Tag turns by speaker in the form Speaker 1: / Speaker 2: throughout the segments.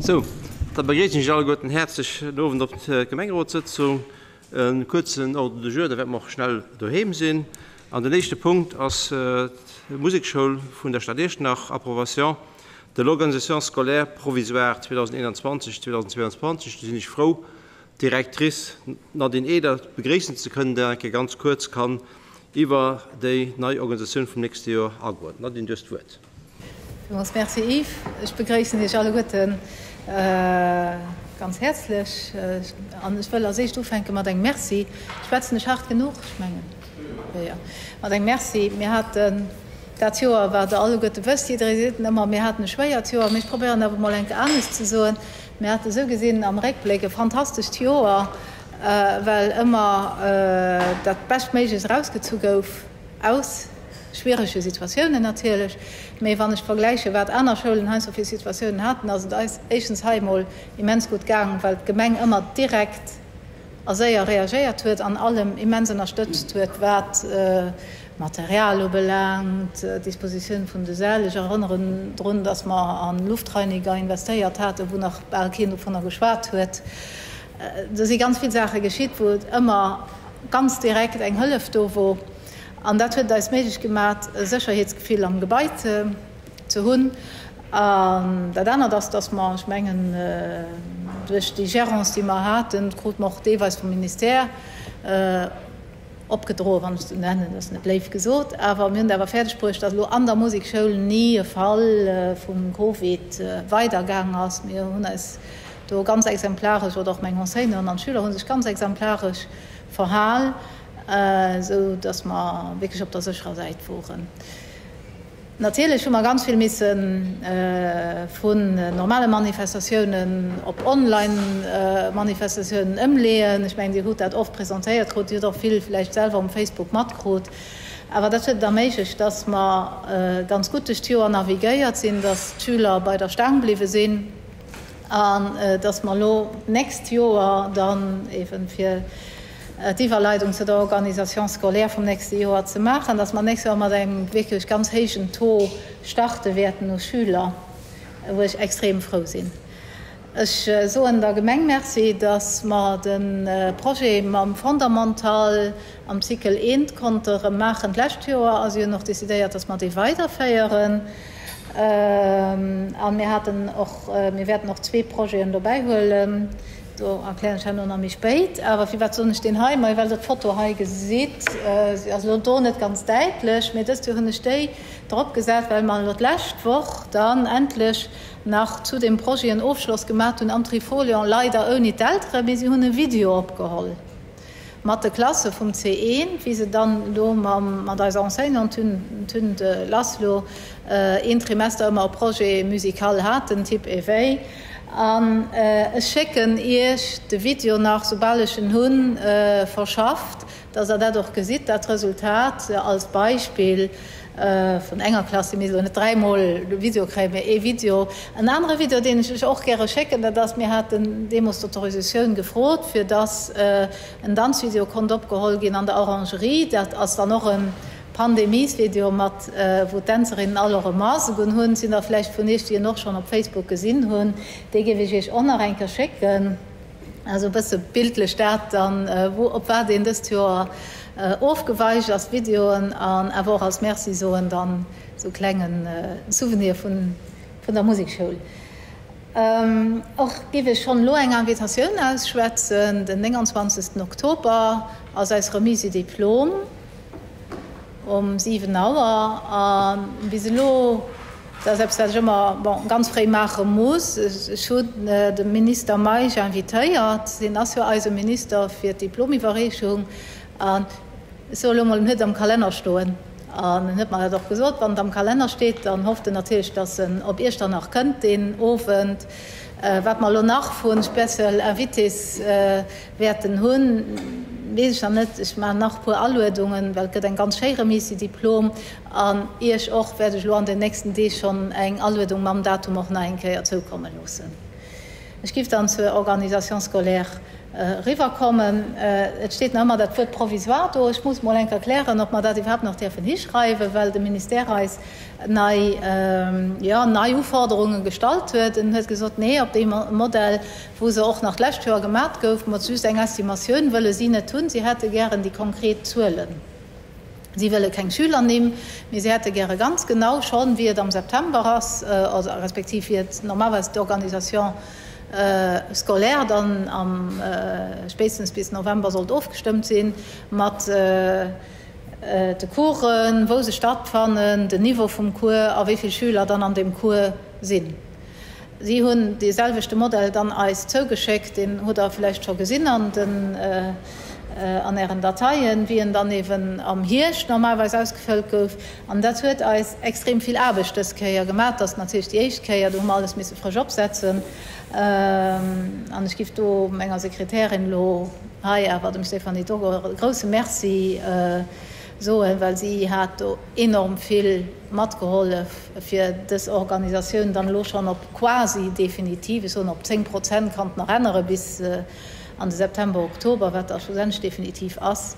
Speaker 1: Sou, da begréissen ech Iech alleguerten häerzlech den Owend op d'Gemengerotssëtzung. E kuerzen Ordre du jour, da wäerte mer och schnell doheem sinn. An den éischte Punkt ass d'Musekschoul vun der Stad Iechternach, Approbation de l'organisation scolaire provisoire 2021, 2022. Do sinn ech frou, d'Directrice Nadine Eder begréissen ze kënnen, déi eng Kéier ganz kuerz kann iwwer déi nei Organisatioun vum nächste Joer agoen. Nadine, du hues d'Wuert.
Speaker 2: Villmools Merci Yves. Ech begréissen Iech alleguerte ganz häerzlech an ech wëll als éischt ufänke mat engem Merci. Schwätzen ech haart genuch? Ech mengen jo. Mat engem Merci. Mir haten dat Joer, wat Der alleguerte wësst, jidderee seet et ëmmer, mir haten e schwéiert Joer, mee ech probéieren awer emol eng Kéier anescht ze soen, Mir hate sou gesinn am Réckbléck e fantastescht Joer, well ëmmer dat Beschtméiglechst erausgezu gouf aus schwierege Situatiounen natierlech. Mee wann ech vergläiche wat aner Schoulen heiansdo fir Situatiounen haten, ass et eis éischtens hei emol immens gutt gaang, well d'Gemeng ëmmer direkt a séier reagéiert huet an allem immens ënnerstëtzt huet, wat Material ubelaangt, d'Dispositioun vun de Säll. Ech erënneren drun, dass mer a Luftreiniger investéiert haten, wou nach bal keen dovunner geschwat huet. Do si ganz vill Saache geschitt, wou et ëmmer ganz direkt eng Hëllef do wor. An dat huet et eis méiglech gemaach, e Sécherheetsgefill am Gebai ze hunn. An dat anert ass, dass mer, ech mengen, duerch déi Gérance, déi mer haten, krute mer och deelweis vum Ministère opgedroen, wann ech et esou nennen, dat ass net léif gesot, awer mir hunn et awer fäerdeg bruecht, dass elo an der Musekschoul ni e Fall vum Covid weidergaang ass. Mir hunn eis do ganz exemplaresch, oder och meng Enseignanten an d'Schüler hu sech ganz exemplaresch verhal, esou dass mer wierklech op der sécherer Säit woren. Natierlech hu mer ganz vill misse vun normale Manifestatiounen op Online-Manifestatiounen ëmleeën. Ech mengen, Dir hutt dat oft presentéiert krut, Dir hutt och vill vläicht selwer um Facebook matkrut. Awer dat huet et erméiglecht, dass mer ganz gutt duerch d'Joer navigéiert sinn, dass d'Schüler bei der Staang bliwwe sinn an dass mer elo d'nächst Joer dann eeben, fir d'Iwwerleidung zu der Organisation scolaire vum nächste Joer ze maachen, dass mer nächst Joer mat engem wierklech ganz héijen Taux starte wäerten u Schüler, wou ech extrem frou sinn. Ech soen der Gemeng Merci, dass mer de Projet mam Fondamental am Cycle I konnte erëm maachen d'lescht Joer a si hunn och decidéiert, dass mer dee weiderféieren. A mir haten och, mir wäerten och zwee Projeten dobäi huelen. Do erklären ech herno nach méi spéit. Awer firwat soen ech deen hei? Majo, well der d'Foto hei gesitt. Se ass elo do net ganz däitlech, mee dëst Joer hunn ech déi drop gesat, well mer elo d'lescht Woch dann endlech nach zu deem Projet en Ofschloss gemat hunn am Trifolion, leider ouni d'Elteren, mee si hunn e Video opgeholl. Mat de Klasse vum C1, wéi se dann elo mam, mat eiser Enseignante Tünde Laszlo een Trimester ëmmer e Projet musical haten, Type Éveil. An ech schécken Iech de Video nach, soubal ech en hunn, verschafft, dass Der dat och gesitt, dat Resultat als Beispill vun enger Klass. Si misst elo net dräimol de Video kréien, mee ee Video. En anere Video, deen ech lech och gäre schécken, dat ass, mir haten deemools d'Autorisatioun gefrot, fir dass en Danzvideo konnt opgeholl ginn an der Orangerie. Dat ass dann och e Pandemiesvideo mat, wou d'Dänzerinnen all och e Mask un hunn. Et sinn der vläicht vun iech, déi en och schonn op Facebook gesinn hunn. Dee géif ech iech och nach eng Kéier schécken. Also e bësse bildlech dat dann, wou, op wat een dëst Joer ofgeweicht ass, Videoen an awer och als Merci soen dann esou klenge Souvenir vun vun der Musekschoul. Och géif ech schonn elo eng Invitatioun ausschwätzen, Den 29. Oktober ass eis Remise du Diplôme um 7 Auer a bis elo, Dat ass eppes, wat ech ëmmer, bon, ganz fréi maache muss. Ech hunn de Minister Meisch invitéiert. Hien ass jo eise Minister fir d'Diplomiwwerreechung. An ech soe elo emol, en huet et am Kalenner stoen. An en huet mer dat och gesot, wann et am Kalenner steet, dann hofft en natierlech, datt en op Iechternach kënnt deen Owend. Wat mer elo nach vu Special Invités wäerten hunn, weess ech nach net. Ech maachen nach e puer Aluedungen, well et gëtt eng ganz schéi Remise du diplôme. An Iech och wäert ech elo an den nächsten Deeg schonn eng Aluedung mam Datum och nach eng Kéier zoukomme loossen. Ech giff dann zur Organisation scolaire eriwwerkommen. Et steet nach ëmmer dat Wuert provisoire do. Ech muss mol eng Kéier klären, ob mer dat iwwerhaapt nach däerfen hischreiwen, well de Ministère eis nei, jo, nei Uforderunge gestallt huet. En huet gesot, nee, op deem Modell, wou se och nach d'lescht Joer gemat gouf, mat just eng Estimatioun, wëlle si net hunn. Si hätte gären déi konkret Zuelen. Si wëlle keng Schülernimm, mee si hätte gäre ganz genau schonn, wéi et am September ass, oder respektiv wéi et normalerweis d'Organisation scolaire dann am spéitstens bis November sollt ofgestëmmt sinn, mat de Coursen, wou se stattfannen, den Niveau vum Cours a wéi vill Schüler dann an deem Cours sinn. Si hunn dee selwechte Modell dann eis zougeschéckt, deen hutt Der vläicht scho gesinn an den, an Ären Dateien, wéi en dann eeben am Hierscht normalerweis ausgefëllt gouf. An dat huet eis extrem vill Aarbecht dës Kéier gemaach. Dat ass natierlech déi éischt Kéier, do hu mer alles misse frësch opsetzen. An ech giff do menger Sekretärin elo hei awer, dem Stéphanie Dogger, e grouse Merci soen, well si hat do enorm vill matgehollef, fir dës Organisatioun dann elo schonn op quasi definitiv, ech soen op 10 Prozent, kann et nach ännere bis an de September, Oktober, wat da schlussendlech definitiv ass,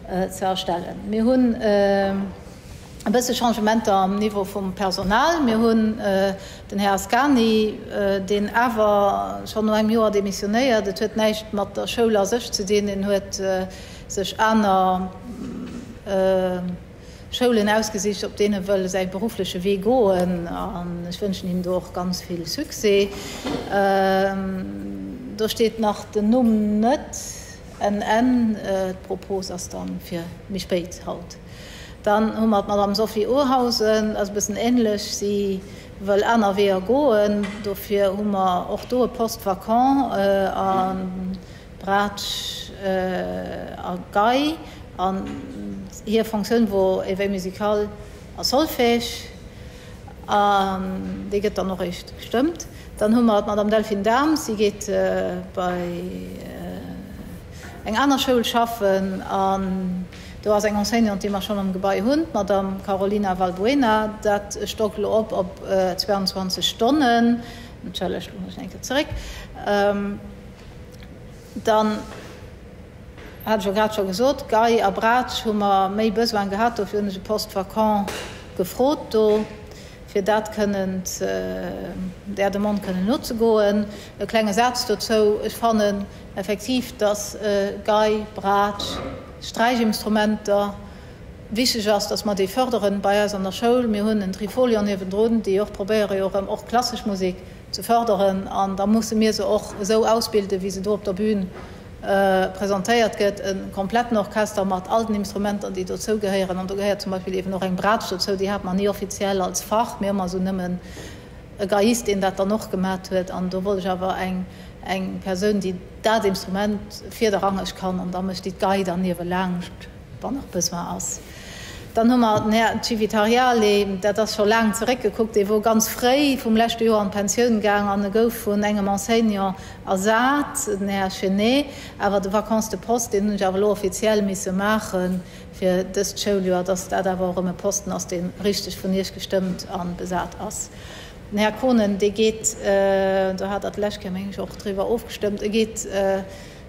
Speaker 2: ze erstellen. Mir hunn e bësse Changementer am Niveau vum Personal. Mir hunn den Här Ascani, deen awer schonn no engem Joer demissionéiert. Et huet näischt mat der Schoul a sech ze dinn. En huet sech aner Schoulen ausgesicht, op deene wëll e säi beruffleche Wee goen an ech wënschen him do och ganz vill Succès. Do steet nach den Numm net, NN, d'Propos ass dann fir méi spéit haut. Dann hu mer d'Madame Sophie Urhausen, ass e bëssen ähnlech, si wëll aner Weeër goen, dofir hu mer och do e Poste vacant a Braatsch a Gei an hir Fonctioun wor Éveil musical a Solfège an déi gëtt dann och eréischt gestëmmt. Dann hu mer d'Madame Delphine Daems, si geet bei eng aner Schoul schaffen an do ass eng Enseignante, déi mer schonn am Gebai hunn, d'Madame Carolina Valbuena. Dat stockt elo op op 22 Stonnen. Entschëllegt, elo muss ech eng Kéier zeréck. Dann hat ech jo grad scho gesot, Gei a Braatsch hu mer méi Besoin gehat, dofir hunn ech e Poste vacant gefrot do, fir dat kënnen ze, där Demande kënnen nozegoen. E klenge Saz dozou, Ech fannen effektiv, dass Gei, Braatsch, Sträichinstrumenter wichteg ass, dass mer déi förderen bei eis an der Schoul. Mir hunn en Trifolion niewendrun, déi och probéiere jo erëm och klassesch Musek ze förderen an da musse mir se och esou ausbilden, wéi se do op der Bühn presentéiert gëtt, e kompletten Orchester mat all den Instrumenter, déi dozou gehéieren. An do gehéiert zum Beispill eben och eng Braatsch dozou, déi hat mer ni offiziell als Fach, mir ëmmer esou nëmmen e Geiist, deen dat dann och gemat huet. An do wollt ech awer eng eng Persoun, déi dat Instrument virderrangeg kann an da mécht déi d'Gei dann niewelaanscht. Wann nach Besoin ass. Dann hu mer den Här Civitariale, dat ass scho laang zeréckgekuckt, dee wor ganz fréi vum leschte Joer an d'Pensioun gaang an e gouf vun engem Enseignant ersat, den Här Chenet. Awer de Vacance de poste, deen hunn ech awer elo offiziell misse maache fir dëst Schouljoer, dass dat awer och erëm e Posten ass, dee richteg vun Iech gestëmmt a besat ass. Den Här Kohnen, dee geet, do hat Der d'lescht Kéier, meng ech, och driwwer ofgestëmmt, e geet,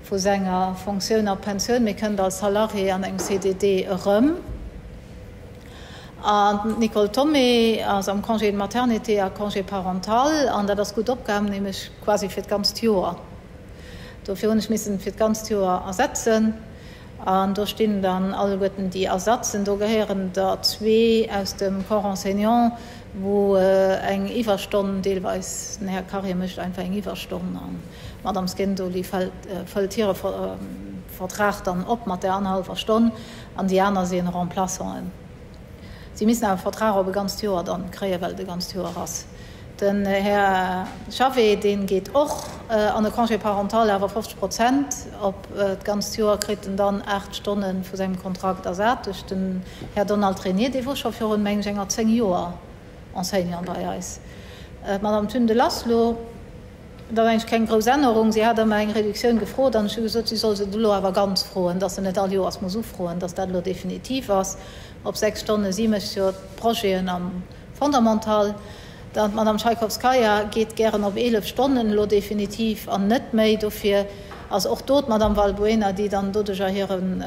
Speaker 2: vu senger Fonctioun a Pensioun, mee kënnt als Salarié an engem CDD erëm. An d'Nicole Thomé ass am Congé de maternité a Congé parental, an dat ass gutt opgaangen, nämlech quasi fir d'ganzt Joer. Dofir hunn ech missen fir d'ganzt Joer ersetzen. An do stinn dann alleguerten déi Ersatzen. Do gehéieren der zwee aus dem Corps enseignant, wou eng Iwwerstonn deelweis, den Här Karier mécht einfach eng Iwwerstonn an d'Madame Schendoli fëllt hire Vertrag dann op mat där annerhallwer Stonn an déi aner si Remplaçanten. Si missen awer e Vertrag op e ganzt Joer dann kréien, well et e ganzt Joer ass. Den Här Javet, dee geet och an e Congé parental, awer 50 Prozent op d'ganzt Joer, kritt en dann 8 Stonne vu sengem Kontrakt ersat duerch den Här Donald Renier, dee wor scho virun, mengen ech, enger 10 Joer Enseignant bei eis. D'Madame Thun de Laszlo, dat ass eigentlech keng grouss Ännerung, si hat ëmmer eng Reduktioun gefrot an ech hu gesot, si soll se elo awer ganz froen, dass se net all Joers muss ufroen, dass dat elo definitiv ass op 6 Stonnen. Si mécht jo d'Projeten am Fondamental. Dann d'Madame Tschaikowskaja geet gären op 11 Stonnen elo definitiv an net méi. Dofir ass och do d'Madame Valbuena, déi dann doduerjer hiren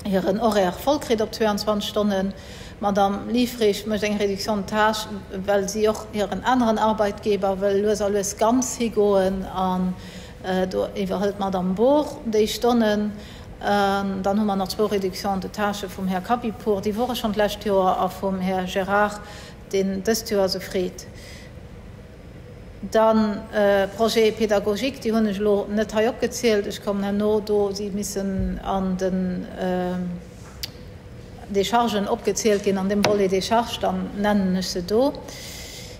Speaker 2: hiren Horaire voll kritt op 22 Stonnen. D'Madame Liefrich mécht eng Réduction de tâches, well si och hiren aneren Arbeitgeber wëll lues a lues ganz higoen an do iwwerhëlt d'Madame Bohr déi Stonnen. Dann hu mer nach zwou Réductions de tâches vum Här Kabipour, déi wore schonn d'lescht Joer, a vum Här Gérard, deen dëst Joer se freet. Dann Projets pédagogiques, déi hunn ech elo net hei opgezielt, ech kommen herno do, si missen an den Déchargen opgezielt ginn, an deem Volet Décharges, dann nennen ech se do.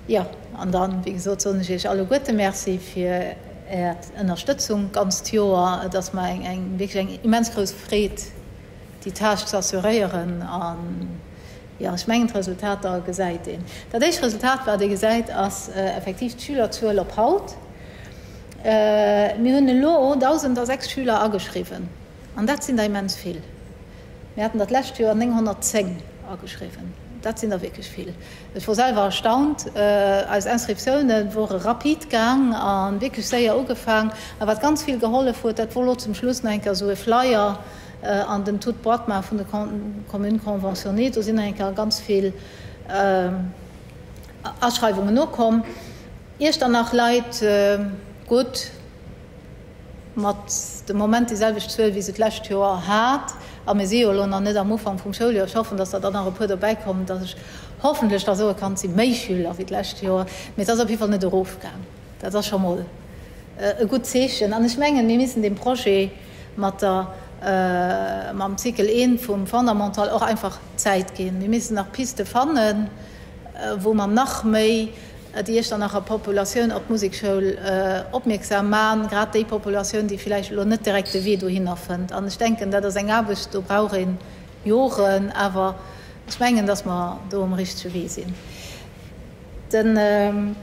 Speaker 2: Jo, an dann, wéi gesot, soen ech Iech alleguerte Merci fir Är Ënnerstëtzung d'ganzt Joer. Et ass mer eng wierklech eng immens grouss Freed, déi Tâche ze assuréieren. Jo, ech mengen d'Resultater gesäit een. Dat éischt Resultat, wat ee gesäit, ass effektiv d'Schülerzuel op haut. Mir hunn elo 1.006 Schüler ageschriwwen an dat sinn der immens vill. Mir haten der d'lescht Joer 910 ageschriwwen. Dat sinn der wierklech vill. Ech wor selwer erstaunt. Eis Inscriptioune wore rapid gaang a wierklech séier ugefaang. A wat ganz vill gehollef huet, dat wor elo zum Schluss nach eng Kéier esou e Flyer, an den Toutes boîtes maache vun de Communes conventionnées. Do sinn nach eng Kéier ganz vill Aschreiwungen nokomm. Iechternach leit gutt mat de Moment déi selwecht Zuel, wéi se d'lescht Joer hat. A mir si jo elo nach net am Ufank vum Schouljoer. Ech hoffen, dass der dann nach e puer dobäikommen, dass ech hoffentlech da soe kann, et si méi Schüler wéi d'lescht Joer. Mee et ass op jidde Fall net erofgaang. Dat ass scho mol e gutt Zeechen. An ech mengen, mir missen deem Projet mat der, mam Cycle I vum Fondamental och einfach Zäit ginn. Mir missen nach Piste fannen, wou mer nach méi déi Iechternacher Populatioun op d'Musekschoul opmierksam man, grad déi Populatioun, déi villäicht elo net direkt de Wee dohinner fënnt. An ech denken, dat ass eng Aarbecht, do brauch ee Joren, awer ech mengen, dass mer do um richtege Wee sinn. Den.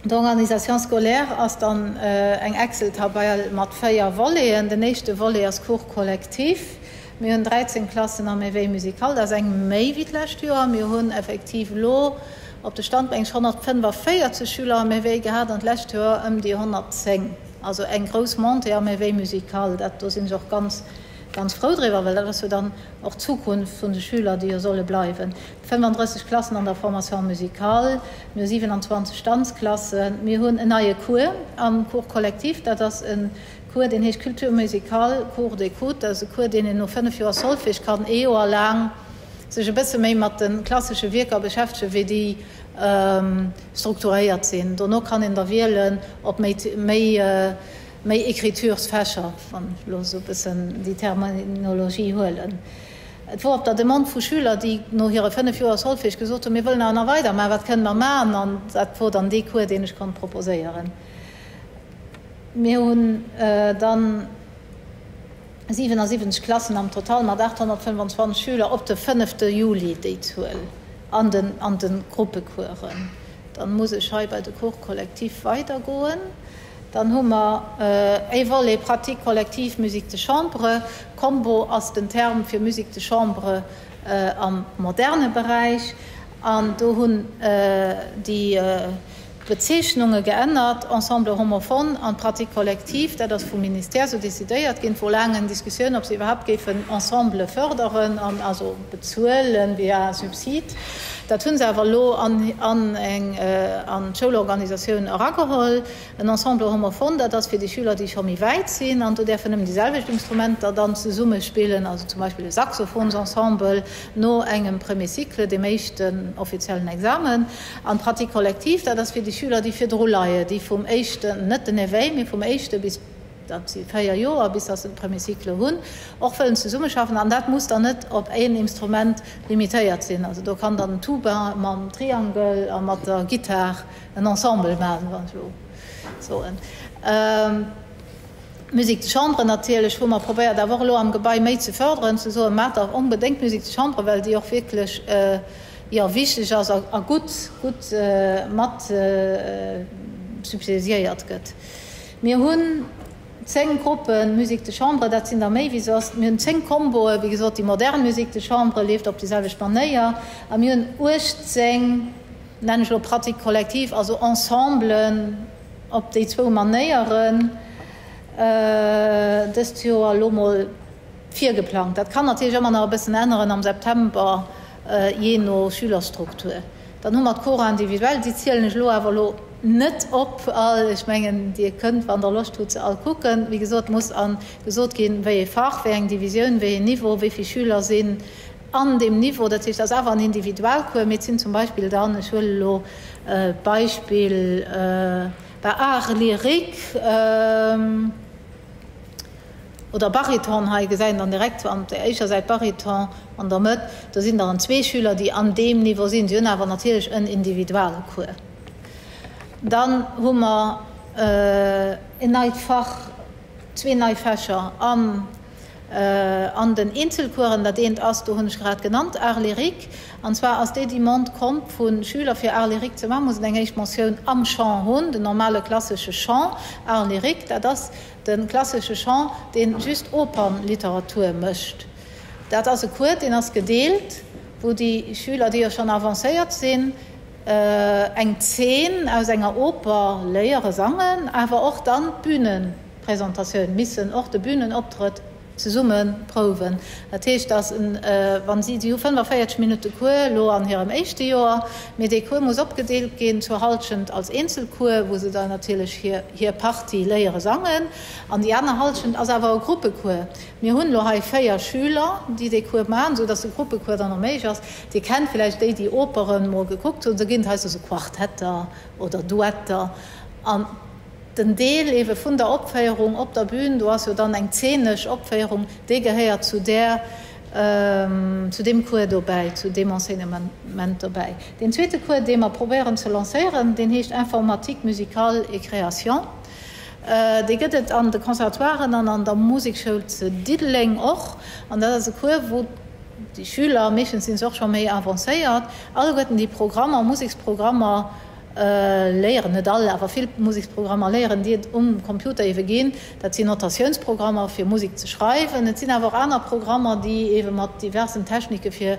Speaker 2: D'Organisation scolaire ass dann eng Excel-Tabell mat 4 Voleten. Den éischte Volet ass Cours collectif. Mir hunn 13 Klassen am Éveil musical, dat ass eng méi wéi d'lescht Joer. Mir hunn effektiv elo op de Stand meng ech 145 Schüler am Éveil gehat an d'lescht Joer ëm déi 110. Also eng grouss Montée am Éveil musical. Dat, do sinn ech och ganz, ganz frou driwwer, well dat ass jo dann och d'Zukunft vun de Schüler, déi jo solle bleiwen. 35 Klassen an der Formation musicale, mir hu 27 Danzklassen, mir hunn en neie Cours am Cours collectif, dat ass e Cours, deen heescht Culture musicale, Cours d'écoute. Dat ass e Cours, deen een no 5 Joer Solfège kann ee Joer laang sech e bësse méi mat de klassesche Wierker beschäftegen, wéi déi strukturéiert sinn. Dono kann een da wielen, ob méi, méi, méi Écritures-Fächer, wann ech elo esou e bëssen déi Terminologie huelen. Et wor op der Demande vu Schüler, déi no hire 5 Joer Solfège gesot hunn, mir wëllen awer nach weidermachen, wat kënne mer maachen? An dat wor dann dee Cours, deen ech konnt proposéieren. Mir hunn dann 77 Klassen am Total mat 825 Schüler op de fënnefte Juli, déi Zuel an den an de Gruppecoursen. Dann muss ech hei bei de Cours collectif weidergoen. Dann hu mer e Volet Pratique collective musique de chambre. Combo ass den Term fir Musique de chambre am moderne Beräich. An do hunn déi Bezeechnunge geännert, Ensemble homophone an Pratique collective. Dat ass vum Ministère esou decidéiert ginn. Et wor laang eng Diskussioun, ob se iwwerhaapt géifen Ensemble förderen an also bezuelen via Subsid. Dat hu se awer elo an eng an d'Schoulorganisatioun erageholl. En Ensemble homophone, dat ass fir déi Schüler, déi scho méi wäit sinn an do däerfen nëmmen déi selwecht Instrumenter dann zesumme spillen, also zum Beispill e Saxophonsensemble no engem Premier cycle, deem éischten offiziellen Examen. An d'Pratique collective, dat ass fir déi Schüler, déi virdru leien, déi vum éischten, net den Éveil, mee vum éischte bis, dat si 4 Joer, bis dass se de Premier cycle hunn, och wëllen zesummeschaffen. An dat muss dann net op een Instrument limitéiert sinn. Also do kann dann den Tuba mam Triangel a mat der Gittar en Ensemble maachen, wann ech elo soen. D'Musique de chambre natierlech hu mer probéiert awer och elo am Gebai méi ze förderen, ze soen, maacht dach onbedéngt Musique de chambre, well déi och wierklech, jo, wichteg ass a gutt, gutt mat subsidiéiert gëtt. Mir hunn 10 Gruppe Musique de chambre, dat sinn der méi wéi soss. Mir hunn 10 Comboe, wéi gesot, déi modern Musique de chambre leeft op déi selwecht Manéier. A mir hunn 18. nennen ech elo Pratique collective, also Ensemblen op déi zwou Manéieren dëst Joer elo mol virgeplangt. Dat kann natierlech ëmmer nach e bëssen änneren am September, jee no Schülerstruktur. Dann hu mer d'Cours individuels, déi zielen ech elo awer elo net op all. Ech mengen, Dir kënnt, wann Der Loscht hutt, se all kucken. Wéi gesot, muss a gesot ginn, wéi ee Fach, wéi eng Divisioun, wéi een Niveau, wéi vill Schüler sinn an deem Niveau. Dat heescht, et ass awer en Individualcours, mee et sinn zum Beispill dann, ech huele elo d'Beispill bei Art lyrique oder Bariton, hei gesäit een dann direkt an der éischer Säit Bariton an der Mëtt, do sinn dann zwee Schüler, déi an deem Niveau sinn. Si hunn awer natierlech en Individualcours. Dann hu mer en neit Fach, zwee nei Fächer am An den Eenzelcoursen, dat eent ass, do hunn ech grad genannt, Art lyrique. An zwar ass déi Demande komm vu Schüler, fir Art lyrique ze maachen, muss en eng éischt Mentioun am Chant hunn, den normale klassesche Chant. Art lyrique, dat ass de klassesche Chant, dee just Opernliteratur mécht. Dat ass e Cours, deen ass gedeelt, wou déi Schüler, déi jo schonn avancéiert sinn, eng Zeen aus enger Oper léiere sangen, awer och dann d'Bühnen. Presentatioun, missen och de Bühnenoptrëtt zesumme prouwen. Dat heescht, dass wa si, si hu 45 Minutte Cours elo an hirem éischte Joer, mee dee Cours muss opgedeelt ginn zur Halschent als Eenzelcours, wou se dann natierlech hir hir Partie léiere sangen, an déi aner Halschent ass awer e Gruppecours. Mir hunn elo hei 4 Schüler, déi dee Cours maachen, esou dass de Gruppecours dann och méiglech ass. Dir kennt villäicht déi, déi Operen mol gekuckt hunn, do ginn et heiansdo esou Quartetter oder Duetter an. Den Deel eebe vun der Opféierung op der Bühn, do ass jo dann eng zeenesch Opféierung, déi gehéiert zu där, zu deem Cours dobäi, zu deem Enseignement dobäi. Deen zweete Cours, dee mer probéieren ze lancéieren, deen heescht Informatique musicale et création. Dee gëtt et an de Conservatoiren an an der Musekschoul ze Diddeleng och. An dat ass e Cours, wou déi Schüler, meeschtens sinn se och scho méi avancéiert, alleguerten déi Programmer, Museksprogrammer, léieren, net all, awer vill Museksprogrammer léieren, déi et um Computer ewe ginn. Dat sinn Notatiounsprogrammer fir Musek ze schreiwen. Et sinn awer och aner Programmer, déi ewe mat diversen Technike fir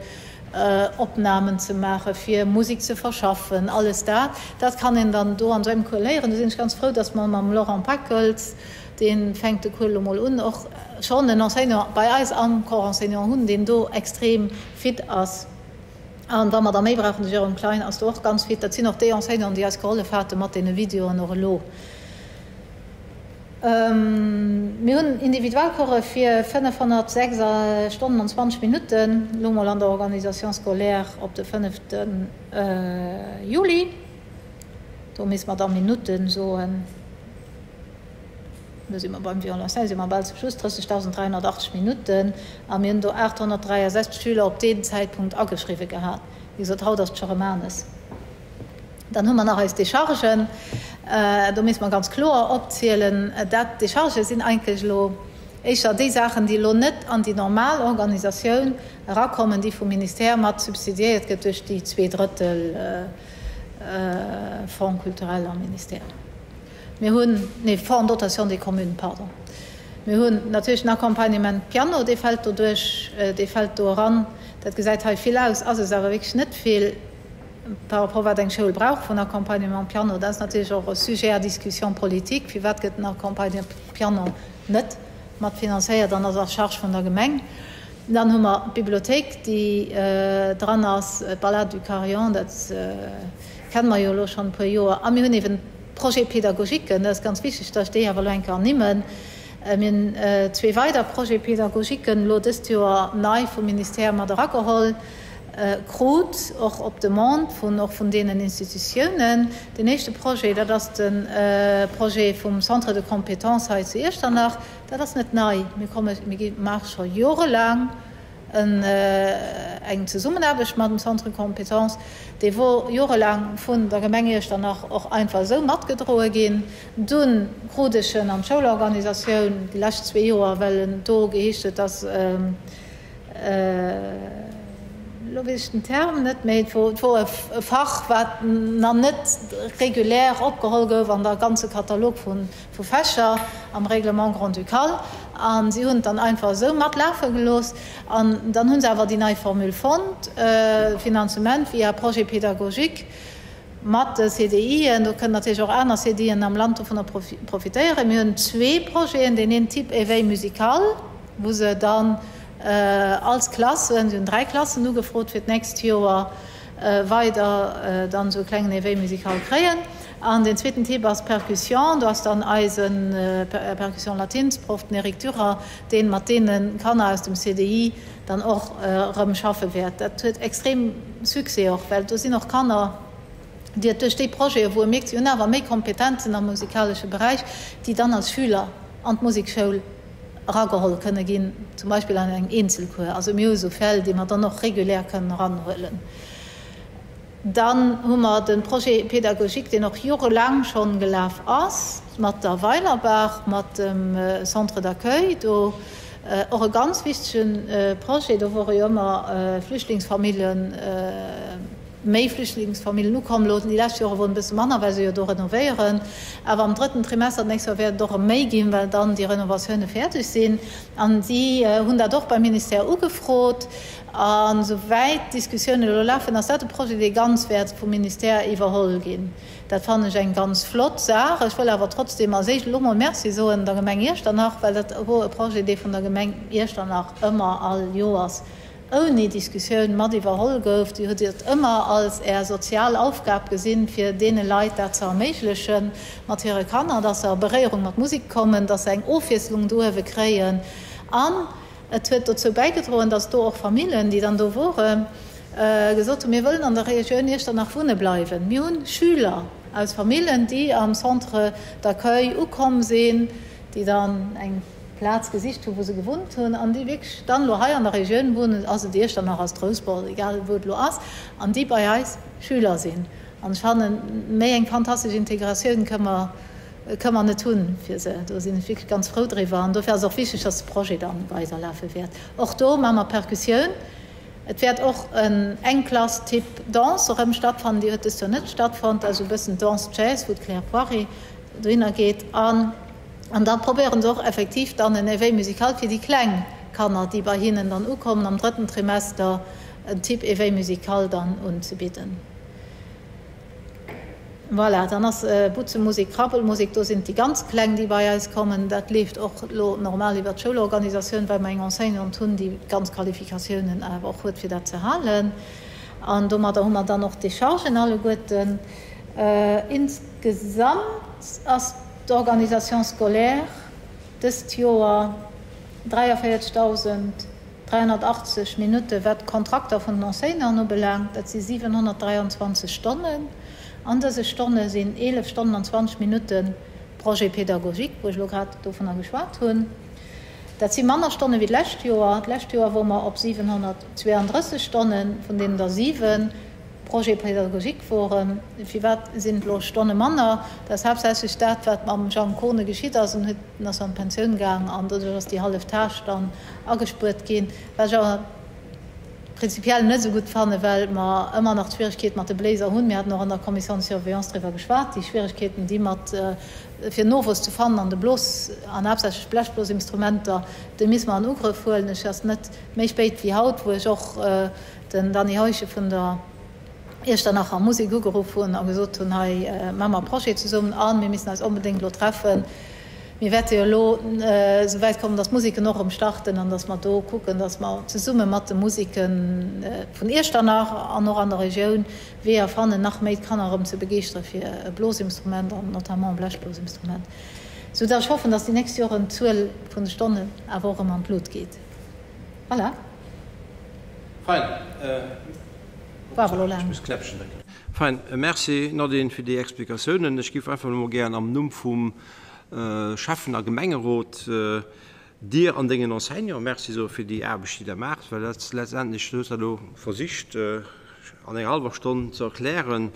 Speaker 2: Opnamen ze maachen, fir Musek ze verschaffen, alles dat, dat kann een dann do an esou engem Cours léieren. Do sinn ech ganz frou, dass mer mam Laurent Packels, dee fänkt de Cours elo mol un, och schonn en Enseignant bei eis am Corps enseignant hunn, deen do extrem fit ass. An wa mer der méi brauchen, de Jérôme Klein ass do och ganz fit. Dat sinn och déi Enseignanten, déi eis gehollef hate mat deene Videoen och elo. Mir hunn Individualcourse fir 506 Stonnen an 20 Minutten elo mol an der Organisation scolaire op de fënnefte Juli. Do misste mer da Minutten soen. Do si mer beim Violoncelle, si mer bal zum Schluss, 30.380 Minutten a mir hunn do 863 Schüler op deen Zäitpunkt ageschriwwe gehat. Wéi gesot, haut ass et scho rëm anes. Dann hu mer nach eis Dechargen. Do misste mer ganz kloer opzielen, dat d'Dechargë sinn eigentlech elo éischer déi Saachen, déi elo net an déi normal Organisatioun erakommen, déi vum Ministère mat subsidiéiert gëtt duerch déi zweedrëttel Fonds culturel am Ministère. Mir hunn, nee, Fonds de dotation des communes, pardon. Mir hunn natierlech den Accompagnement piano, dee fält doduerch, dee fält do eran. Dat gesäit hei vill aus, ass es awer wierklech net vill par rapport wat eng Schoul brauch vun Accompagnement piano. Dat ass natierlech och e Sujet à discussion politique, Firwat gëtt den Accompagnement piano net mat finanzéiert an ass à charge vun der Gemeng? Dann hu mer d'Bibliothéik, déi dran ass, d'Ballade du Carillon, dat kenne mer jo elo schonn e puer Joer. A mir hunn eeben d'Projet-pédagogiquen, dat ass ganz wichteg, datt ech déi awer elo eng Kéier ernimmen. Mir hunn zwee weider Projet-pédagogiquen elo dëst Joer nei vum Ministère mat erageholl krut, och op Demande vun och vun deenen Institutiounen. Deen éischte Projet, dat ass de Projet vum Centre de compétences hei zu Iechternach. Dat ass net nei. Mir komme, mir gi, maache scho jorelaang en, eng Zesummenaarbecht mat dem Centre de compétences, dee wor jorelaang vun der Gemeng Iechternach och einfach esou matgedroe ginn. Dunn krut ech en an d'Schoulorganisatioun déi lescht zwee Joer, well en do geheescht huet, dass, elo weess ech den Term net méi, et wor e Fach, wat nach net regulär opgeholl gouf an der ganze Katalog vu Fächer am Règlement grand-ducal. A si hunn et dann einfach esou matlafe gelooss. An dann hu se awer déi nei Formule fonnt, Finanzement via Projet pédagogique. Mat de CDIen, do kënnen natierlech och aner CDIen am Land dovunner profitéieren. Mir hunn zwee Projeten, deen een Type Éveil musical, wou se dann als Klassen, si hunn dräi Klassen ugefrot fir d'nächst Joer, weider dann esou e klengen Éveil musical kréien. An deen zweeten Type ass Percussion, do ass dann eise Percussion latines-Proff, den Eric Durrer, dee mat deene Kanner aus dem CDI dann och erëm schaffe wäert. Dat huet extrem Succès och, well do sinn och Kanner, déi et duerch déi Projete wou e mierkt, si hunn awer méi Kompetenzen am musikalesche Beräich, déi dann als Schüler an d'Musekschoul erageholl kënne ginn, zum Beispill an engem Eenzelcours. Also mir hu esou Fäll, déi mer dann och regulär kënnen eranhuelen. Dann hu mer de Projet pédagogique, deen och jorelaang schonn gelaf ass, mat der Weilerbaach, mat dem Centre d'accueil do. Och e ganz wichtege Projet. Do wore jo ëmmer Flüchtlingsfamilljen, méi Flüchtlingsfamilljen ukomm. Elo déi lescht Jore woren e bësse manner, well se jo do renovéieren. Awer am drëtten Trimester d'nächst Joer wäert et och erëm méi ginn, well dann déi Renovatioune fäerdeg sinn. An si hunn dat och beim Ministère ugefrot. A souwäit d'Diskussiounen elo lafen, ass dat e Projet, dee ganz wäert vum Ministère iwwerholl ginn. Dat fannen ech eng ganz flott Saach. Ech wëll awer trotzdeem als éischt elo mol Merci soen der Gemeng Iechternach, well dat wor e Projet, dee vun der Gemeng Iechternach ëmmer all Joers ouni Diskussioun mat iwwerholl gouf. Dir hutt et ëmmer als Är sozial Aufgab gesinn, fir deene Leit dat ze erméiglechen mat hire Kanner, dass se a Beréierung mat Musek kommen, dass se eng Ofwiesslung do uewe kréien. An Et huet dozou bäigedroen, datt do och Famillen, déi dann do woren, gesot hunn, Mir wëllen an der Regioun Iechternach wunne bleiwen. Mir hunn Schüler aus Famillen, déi am Centre d'accueil ukomm sinn, déi dann eng Plaz gesicht hunn, wou se gewunnt hunn, an déi wierklech dann elo hei an der Regioun wunnen, ass et Iechternach, ass et Rouspert, egal wou et elo ass, an déi bei eis Schüler sinn. An ech fannen, méi eng fantastesch Integratioun kënne mer Kënne mer net hunn fir se. Do sinn ech wierklech ganz frou driwwer. An dofir ass et och wichteg, dass de Projet dann weiderlafe wäert. Och do maache mer Percussioun. Et wäert och en eng Klass Typ Danse erëm stattfannen. Déi huet dëst Joer net stattfonnt. Also e bëssen Danse Jazz, wou d'Claire Poiré dohinner geet. An an da probéieren se och effektiv dann en Éveil musical fir déi kleng Kanner, déi bei hinnen dann ukommen am drëtten Trimester, en Typ Éveil musical dann unzebidden. Voilà, dann ass Butzemusek, Krabbelmusek, do sinn et déi ganz Kleng, déi bei eis kommen. Dat leeft och elo normal iwwert d'Schoulorganisatioun, well mer eng Enseignante hunn, déi ganz Qualifikatiounen awer och huet, fir dat ze halen. An domadder hu mer dann och d'Déchargen alleguerten. Insgesamt ass d'Organisation scolaire dëst Joer 43.000. 380 Minutte wat d'Kontrakter vun den Enseignanten ubelaangt, dat si 723 Stonnen. An dëse Stonne sinn 11 Stonnen an 20 Minutte Projet pédagogique, wou ech elo grad dovunner geschwat hunn. Dat si manner Stonne wéi d'lescht Joer. D'lescht Joer wore mer op 732 Stonnen, vun deenen der 7 Projet pédagogique woren. Firwat sinn et elo Stonne manner? Dat ass haaptsächlech dat, wat mam Jang Kohne geschitt ass. En huet, en ass an d'Pensioun gaang an doduerch ass déi hallef Tâche dann agespuert ginn, wat ech awer prinzipiell net esou gutt fannen, well mer ëmmer nach d'Schwieregkeet mat de Bléiser hunn. Mir haten och an der Commission de surveillance driwwer geschwat, déi Schwieregkeeten, déi mat fir Nowuess ze fannen an de Blos an haaptsächlech Blechblosinstrumenter, déi misse mer an Ugrëff huelen. Ech ass net méi spéit wéi haut, wou ech och den Dany Heuschen vun der Iechternacher Musek ugeruff hunn a gesot hunn, hei maache mer e Projet zesummen a mir missen eis onbedéngt elo treffen. Mir wäerte jo elo esou wäit kommen, datt d'Museken och erëm starten an datt mer do kucken, datt mer zesumme mat de Museke vun Iechternach an och an der Regioun Weeër fannen, nach méi d'Kanner erëm ze begeeschtere fir e Blosinstrument an notamment e Blechblosinstrument, soudatt ech hoffen, datt déi nächst Joren d'Zuel vun de Stonnen awer och erëm an d'Lut geet. Voilà.
Speaker 1: Fein. War awer elo laang. Fein. Merci Nadine fir déi Explikatiounen. Ech géif einfach elo mol gären am Numm vum Schäffen a Gemengerot dir an dengen Enseignanten Merci soe fir déi Aarbecht, déi der maacht, well dat letztendlech, du hues dat elo versicht an enger hallwer Stonn ze erklären,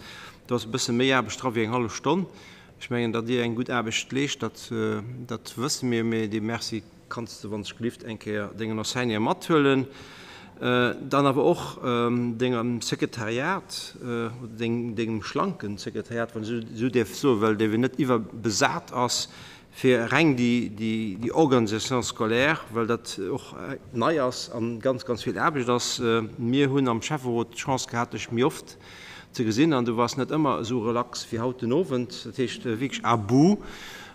Speaker 1: do ass e bësse méi Aarbecht dra wéi eng hallef Stonn. Ech mengen, datt Dir eng gutt Aarbecht leescht, dat dat wësse mir, mee dee Merci Kanns de wann ech gelift eng Kéier dengen Enseignant mathuelen, dann awer och dengem Sekretariat, oder dengem schlanken Sekretariat, wann ech esou däerf soen, well dee net iwwerbesat ass. Fir reng déi Organisation scolaire, well dat och nei ass a ganz, ganz vill Aarbecht ass. Mir hunn am Schäfferot d'Chance gehat, dech méi oft ze gesinn an du waars net ëmmer esou relax wéi haut den Owend. Dat heescht wierklech à bout.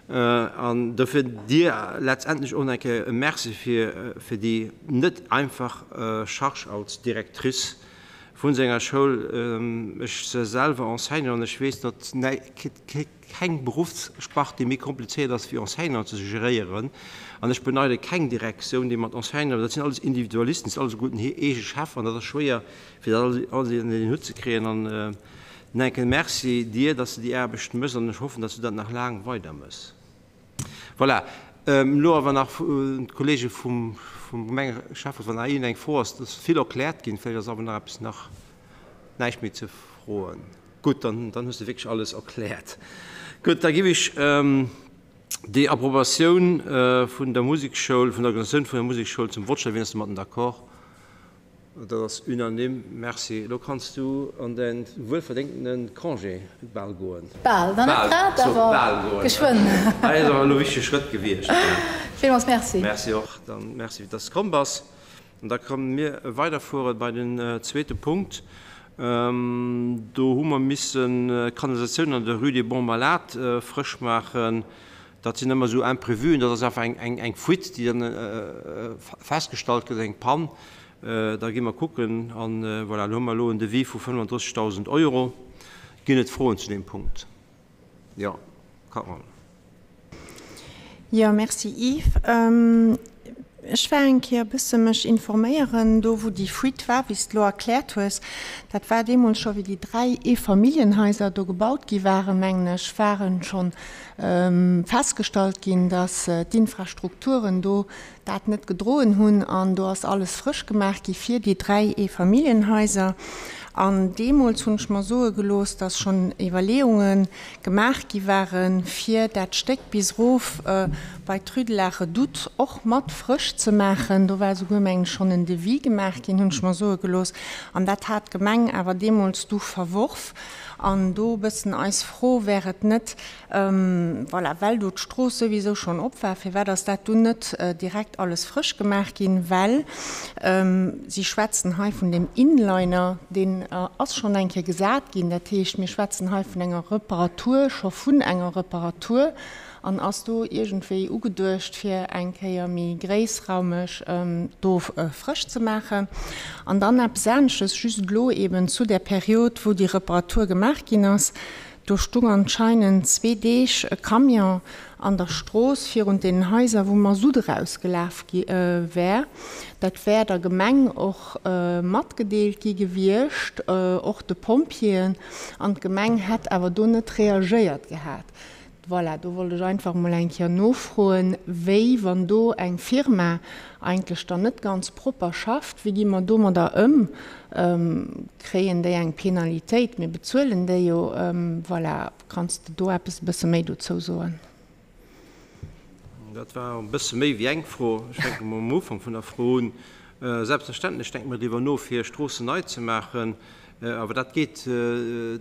Speaker 1: An dofir dir letztendlech och nach eng Kéier e Merci fir déi net einfach Charge als Directrice vun senger Schoul. Ech si selwer Enseignant an ech weess, datt keng Beruffsspart, déi méi komplizéiert ass wéi Enseignant ze geréieren. An ech beneide keng Direktioun, déi mat Enseignanten, dat sinn alles Individualisten, dat sinn alleguerten hir eege Chef an dat ass schwéier, fir dat alles ënner een Hutt ze kréien. An en enke Merci dir, dass de déi Aarbecht méchs an ech hoffen, dass du dat nach laang weider méchs. Voilà, elo awer nach un d'Kollege vum Gemengeschäfferot, wann nach iergendeng Fro ass. Et ass vill erkläert ginn, vläicht ass awer nach eppes nach näischt méi ze froen. Gutt, dann dann hues de wierklech alles erkläert. Gutt, da giff ech déi Approbatioun vun der Musekschoul, vun der Organisatioun vun der Musekschoul zum Vott stellen. Wien ass domatten d'accord? Dat ass unanime. Merci. Elo kanns du an däin wuelverdéngtene Congé bal goen.
Speaker 2: Bal, nach net grad, awer geschwënn.
Speaker 1: Hei ass awer elo e wichtege Schrëtt gewiescht.
Speaker 2: Villmools Merci.
Speaker 1: Merci och. Dann merci, dass de komm bass. An da kënnen mir weiderfuere bei den zweete Punkt. Do hu mer missen d'Kanalisatioun an der Rue des Bons Malades frësch maachen. Dat sinn ëmmer esou Imprévuen, dat ass einfach eng Fuite, déi dann festgestallt gëtt, eng Pann. Da gi mer kucken. An voilà, do hu mer elo en Devis vu 35.000 Euro. Ginn et Froen zu deem Punkt? Jo, Carole.
Speaker 3: Jo, merci Yves. Ech war eng Kéier e bësse mech informéieren, do wou déi Fuite war, wéi s de elo erkläert hues. Dat war deemools scho wéi déi 3 Eefamilljenhaiser do gebaut gi waren, mengen ech, ware scho festgestallt ginn, datt d'Infrastrukturen do dat net gedroen hunn an do ass alles frësch gemaach gi fir déi 3 Eefamilljenhaiser. An deemools hunn ech mer soe gelooss, dass schonn Iwwerleeunge gemaach gi ware fir dat Stéck bis erof bei d'Rue de la Redoute och mat frësch ze maachen. Do war esouguer, mengen ech, schonn en Devis gemaach ginn, hunn ech mer soe gelooss. An dat hat d'Gemeng awer deemools du verworf. An do e bëssen eis Fro, Wär et net Voilà, well do d'Strooss souwisou schonn op war, firwat ass dat dunn net direkt alles frësch gemaach ginn? Well si schwätzen hei vun deem Inliner, deen ass schonn eng Kéier gesat ginn. Dat heescht, mir schwätzen hei vun enger Reparatur, scho vun enger Reparatur. An ass do iergendwéi ugeduecht, fir eng Kéier méi gréissraumeg do frësch ze maachen? An dann eppes anesches, just elo eeben zu där Period, wou déi Reparatur gemaach ginn ass, Do stung anscheinend zwee Deeg e Camion an der Strooss virun deenen Haiser, wou Masutt erausgelaf gi wär. Dat wär der Gemeng och matgedeelt gi gewiescht, och de Pompjeeën, an d'Gemeng hätt awer do net reagéiert gehat. Voilà, do wollt ech einfach mol eng Kéier nofroen, wéi, wann do eng Firma eigentlech dann net ganz propper schafft, wéi gi mer domadder ëm? Kréien déi eng Penalitéit? Mir bezuelen déi jo. Voilà, kanns de do eppes e bësse méi dozou soen?
Speaker 1: Dat war e bësse méi wéi eng Fro. Ech fänke mol um Ufank vun der Fro un. Selbstverständlech denke mer driwwer no, fir Stroossen nei ze maachen. Awer dat geet,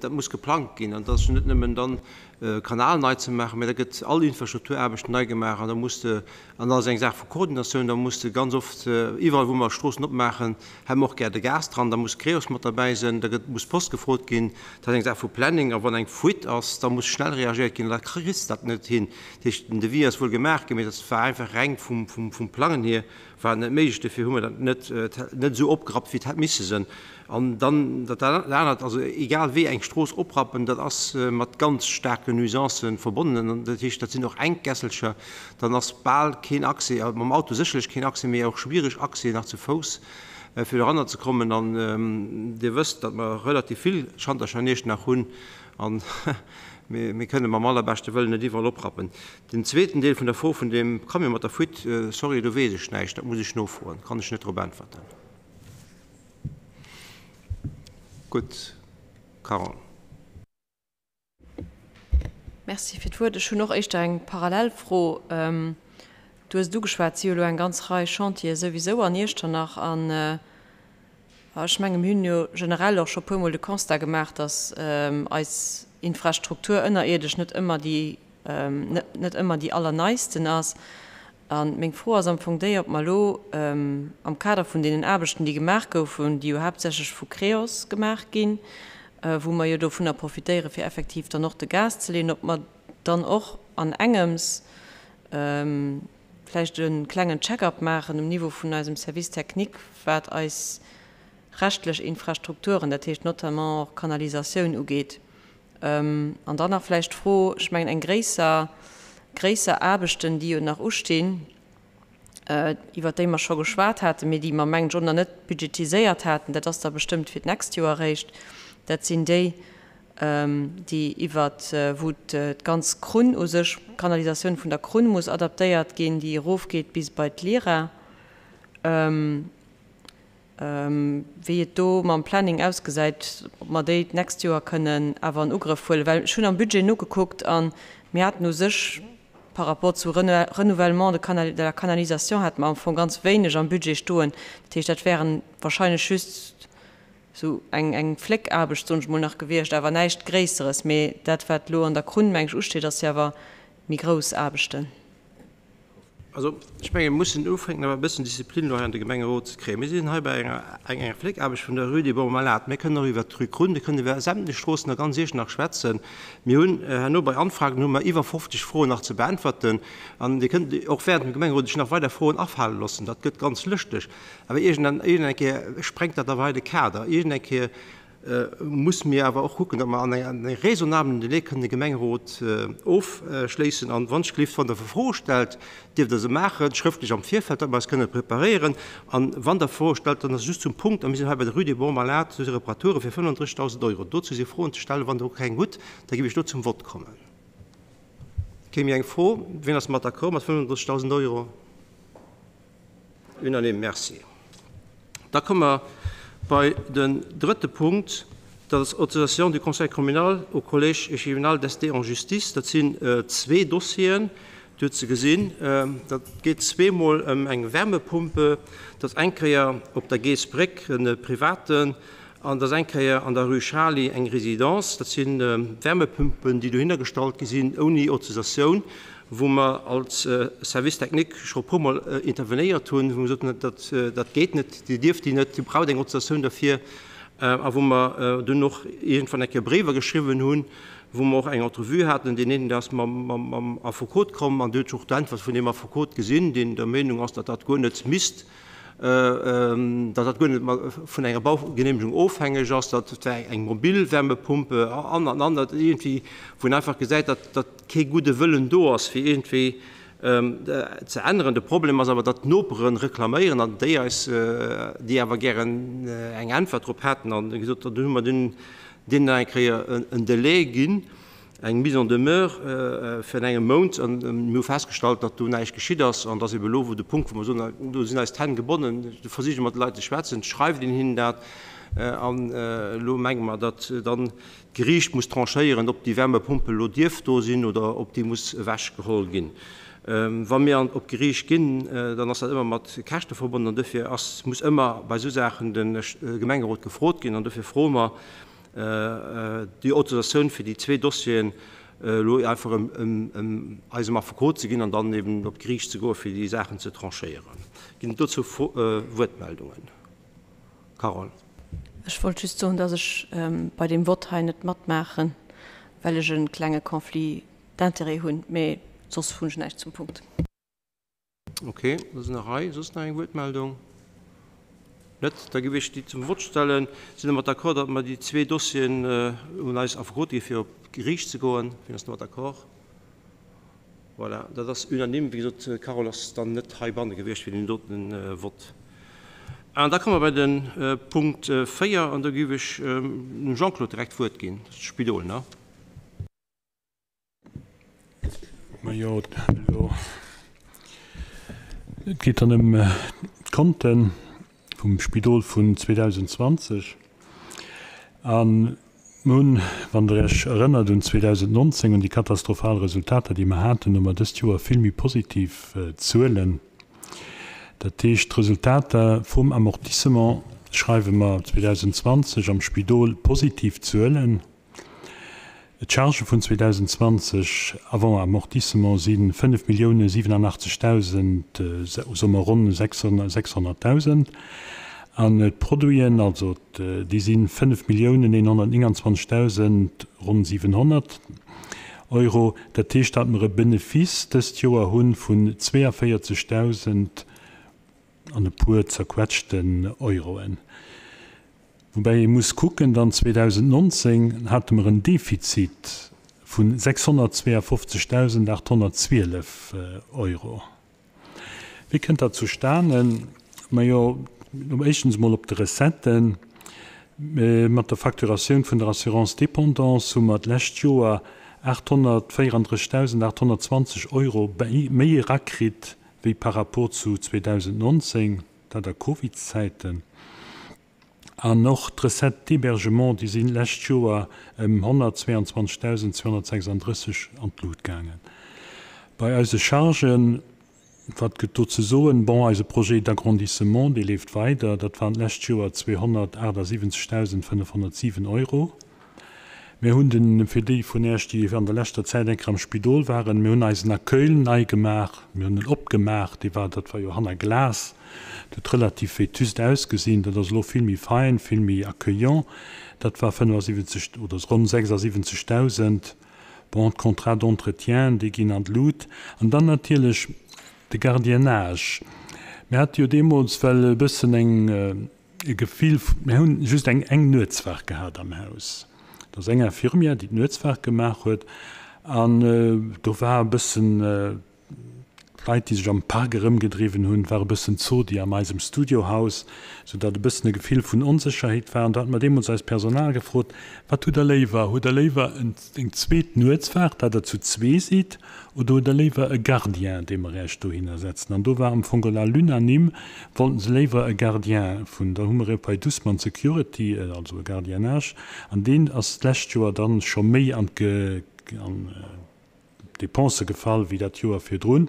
Speaker 1: dat muss geplangt ginn. An dat ass jo net nëmmen dann e Kanal nei ze maachen, mä da gëtt all Infrastrukturaarbechten nei gemaach an da muss de, an dat ass eng Saach vu Koordinatioun, da muss de ganz oft iwwerall wou mer Stroossen opmaachen, hätt mer och gär de Gas dran, da muss Creos mat derbäi sinn, da gëtt, muss d'Post gefrot ginn. Dat ass eng Saach vu Planning. A wann eng Fuite ass, da muss schnell reagéiert ginn an da kriss de dat net hin. Dat heescht, den Devis ass wuel gemaach ginn, mä dat war einfach reng vum, vum, vum Plangen hier war et net méiglech. Dofir hu mer dat net, net esou opgerappt, wéi et hätt misse sinn. An dann dat anert, also egal wéi eng Strooss oprappen, dat ass mat ganz staarken Nuisancen verbonnen. An dat heescht, dat sinn och enk Gässelcher, dann ass bal keen Accès, mam Auto sécherlech keen Accès, mee och schwiereg Accès nach zu Fouss, fir doranner ze kommen. An Dir wësst, datt mer relativ vill Schantercher an Iechternach hunn an mir kënne mam allerbeschte Wëllen net iwwerall oprappen. Den zweeten Deel vun der Fro vun deem Camion mat der Fuite, sorry, do weess ech näischt, dat muss ech nofroen, kann ech net drop äntwerten. Gutt, Carole.
Speaker 4: Merci fir d'Wuert. Ech hunn och éischter eng parallel Fro. Du hues et ugeschwat, et si jo elo eng ganz Rei Chantiere souwisou an Iechternach. An ech menge mir hunn jo generell och scho puermol de Constat gemaach, datt eis Infrastruktur ënnerierdesch net ëmmer déi. net ëmmer déi allerneisten ass. A meng Fro ass am Fong déi, ob mer elo am Kader vun deenen Aarbechten, déi gemaach goufen, déi jo haaptsächlech vu Creos gemaach ginn, wou mer jo dovunner profitéieren, fir effektiv dann och de Gas ze leeën, ob mer dann och an engems vläicht e klengen Check-up maachen um Niveau vun eisem Service technique, wat eis reschtlech Infrastrukturen, dat heescht notamment och Kanalisatioun ugeet. An dann nach vläicht d'Fro, ech mengen eng gréisser, gréisser Aarbechten, déi jo nach ustinn, iwwert déi mer scho geschwat haten, mee déi mer, mengen ech, och nach net budgetiséiert haten, dat ass da bestëmmt fir d'nächst Joer eréischt, dat sinn déi, déi iwwert, wou d'ganz Krunn u sech, d'Kanalisatioun vun der Krunn muss adaptéiert ginn, déi erofgeet bis bei d'Lira. Wéi et do mam Planning ausgesäit, ob mer déi d'nächst Joer kënnen awer an Ugrëff huelen. Well ech hunn am Budget nogekuckt a mir haten u sech par rapport zu Renouvellement de de la canalisation hate mer am Fong ganz wéineg am Budget stoen. Dat heescht, dat wären wahrscheinlech just esou eng eng Fléckaarbecht, soen ech mol, nach gewiescht, awer näischt Gréisseres. Mee dat, wat elo an der Krunn, meng ech, usteet, ass jo awer méi grouss Aarbechten.
Speaker 1: Also, ech mengen, mir mussen ufänken, awer e bëssen Disziplin elo hei an de Gemengerot ze kréien. Mir sinn hei bei enger, enger Fléckaarbecht vun der Rue des Bons Malades. Mir kënnen och iwwert d'Rue Krunn, mir kënnen iwwer sämtlech Stroossen a ganz Iechternach schwätzen. Mir hunn herno bei Anfragen hu mer iwwer 50 Froen nach ze beäntwerten. An Dir kënnt och während dem Gemengerot Iech nach weider Froen afale loossen. Dat gëtt ganz lëschteg. Awer iergend, iergend eng Kéier sprengt dat awer hei de Kader. Iergend eng Kéier musse mir awer och kucken, datt mer an engem raisonnablen Délai kënnen de Gemengerot ofschléissen. An wann ech gelift, wann Der Froe stellt, dierft Der se maachen, schrëftlech am Virfeld, datt mer eis kënnen preparéieren. An wann Der Froe stellt, dann ass et just zum Punkt, a mir sinn hei bei der Rue des Bons Malades, do si Reparature fir 35.000 Euro. Dozou si Froen ze stellen. Wann Der keng hutt, da géif ech do zum Vott kommen. Kee méi eng Fro? Wien ass mat d'accord mat 35.000 Euro? Unanime, merci. Da komme mer bei den drëtte Punkt, dat ass Autorisation du Conseil communal au Collège échevinal d'ester en justice. Dat sinn zwee Dossieren, Dir hutt se gesinn. Dat geet zweemol ëm eng Wärmepumpe. Dat ass eng Kéier op der Geesbréck e Privaten an dat ass eng Kéier an der Rue Schaly eng Résidence. Dat si Wärmepumpen, déi dohinner gestallt gi sinn ouni Autorisatioun. wou mer als Service technique scho e puermol intervenéiert hunn, wou mer gesot hunn, dat, dat geet net, Dir dierft déi net, Dir braucht eng Autorisatioun derfir, a wou mer dunn och iergendwann eng Kéier Bréiwer geschriwwen hunn, wou mer och eng Entrevue haten. Deen een, dee ass mam, mam, mam Affekot komm an Dir hutt och d'Äntwert vun deem Affekot gesinn, deen der Meenung ass, datt dat guer net misst, datt dat guer net vun enger Baugenehmegung ofhängeg ass, datt et war eng mobil Wärmepumpe an, an, an, datt iergendwéi, wou een einfach gesäit, datt, datt kee gudde Wëllen do ass, fir iergendwéi ze änneren. De Problem ass awer, datt d'Nopere reklaméieren an déi eis, déi awer gären eng Äntwert drop hätten. An wéi gesot, dunn hu mer deenen nach eng Kéier en Delai ginn, eng Mise en demeure vun engem Mount. An mir hu festgestallt, datt do näischt geschitt ass. An et ass ebe elo wou de Punkt, wou mer soen, do sinn eis d'Hänn gebonnen, do versiche mer mat de Leit ze schwätzen, schreift een hinnen dat. An elo menge mer, datt dann D'Geriicht muss tranchéieren, ob déi Wärmepumpe elo dierf do sinn oder ob déi muss ewechgeholl ginn. Wa mir an op d'Geriicht ginn, dann ass dat ëmmer mat Käschte verbonnen an dofir ass, muss ëmmer bei esou Saachen de Gemengerot gefrot ginn. An dofir froe mer déi Autorisatioun fir déi zwee Dossieren elo einfach ëm eisem Affekot ze ginn an dann eben op d'Geriicht ze goe fir déi Saachen ze tranchéieren. Ginn et dozou Wuertmeldungen? Carole.
Speaker 4: Ech wollt just soen, dass ech bei deem Vott hei net matmaachen, well ech e klenge Conflit d'intérêts hunn, mee soss hunn ech näischt zum Punkt.
Speaker 1: Ok, dat ass an der Rei. Soss nach eng Wuertmeldung? Net? Da géif ech déi zum Vott stellen. Sinn Der mat d'accord, datt mer déi zwee Dossieren un eis Affekote gi fir op d'Geriicht ze goen? Wien ass domat d'accord? Voilà, dat ass unanime. Wéi gesot, d'Carole ass dann net heibanne gewiescht fir deen doten Vott. An da komme mer bei de Punkt 4 an do géif ech dem Jean-Claude direkt d'Wuert ginn. Dat ass de Spidol, ne?
Speaker 5: Majo, elo, et geet dann ëm d'Konten vum Spidol vun 2020. A mir hunn, wann Der Iech erënnert un 2019, un déi katastrophal Resultater, déi mer haten, hu mer dëst Joer vill méi positiv Zuelen. Dat heescht, d'Resultater vum Amortissement schreiwe mer 2020 am Spidol positiv Zuelen. D'Chargë vun 2020 avant amortissement si 5.087.000, soe mer ronn 600.000. An d'Produiten, also déi si 5.129.000, ronn 700 Euro. Dat heescht, datt mer e Benefice dëst Joer hu vun 42.000 an e puer zerquetschten Euroen. Woubäi ee muss kucken, dann 2019 hate mer en Defizit vu 652.812 Euro. Wéi kënnt dat zustanen? Majo, éischtens emol op de Recetten. Mat der Facturatioun vun der Assurance dépendance hu mer d'lescht Joer 834.820 Euro méi erakritt wéi par rapport zu 2019, dat a Covidzäiten. An och d'Recettes d'hébergement, déi sinn d'lescht Joer ëm 122.236 an d'Lut gaangen. Bei eise Chargen, wat gëtt do ze soen? Bon, eise Projet d'agrandissement, dee leeft weider. Dat waren d'lescht Joer 278.507 Euro. Mir hunn den, fir déi vun Iech, déi an der leschter Zäit eng Kéier am Spidol waren, mir hunn eisen Accueil nei gemaach, mir hunn en opgemaach, dee war, dat war jo hanner Glas, dat huet relativ vétuste ausgesinn, dat ass elo vill méi fein, vill méi accueillant. Dat war 75 oder ronn 76.000. Bon, d'Contrats d'entretien, déi ginn an d'Lut. An dann natierlech de Gardiennage. Mir hate jo deemools, well e bëssen eng, e Gefill, mir hunn just eng eng Nuetswaach gehat am Haus. Dat ass eng Infirmière, déi d'Nuetswaach gemaach huet an do war e bëssen, d'Leit, déi sech am Park erëmgedriwwen hunn, war e bëssen Zodi an eisem Studiohaus, sou datt e bëssen e Gefill vun Onsécherheet war. An do hate mer deemools eist Personal gefrot, Wat hutt Der léiwer? Hutt Der léiwer eng zweet Nuetswaach, dat Der zu zwee sidd, Oder hutt Der léiwer e Gardien, dee mer Iech dohinner setzen? An do war am Fong à l'unanime, wollten se léiwer e Gardien vun, da hu mer e bei Dussmann Security, also e Gardiennage, an deen ass d'lescht Joer dann scho méi an d'Dépensë gefall wéi dat Joer virdrun.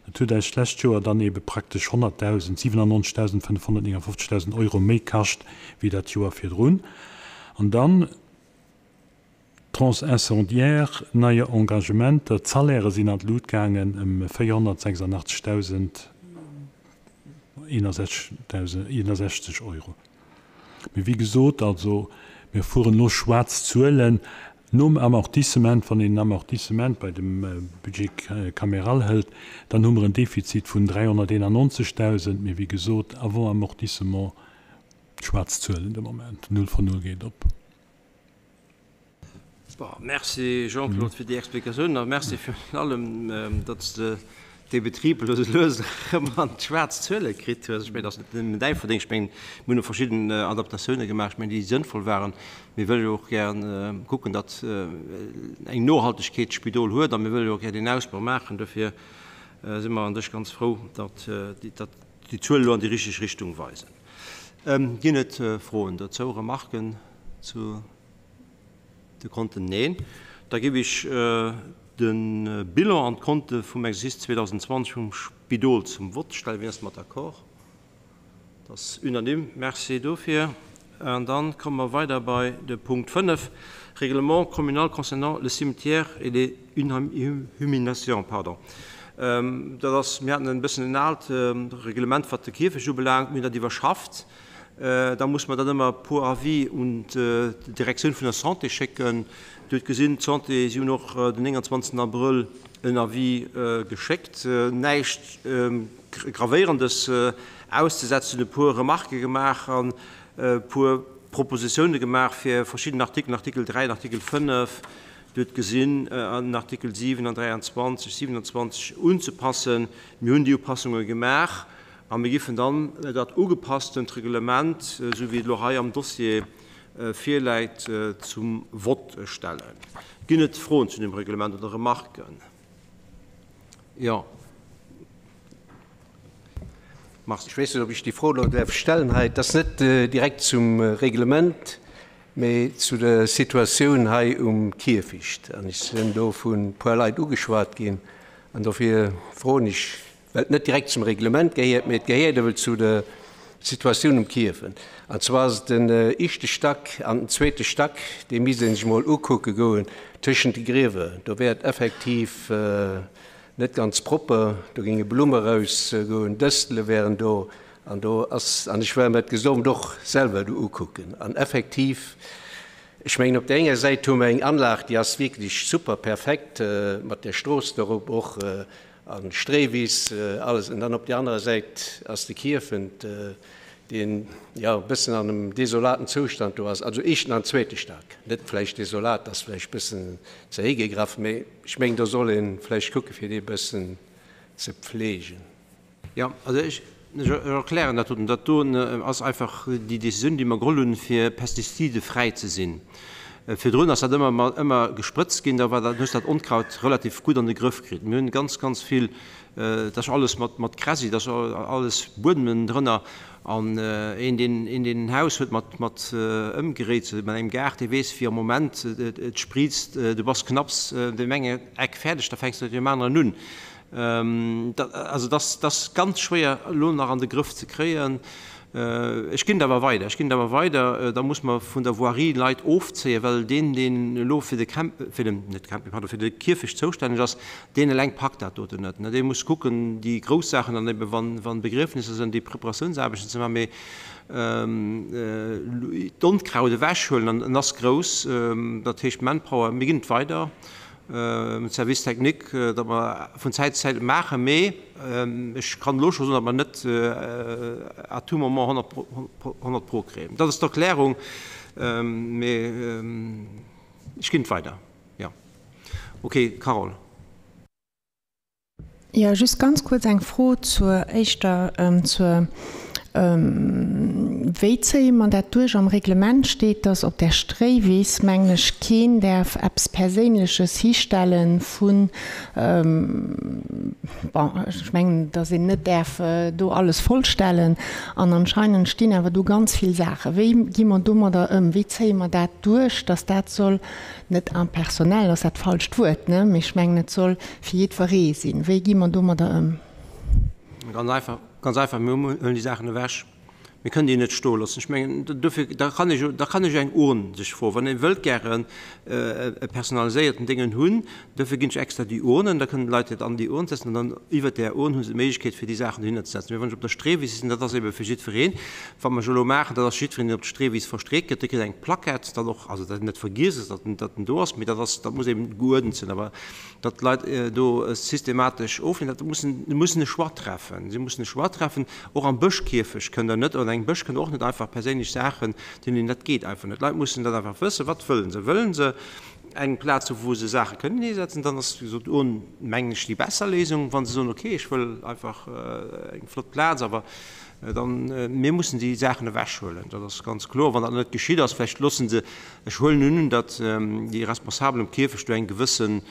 Speaker 5: Dat huet eis d'lescht Joer dann eebe praktesch 100.000, 97.559.000 Euro méi kascht wéi dat Joer virdrun. An dann. Tranche incendiaire, neie Engagementer, d'Salairë sinn an d'Lut gaangen ëm 486.061 Euro. Mee wéi gesot, also mir fueren elo schwaarz Zuelen nom Amortissement. Wann een den Amortissement bei dem Budget caméral hëlt, dann hu mer en Defizit vun 391.000. Mee wéi gesot, avant amortissement schwaarz Zuelen de Moment, Null von Null geet op.
Speaker 1: Bon, merci Jean-Claude fir déi Explikatiounen a merci virun allem, datt s de dee Betrib elo esou lues erëm an d'schwaarz Zuele kritt hues. Ech mengen, dat ass net nëmmen däi Verdéngscht. Ech mengen, mir hunn och verschidden Adaptatioune gemaach, ech mengen, déi sënnvoll waren. Mir wëlle jo och gär kucken, datt eng Nohaltegkeet d'Spidol huet a mir wëlle jo och gär deen Ausbau maachen. Dofir si mer an sech ganz frou, datt déi Zuele elo an déi richteg Richtung weisen. Ginn et Froen dozou, Remarken zu de Konten? Neen. Da géif ech de Bilan an d'Konte vum Exercice 2020 vum Spidol zum Vott stellen. Wien ass domat d'accord? Dat ass unanime. Merci dofir. An da komme mer weider bei de Punkt 5, Règlement communal concernant le cimetière et les inhumations. Pardon. Dat ass, mir haten e bëssen en aalt Reglement, wat de Kierfecht ubelaangt. Mir hunn dat iwwerschafft. Da muss mer dat ëmmer pour avis un d'Direktioun vun der Santé schécken. Dir hutt gesinn, d'Santé, si hunn och den 29 Abrëll en Avis geschéckt. Näischt Gravéierendes auszesetzen, e puer Remarquë gemaach an e puer Propositioune gemaach fir verschidden Artikelen, Artikel 3 an Artikel 5, Dir hutt gesinn, an den Artikel 7 an 23, 27 unzepassen. Mir hunn déi Upassunge gemaach a mir giffen dann dat ugepasstent Reglement, esou wéi et elo hei am Dossier virläit, zum Vott stellen. Ginn et Froen zu dem Reglement oder Remarken? Jo.
Speaker 6: Mars. Ech weess net, ob ech déi Fro elo däerf stellen hei. Et ass net direkt zum Reglement, mee zu der Situatioun hei um Kierfecht. An ech sinn do vu puer Leit ugeschwat ginn. An dofir froen ech, well et net direkt zum Reglement gehéiert, mee et gehéiert ewell zu der. D'Situatioun um Kierfen. An zwar ass et den éischte Stack an den zweete Stack, dee misst ee sech mol ukucke goen, tëschent de Griewer. Do wär et effektiv net ganz propper, do géinge Blumme erausgoen, Dëstele wären do. An do ass, an ech war mer et gëscht Owend och selwer do ukucken, an effektiv, ech mengen op där enger Säit hu mer eng Anlag, déi ass wierklech super perfekt, mat där Strooss dorop och, An Stréiwiss, alles. An dann op där anerer Säit ass de Kierfent, deen, jo, e bëssen an engem desolaten Zoustand do ass. Also éischten an zweete Stack. Net vläicht desolat, ass vläicht e bëssen ze héi gegraff, mee ech mengen, do soll ee vläicht kucke fir dee bëssen ze pflegen.
Speaker 1: Jo, also ech erklären dat doten. Dat doen ass einfach déi Décisioun, déi mer geholl hunn, fir pestizidefräi ze sinn. Virdrun ass dat ëmmer ëmmer gesprëtzt ginn, da war dat, hues dat Onkraut relativ gutt an de Grëff kritt. Mir hunn ganz, ganz vill, dat ass alles mat mat Kräsi, dat ass alles Buedemen drënner. An een, deen een, deen en Haus huet mat mat ëmgeréit, mat engem Gaart, dee weess, wéi am Moment et spriizt, du bass knapps deem enge Eck fäerdeg, da fänks de deem aneren un. Also dat ass ganz schwéier elo nach an de Grëff ze kréien. Ech ginn et awer weider. Ech ginn et awer weider. Da muss mer vun der Voirie Leit ofzéien, well deen, deen elo fir de Camp, fir den, net Camping, pardon, fir de Kierfecht zoustänneg ass, deen eleng packt dat doten net. Dee muss kucken, déi grouss Saachen dann ebe wann Begriefnisser sinn, déi Preparatiounsaarbechten ze maachen. Mee d'Onkraut ewechhuelen, an en ass grouss, dat heescht Manpower, mir ginn et weider. Service technique, datt mer vun Zäit zu Zäit et maachen, mee ech kann elo scho soen, datt mer net à tout moment 100 pro kréien. Dat ass d'Erklärung, mee ech ginn et weider. Jo, okay. Carole.
Speaker 3: Jo, just ganz kuerz eng Fro zur éischter, zur, wéi zéie mer dat duerch? Am Reglement steet, dass op där Stréiwiss, mengen ech, keen däerf eppes Perséinleches histelle vun, bon, ech mengen, dass een net däerf do alles vollstellen. An anscheinend stinn awer do ganz vill Saachen. Wéi gi mer domadder ëm? Wéi zéie mer dat duerch, dass dat soll net impersonnel ass dat falscht Wuert, ne, mee ech mengen, et soll fir jiddweree sinn. Wéi gi mer domadder ëm?
Speaker 1: Ganz einfach, ganz einfach, mir huelen déi Saachen ewech. Mir kënnen déi net stoe loossen. Ech mengen, dofir, da kann ee jo, da kann ee jo eng Urn sech froen, wann ee wëllt gären e personaliséierten Déngen hunn. Dofir ginn ech extra déi Urnen, da kënnen d'Leit dat an déi Urn setzen an dann iwwert där Urn hu se d'Méiglechkeet, fir déi Saachen dohinner ze setzen. Mee wann ech op der Streewiss sinn, dat ass ebe fir jiddwereen. Wat mer jo elo maachen, dat ass jiddwereen, deen op d'Streewiss verstreet gëtt, dee kritt eng Plaquette, datt och, also datt en net vergiess ass, datt en, datt en do ass, mee dat ass, dat muss eben geuerdent sinn. Awer datt d'Leit do systematesch ofleenen, dat mussen, se mussen e Choix treffen. Si mussen e Choix treffen. Och am Bëschkierfecht kënnt Der net, oder an engem Bësch kënnt Der och net einfach perséinlech Saachen hinleeën. Dat geet einfach net. D'Leit mussen dat einfach wëssen. Wat wëllen se? Wëllen se eng Plaz hu wou se Saache kënnen hisetzen? Dann ass, wéi gesot, d'Urn, mengen ech, déi besser Léisung. Wa se soen, okay, ech wëll einfach eng flott Plaz, awer dann, mir mussen déi Saachen ewechhuelen, dat ass ganz kloer. Wann dat net geschitt ass, vläicht loosse se, ech huelen un, datt déi Responsabel um Kierfecht do eng gewëssen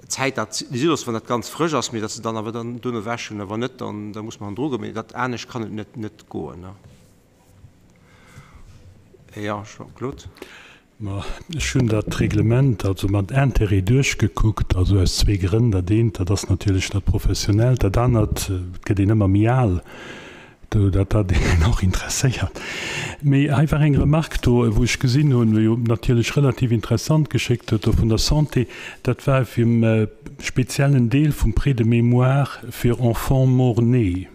Speaker 1: Zäit dat si loossen, wann dat ganz frësch ass, mee datt se dann awer dann dunn ewechhuelen. A wann net, dann da muss mer hannendru goen. Mee dat anescht kann et net net goen. Jo, Jean-Claude.
Speaker 5: Ma ech hunn dat Reglement also mat Intérêt duerchgekuckt, also aus zwee Grënn. Dat eent, dat ass natierlech dat Professionellt, dat anert, et gëtt een ëmmer méi al, do dat dat een och interesséiert. Mee hei war eng Remarque do, wou ech gesinn hunn, wou jo natierlech relativ interessant geschéckt huet do vun der Santé, dat war fir e speziellen Deel vum Prêt de mémoire fir enfants mort-nés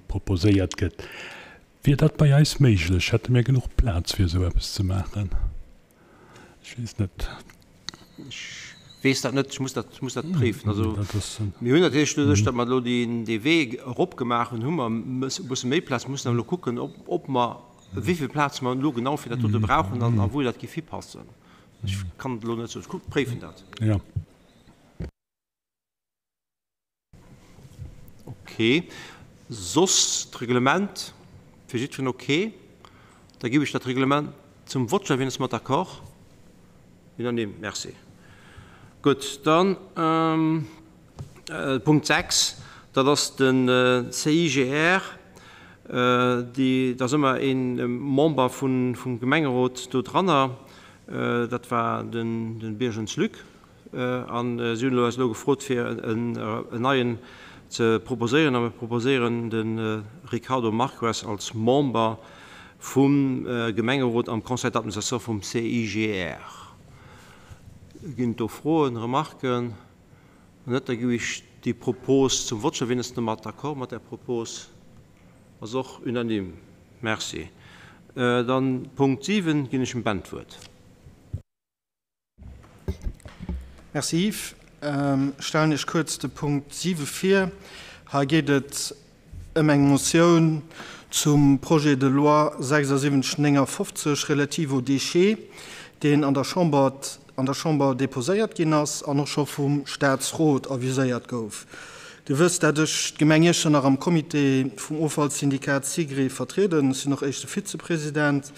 Speaker 5: proposéiert gëtt. Wier dat bei eis méiglech? Hätte mir genuch Plaz fir esou eppes ze maachen? Ech weess net.
Speaker 1: Ech weess dat net, ech muss dat, muss dat préifen. Also mir hunn natierlech doduerch, datt mer elo deen, dee Wee eropgemaach hunn, hu mer e bësse méi Plaz. Mir mussen awer elo kucken, ob, ob mer, wéi vill Plaz mer elo genau fir dat dote brauchen an a wou dat géif hipassen. Ech kann et elo net soen. Ech préifen dat.
Speaker 5: Jo.
Speaker 1: Ok. Soss d'Reglement fir jiddwereen ok? Da ginn ech dat Reglement zum Vott. Wien ass mat d'accord? Unanime. Merci. Gutt, dann Punkt 6, dat ass de CIGR. Déi, da ass ëmmer ee Member vum Gemengerot do dranner. Dat war de Birgens Luc. An si hunn elo eis elo gefrot, fir en neie. ze proposéieren. A mir proposéieren de Ricardo Marques als Member vum Gemengerot am Conseil d'administration vum CIGR. Ginn et do Froen, Remarken? Wann net, da giff ech déi Propos zum Vott stellen. Wien ass domat d'accord, mat där Propos? Ass och unanime. Merci. Dann Punkt 7, ginn ech dem Ben d'Wuert.
Speaker 7: Merci Yves. Ech stellen Iech kuerz de Punkt 7 vir. Hei geet et ëm eng Motioun zum Projet de loi 7659 relative aux déchets, deen an der Chamber an der Chamber déposéiert ginn ass an och scho vum Statsrot aviséiert gouf. Dir wësst, dat ech d'Gemeng Iechternach am Comité vum Offallsyndikat SIGRE vertrieden. Ech sinn och éischte Vizepresident.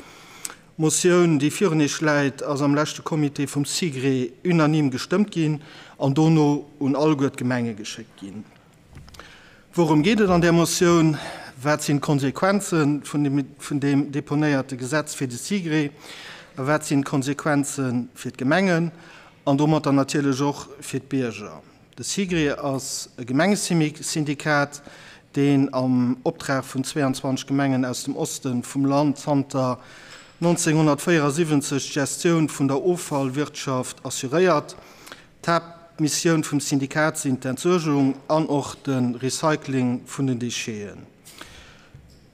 Speaker 7: D'Motioun, déi virun Iech läit, ass am leschte Comité vum SIGRE unanime gestëmmt ginn an dono un alleguer d'Gemenge geschéckt ginn. Wourëm geet et an där Motioun? Wat sinn d'Konsequenze vun deem deponéierte Gesetz fir de SIGRE? A wat sinn d'Konsequenze fir d'Gemengen an domatter natierlech och fir d'Bierger? De SIGRE ass e Gemengesyndikat, deen am Optrag vun 22 Gemengen aus dem Oste vum Land zanter 1974 d'Gestioun vun der Offallwirtschaft assuréiert. D'Haaptmissioun vum Syndikat sinn d'Entsuergung an och de Recycling vun den Décheten.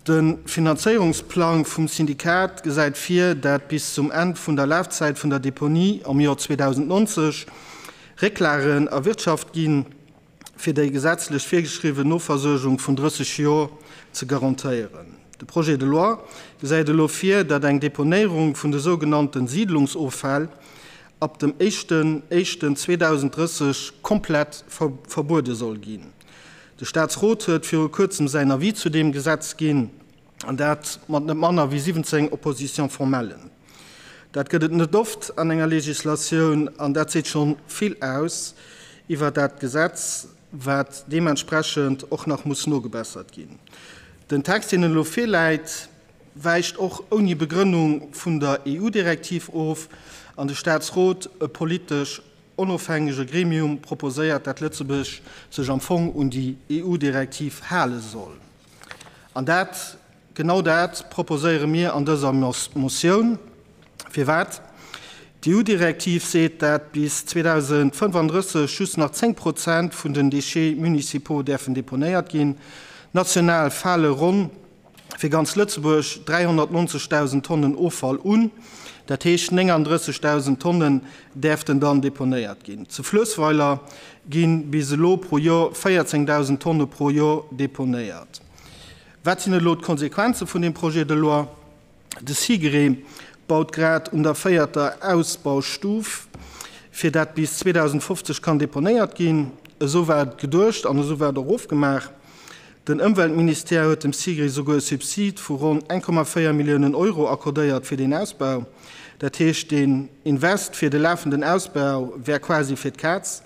Speaker 7: De Finanzéierungsplang vum Syndikat gesäit vir, dat bis zum Enn vun der Lafzäit vun der Deponie am Joer 2090 Récklagen erwirtschaft ginn, fir déi gesetzlech virgeschriwwen Noversuergung vun 30 Joer ze garantéieren. De Projet de loi gesäit elo vir, dat eng Deponéierung vun de sougenannten Siedlungsoffäll ab dem éischten éischten 2030 komplett verbuede soll ginn. De Staatsrot huet viru kuerzem säin Avis zu deem Gesetz ginn, an dat mat net manner wéi 17 Oppositions formellen. Dat gëtt et net oft an enger Legislatioun, an dat seet scho vill aus iwwer dat Gesetz, wat deementsprechend och nach muss nogebessert ginn. Den Text, deen elo virläit, wäicht och ouni Begrënnung vun der EU-Direktiv of an de Staatsrot, e politesch onofhängege Gremium, proposéiert, dat Lëtzebuerg sech am Fong un déi EU-Direktiv hale soll. An dat, genau dat proposéiere mir an dëser Motioun. Firwat? D'EU-Direktiv seet, dat bis 2035 just nach 10 Prozent vun den Déchets municipaux däerfen deponéiert ginn. National fale ronn fir ganz Lëtzebuerg 390.000 Tonnen Offall un, dat heescht 39.000 Tonnen däerften dann deponéiert ginn. Zu Fluessweiler gi bis elo pro Jor 14.000 Tonne pro Jor deponéiert. Wat sinn elo d'Konsequenze vun deem Projet de loi? De SIGRE baut grad un der véierter Ausbaustuf, fir dat bis 2050 kann deponéiert ginn. Esou war et geduecht an esou war et och ofgemaach. Den Ëmweltministère huet dem SIGRE souguer e Subsid vu ronn 1,4 Milliounen Euro accordéiert fir deen Ausbau. Dat heescht, deen Invest fir de lafenden Ausbau wär quasi fir d'Kaz,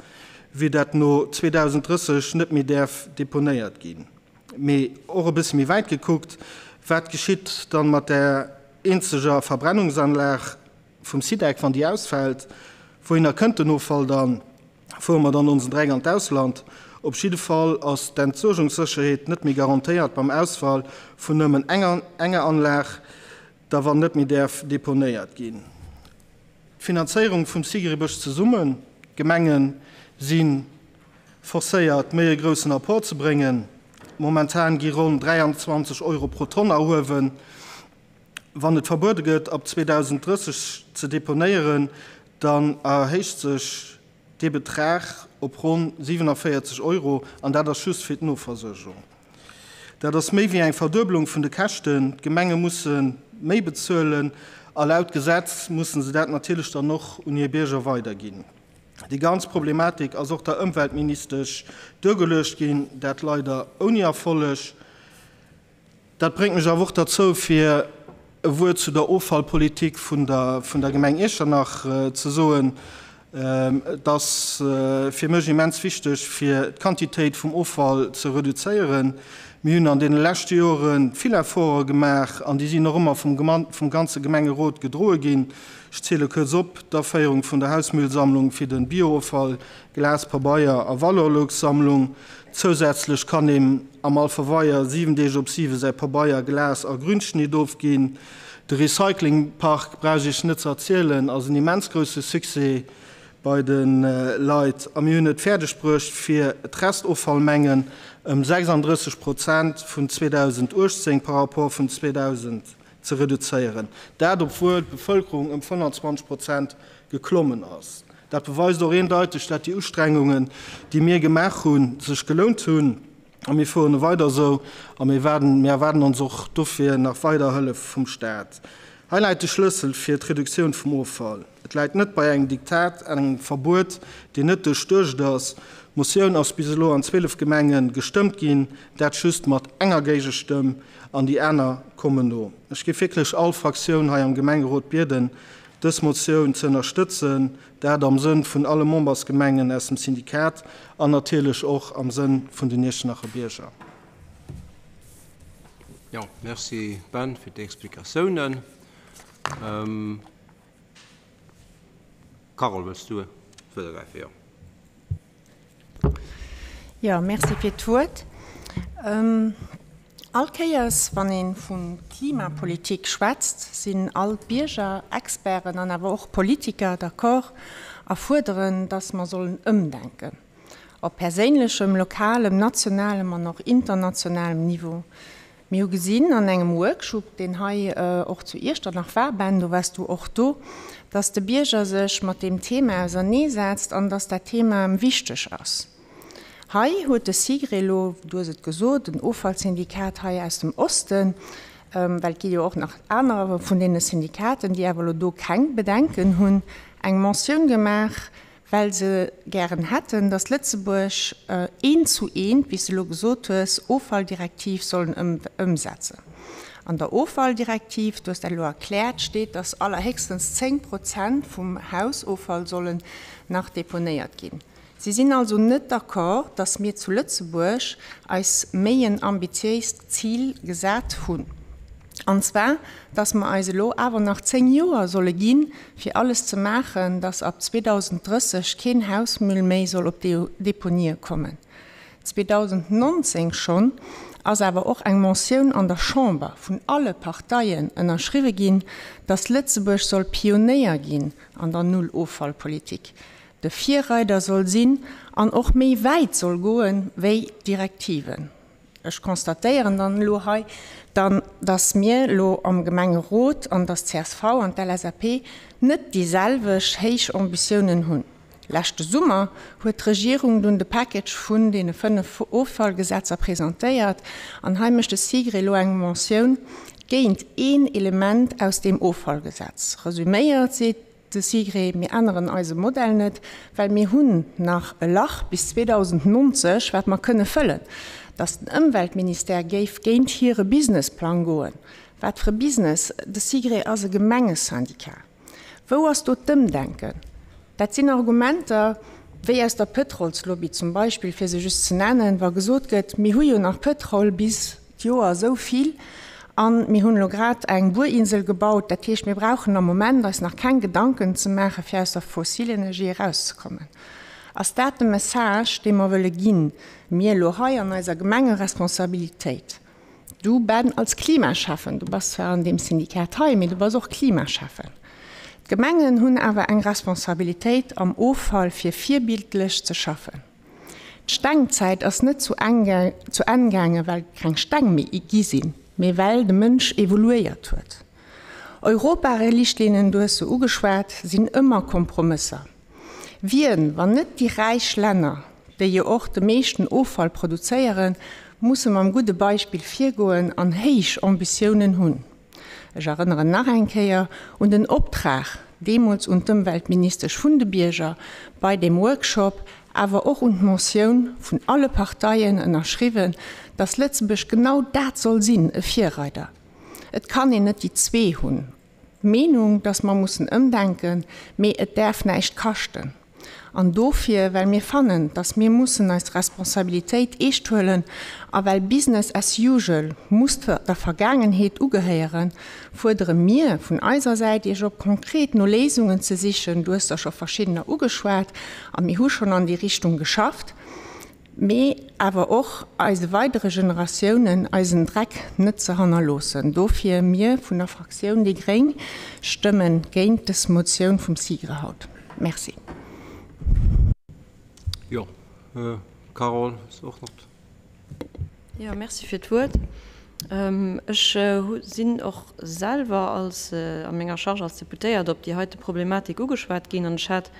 Speaker 7: vue dat no 2030 net méi däerf deponéiert ginn. Mee och e bësse méi wäit gekuckt, Wat geschitt dann mat där eenzeger Verbrennungsanlag vum SIDEC, wann déi ausfält? Wouhinner kënnt den Offall dann? Fuere mer dann onsen Dreck an d'Ausland? Op jidde Fall ass d'Entsuergungssécherheet net méi garantéiert beim Ausfall vun nëmmen enger Anlag, da wann net méi däerf deponéiert ginn. D'Finanzéierung vum SIGRE-Bësch zesummen, d'Gemenge si forcéiert méi e groussen Apport ze bréngen. Momentan gi ronn 23 Euro pro Tonn erhuewen. Wann et verbuede gëtt, ab 2030 ze deponéieren, dann erhéicht sech dee Betrag op ronn 47 Euro, an dat ass just fir d'Noversuergung. Dat ass méi wéi eng Verduebelung vun de Käschten. D'Gemenge musse méi bezuelen a laut Gesetz musse se dat natierlech dann och un hir Bierger weiderginn. Déi ganz Problematik ass och der Ëmweltministesch duergeluecht ginn, dat leider ouni Erfolleg. Dat bréngt mech awer och derzou, fir e Wuert zu der Offallpolitik vun der vun der Gemeng Iechternach ze soen. Et ass fir mech immens wichteg, fir d'Quantitéit vum Offall ze reduzéieren. Mir hunn an deene leschte Jore vill Efforte gemaach an déi sinn och ëmmer vum ganze Gemengerot gedroe ginn. Ech ziele kuerz op, d'Aféierung vun der Hausmüllsammlung fir de Biooffall, Glas, Pabeier a Valorlux-Sammlung. Zousätzlech kann een am Alfer Weier 7 Deeg op 7 säi Pabeier, Glas a Grünschnitt ofginn. De Recyclingpark, brauch ech Iech net ze erzielen, ass en immens grousse Succès bei de Leit. A mir hunn et fäerdeg bruecht, fir d'Restoffallmengen ëm 36 Prozent vun 2018 par rapport vun 2000 ze reduzéieren. Dat obwuel d'Bevëlkerung ëm 25 Prozent geklommen ass. Dat beweist och eendeiteg, dat déi Ustrengungen, déi mir gemaach hunn, sech gelount hunn. A mir fueren weider esou a mir waarden, mir erwaarden ons och dofir nach weider Hëllef vum Staat. Hei läit de Schlëssel fir d'Reduktioun vum Offall. Et läit net bei engem Diktat, engem Verbuet, deen net duerchduecht ass. D'Motioun ass bis elo an 12 Gemenge gestëmmt ginn, dat just mat enger Géigestëmm, an déi aner kommen no. Ech géif wierklech all Fraktioun hei am Gemengerot bieden, dës Motioun ze ënnerstëtzen, dat am Sënn vun alle Membersgemengen aus dem Syndikat an natierlech och am Sënn vun den Iechternacher Bierger.
Speaker 1: Jo, merci Ben fir déi Explikatiounen. Carole, wëlls du d'Wuert ergräifen? Jo.
Speaker 3: Jo, merci fir d'Wuert. All Kéiers, wann ee vu Klimapolitik schwätzt, sinn all d'Bierger, Experten an awer och Politiker d'accord a fuerderen, dass mer sollen ëmdenken, op perséinlechem, lokalem, nationalem an och internationalem Niveau. Mir hu gesinn an engem Workshoop, deen hei och zu Iechternach war, Ben, do waars du och do, dass de Bierger sech mat deem Thema auserneesetzt an dass dat Thema em wichteg ass. Hei huet de SIGRE elo, du hues et gesot, den Offallsyndikat hei aus dem Osten, well et gi jo och nach anerer vun deene Syndikaten, déi awer elo do keng Bedenken hunn, eng Mentioun gemaach, well se gären hätten, datt Lëtzebuerg eent zu eent, wéi s de elo gesot hues, Offalldirektiv sollen ëmsetzen. An der Offalldirektiv, du hues dat elo erkläert, steet, datt allerhéchstens 10 Prozent vum Hausoffall sollen nach deponéiert ginn. Si sinn also net d'accord, datt mir zu Lëtzebuerg eis méi en ambitiéist Zil gesat hunn. An zwar, dass mer eis elo awer nach 10 Joer solle ginn, fir alles ze maachen, dass ab 2030 keen Hausmüll méi soll op Deponië kommen. 2019 schonn ass awer och eng Motioun an der Chamber vun alle Parteien ënnerschriwwe ginn, dass Lëtzebuerg soll Pionéier ginn an der Null-Offall-Politik, de Virreider soll sinn an och méi wäit soll goen, wéi d'Direktiven. Ech constatéieren dann elo hei dann, dass mir elo am Gemengerot an dass csv an d'LSAP net déi selwecht héich Ambitiounen hunn. Leschte Summer huet d'Regierung dunn de Package vun deene 5 Offallgesetzer presentéiert an hei mécht de SIGRE elo eng Motioun géint een Element aus deem Offallgesetz. Resüméiert seet De SIGRE, Mir änneren eise Modell net, well mir hunn nach e Lach bis 2090, wat mer kënne fëllen. Datt den Ëmweltministère géif géint hire Businessplang goen. Wat fir e Business? De SIGRE ass e Gemengesyndicat. Wou ass do d'Ëmdenken? Dat sinn Argumenter wéi aus der Pëtrolslobby zum Beispill, fir se just ze nennen, wa gesot gëtt, mir hu jo nach Pëtrol bis d'Joer esou vill an mir hunn elo grad eng Buerinsel gebaut, dat heescht mir brauchen am Moment eis nach keng Gedanken ze maache fir aus der Fossilenergie erauszekommen. Ass dat de Message dee mer wëlle ginn, mir elo hei an eiser Gemengeresponsabilitéit? Du Ben als Klimaschäffen, du bass zwar an deem Syndikat hei, mee du bass och Klimaschäffen. D'Gemengen hunn awer eng Responsabilitéit am Offall fir virbildlech ze schaffen. D'Stengzäit ass net zu Enn gaangen, well keng Steng méi gi sinn, mee well de Mënsch evoluéiert huet. Europarelichtlinnen, du hues se ugeschwat, sinn ëmmer Kompromësser. Wien, wann net déi räich Länner, déi jo och de meeschten Offall produzéieren, musse mam gudde Beispill virgoen an héich Ambitiounen hunn. Ech erënneren nach eng Kéier un den Optrag deemools un d'Ëmweltministesch vun de Bierger bei deem Workshop, awer och un d'Motioun, vun alle Parteien ënnerschriwwen, dass Lëtzebuerg genau dat soll sinn, e Virreider. Et kann een net déi zwee hunn. D'Meenung, dass mer mussen ëmdenken, mee et däerf näischt kaschten. An dofir, well mir fannen, dass mir mussen eis Responsabilitéit eescht huelen a well Business as usual muss der Vergaangenheet ugehéieren, fuerdere mir vun eiser Säit Iech op, konkret no Léisungen ze sichen, du hues der scho verschiddener ugeschwat a mir hu schonn an déi Richtung geschafft, mee awer och eise weidere Generatiounen eisen Dreck net ze hannerloossen. Dofir, mir vun der Fraktioun déi gréng stëmmen géint dës Motioun vum SIGRE haut. Merci.
Speaker 1: Jo, Carole, hues du och nach.
Speaker 4: Jo, merci fir d'Wuert. Ech sinn och selwer als, a menger Charge als Deputéiert op déi heite Problematik ugeschwat ginn an ech hat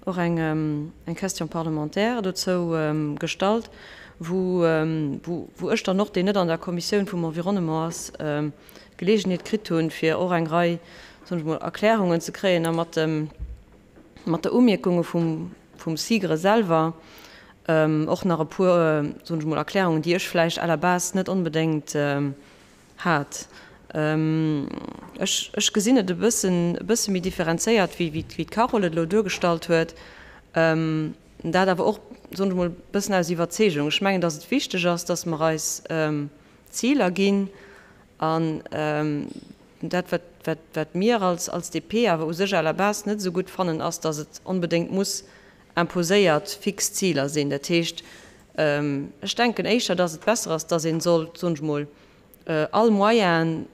Speaker 4: och eng eng Question parlementaire dozou gestallt, wou wou ech dann och, deen net an der Kommissioun vum Environnement ass, d'Geleegenheet kritt hunn, fir och eng Rei, soen ech mol, Erklärungen ze kréien a mat dem mat der Umierkunge vum vum SIGRE selwer och nach e puer, soen ech mol, Erklärungen, déi ech vläicht à la base net onbedéngt hat. Ech, ech gesinn et e bëssen, e bësse méi differenzéiert, wéi, wéi d'Carole et elo duergestallt huet. Dat awer och, soen ech mol, e bëssen aus Iwwerzeegung. Ech mengen, datt et wichteg ass, datt mer eis Ziler ginn. An dat, wat, wat, wat mir als, als DP awer u sech à la base net esou gutt fannen, ass, datt et onbedéngt muss imposéiert fix Ziler sinn. Dat heescht, ech denken éischter, datt et besser ass, datt ee sollt, soen ech mol, all Moyenen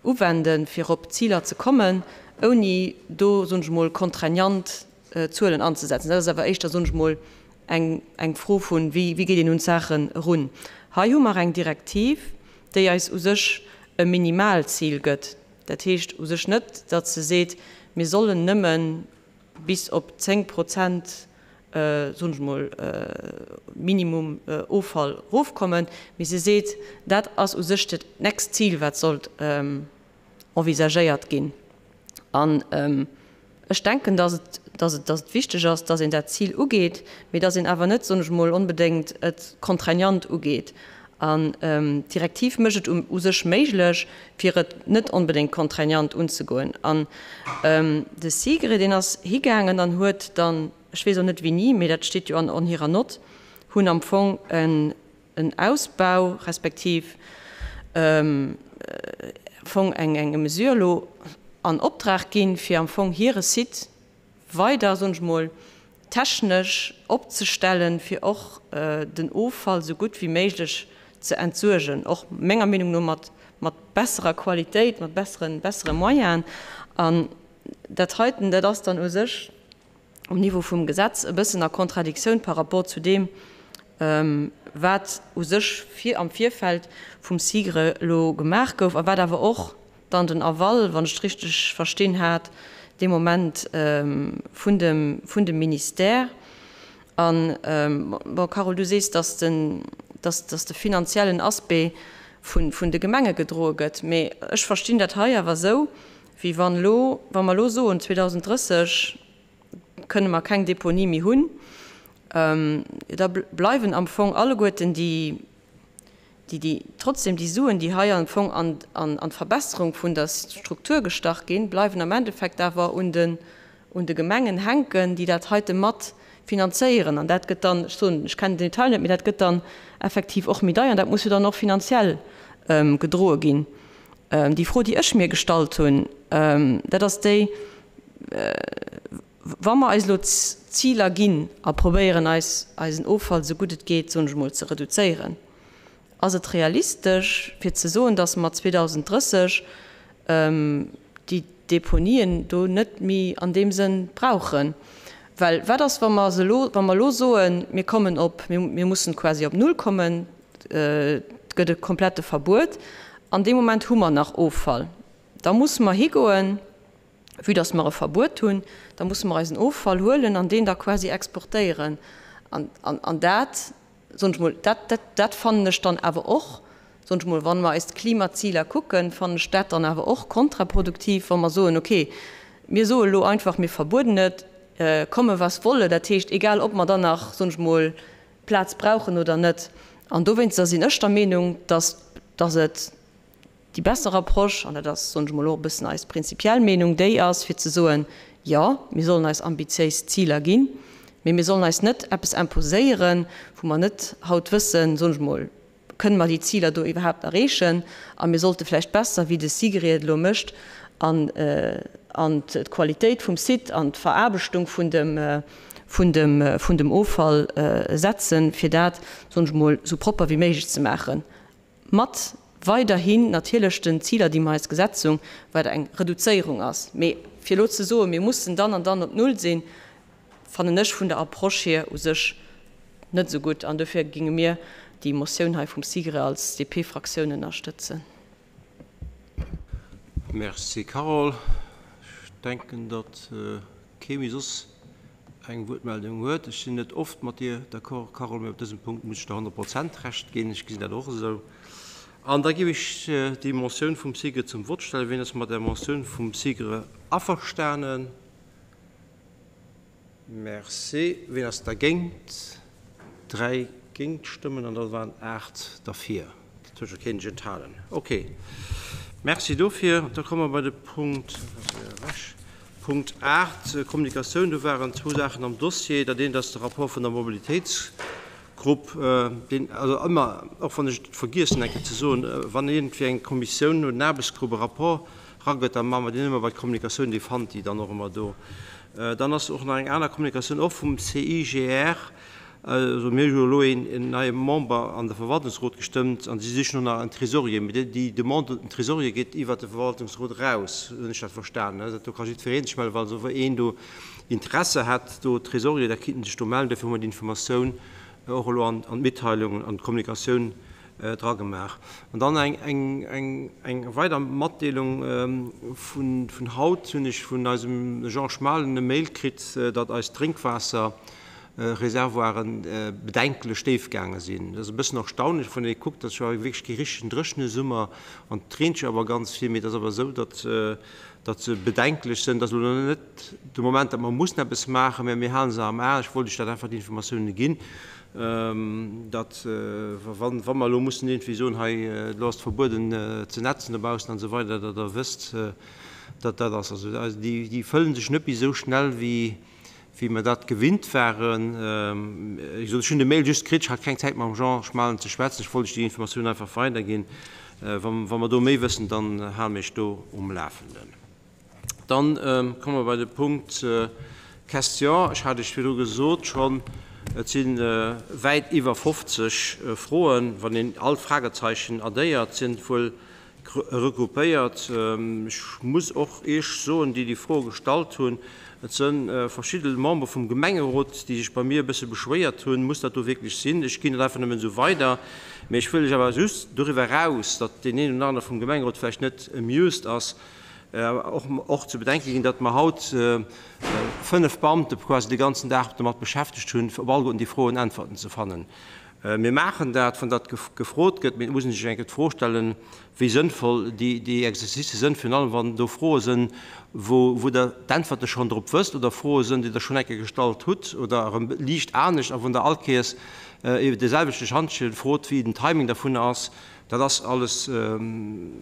Speaker 4: uwenden, fir op Ziler ze kommen, ouni do, soen ech mol, contraignant Zuelen anzesetzen. Dat ass awer éischter, soen ech mol, eng, eng Fro vun, wéi, wéi geet een un d'Saachen erun. Hei hu mer eng Direktiv, déi eis u sech e Minimalzil gëtt. Dat heescht u sech net, datt se seet, mir sollen nëmmen bis op 10 Prozent, soen ech mol, Minimum Offall erofkommen, mee se seet, dat ass u sech dat nächst Zil, wat sollt envisagéiert ginn. An ech denken, dass et, dass et, dass et wichteg ass, dass een dat Zil ugeet, mee dass een awer net, soen ech mol, onbedéngt et contraignant ugeet. An d'Direktiv mécht et u sech méiglech, fir et net onbedéngt contraignant unzegoen. An de SIGRE, deen ass higaangen an huet dann, ech weess och net wéini, mee dat steet jo an hirer Nott, hunn am Fong en Ausbau respektiv am Fong eng Mesure elo an Optrag ginn, fir am Fong hire Site weider, soen ech mol, technesch opzestellen, fir och den Offall esou gutt wéi méiglech ze entsuergen, och menger Meenung no mat mat besserer Qualitéit, mat besseren bessere Moyenen. An dat heiten, dat ass dann u sech um Niveau vum Gesetz e bëssen a Kontradiktioun par rapport zu deem, wat u sech vir am Virfeld vum SIGRE elo gemaach gouf a wat awer och Dann den Aval, wann ech et richteg verstinn hat, dee Moment vun dem, vun dem Ministère. An, bon, Carole, du sees, dass den, dass, dass de finanziellen Aspect vun, vun de Gemenge gedroe gëtt. Mee ech verstinn dat hei awer esou, wéi wann elo, wa mer elo soen, 2030 kënne mer keng Deponie méi hunn, da bleiwen am Fong alleguerten déi, déi, déi trotzdem déi Suen, déi hei am Fong an, an, an d'Verbesserung vun der Struktur gestach ginn, bleiwen am Endeffekt awer un den, un de Gemengen hänken, déi dat heite mat finanzéieren. An dat gëtt dann, ech soen, ech kennen den Detail net, mee dat gëtt dann effektiv och méi deier an dat muss jo dann och finanziell gedroe ginn. Déi Fro, déi ech mir gestallt hunn, dat ass déi, Wa mer eis elo Ziler ginn a probéieren eis eisen Offall esou gutt et geet, soen ech emol, ze reduzéieren, ass et realistesch fir ze soen, datt mer 2030 déi Deponien do net méi an deem Sënn brauchen? Well wat ass, wa mer se elo, wa mer elo soen, mir kommen op, mir mussen quasi op Null kommen, et gëtt e komplette Verbuet, an deem Moment hu mer nach Offall, da musse mer higoen, Vue dass mer e Verbuet hunn, da musse mer eisen Offall huelen an deen da quasi exportéieren. An, an, an dat, soen ech mol, dat, dat, dat fannen ech dann awer och, soen ech mol, wa mer eis d'Klimaziler kucken, fannen ech dat dann awer och kontraproduktiv, wa mer soen, okay, mir soe lo einfach, mir verbueden et, komme was wolle. Dat heescht, egal ob mer dann nach, soen ech mol, Plaz brauchen oder net. An dowéinster sinn ech der Meenung, dass, dass et, Déi besser Approche, an dat ass, soen ech emol, och e bëssen eis prinzipiell Meenung, déi ass, fir ze soen, Jo, mir sollen eis ambitiéis Ziler ginn, mee mir sollen eis net eppes imposéieren, wou mer net haut wëssen, soen ech mol, kënnen mer déi Ziler do iwwerhaapt erreechen? A mir sollte vläicht besser, wéi de SIGRE et elo mécht, an an d'Qualitéit vum Site, an d'Veraarbechtung vun dem, vun dem, vun dem Offall setzen, fir dat, soen ech mol, esou propper wéi méiglech ze maachen. Mat weiderhin natierlech den Ziler, déi mer eis gesetzt hunn, wat eng Reduzéierung ass. Mee fir elo ze soen, mir mussen dann an dann op Null sinn, fannen ech vun der Approche hier u sech net esou gutt. An dofir géinge mir déi Motioun hei vum SIGRE als DP-Fraktioun ënnerstëtzen.
Speaker 1: Merci Carole. Ech denken, datt kee méi soss eng Wuertmeldung huet. Ech sinn net oft mat dir d'accord, Carole, mee op dësem Punkt muss ech der 100 Prozent Recht ginn. Ech gesinn dat och esou. An da géif ech déi Motioun vum SIGRE zum Vott stellen. Wien ass mat der Motioun vum SIGRE averstanen? Merci. Wien ass dergéint? 3 Géintstëmmen an da waren 8 derfir. Dat huet scho keen sech enthalen. Okay. Merci dofir. Da komme mer bei de Punkt, Punkt 8, Kommunikatioun. Do waren zwou Saachen am Dossier. Dat eent ass de Rapport vun der Mobilitéitsgrupp, deen also ëmmer, och wann ech et vergiessen eng Kéier ze soen, wann iergendwéi eng Kommissioun oder en Aarbechtsgrupp e Rapport eragëtt, da maache mer deen ëmmer bei d'Kommunikatioun, dee fannt Dir dann och ëmmer do. Dann ass och nach eng aner Kommunikatioun, och vum CIGR. Also mir hu jo elo een neie Member an de Verwaltungsrot gestëmmt an si sichen och nach en Tresorier. Mee déi Demande un den Tresorier geet iwwert de Verwaltungsrot eraus, hunn ech dat verstanen. Dat do ka jiddweree sech mellen. Wa also een do Interesse hätt, do Tresorier, da kinnt en sech do mellen. Dofir hu mer déi Informatioun och elo an d'Mitteilung, an d'Kommunikatioun dra gemaach. An dann eng weider Matdeelung vun haut hunn ech vun eisem Jean Schmalen e Mail kritt, datt eist Drénkwaasser Reservoiren bedenklech déif gaange sinn. Dat ass e bëssen erstaunlech, wann ee kuckt, dat war wierklech kee richtegen dréchene Summer an et reent jo awer ganz vill, mee et ass awer esou, datt datt se bedenklech sinn. Et ass elo net de Moment, datt mer mussen eppes maachen, mä mir hale se am A. Ech wollt Iech dat einfach déi Informatiounen ginn, datt wa wa mer elo mussen iergendwéi soen, hei elo ass et verbueden ze nätzen dobaussen an esou weider, datt Der wësst, datt dat ass. Also déi déi fëllen sech net méi esou schnell wéi wéi mer dat gewinnt waren. Wéi gesot, ech hunn de Mail just kritt, ech hat keng Zäit mam Jean Schmalen ze schwätzen, ech wollt iech déi Informatioun einfach weiderginn. Wa mer do méi wëssen, dann hale mir iech do um Lafenden. Dann komme mer bei de Punkt Question. Ech hat iech virdru gesot schonn, et si wäit iwwer 50 Froen. Wann een all d'Fragezeichen addéiert, sinn et wuel Regroupéiert. Ech muss och Iech soen, déi déi Fro gestallt hunn, et si verschidde Member vum Gemengerot, déi sech bei mir e bësse beschwéiert hunn, Muss dat do wierklech sinn? Ech ginn dat einfach nëmmen esou weider. Mee ech wëll lech awer just doriwwer eraus, datt deen een oder anere vum Gemengerot vläicht net amused ass, och ze bedenke ginn, datt mer haut 5 Beamte quasi de ganzen Dag domat beschäftegt hunn, fir op alleguerten déi Froen Äntwerten ze fannen. Mir maachen dat, wann dat gefrot gëtt, mee et muss een sech eng Kéier d'Fro stellen, wéi sënnvoll déi Exercicë sënn, virun allem wann do Froe sënn, wou Der d'Äntwerte schonn drop wësst oder Froe sënn, déi Der schonn eng Kéier gestallt hutt oder erëm liicht anescht a wou Der all Kéiers iwwer dee selwechte Schantje frot, wéi den Timing dervun ass. Dat ass alles,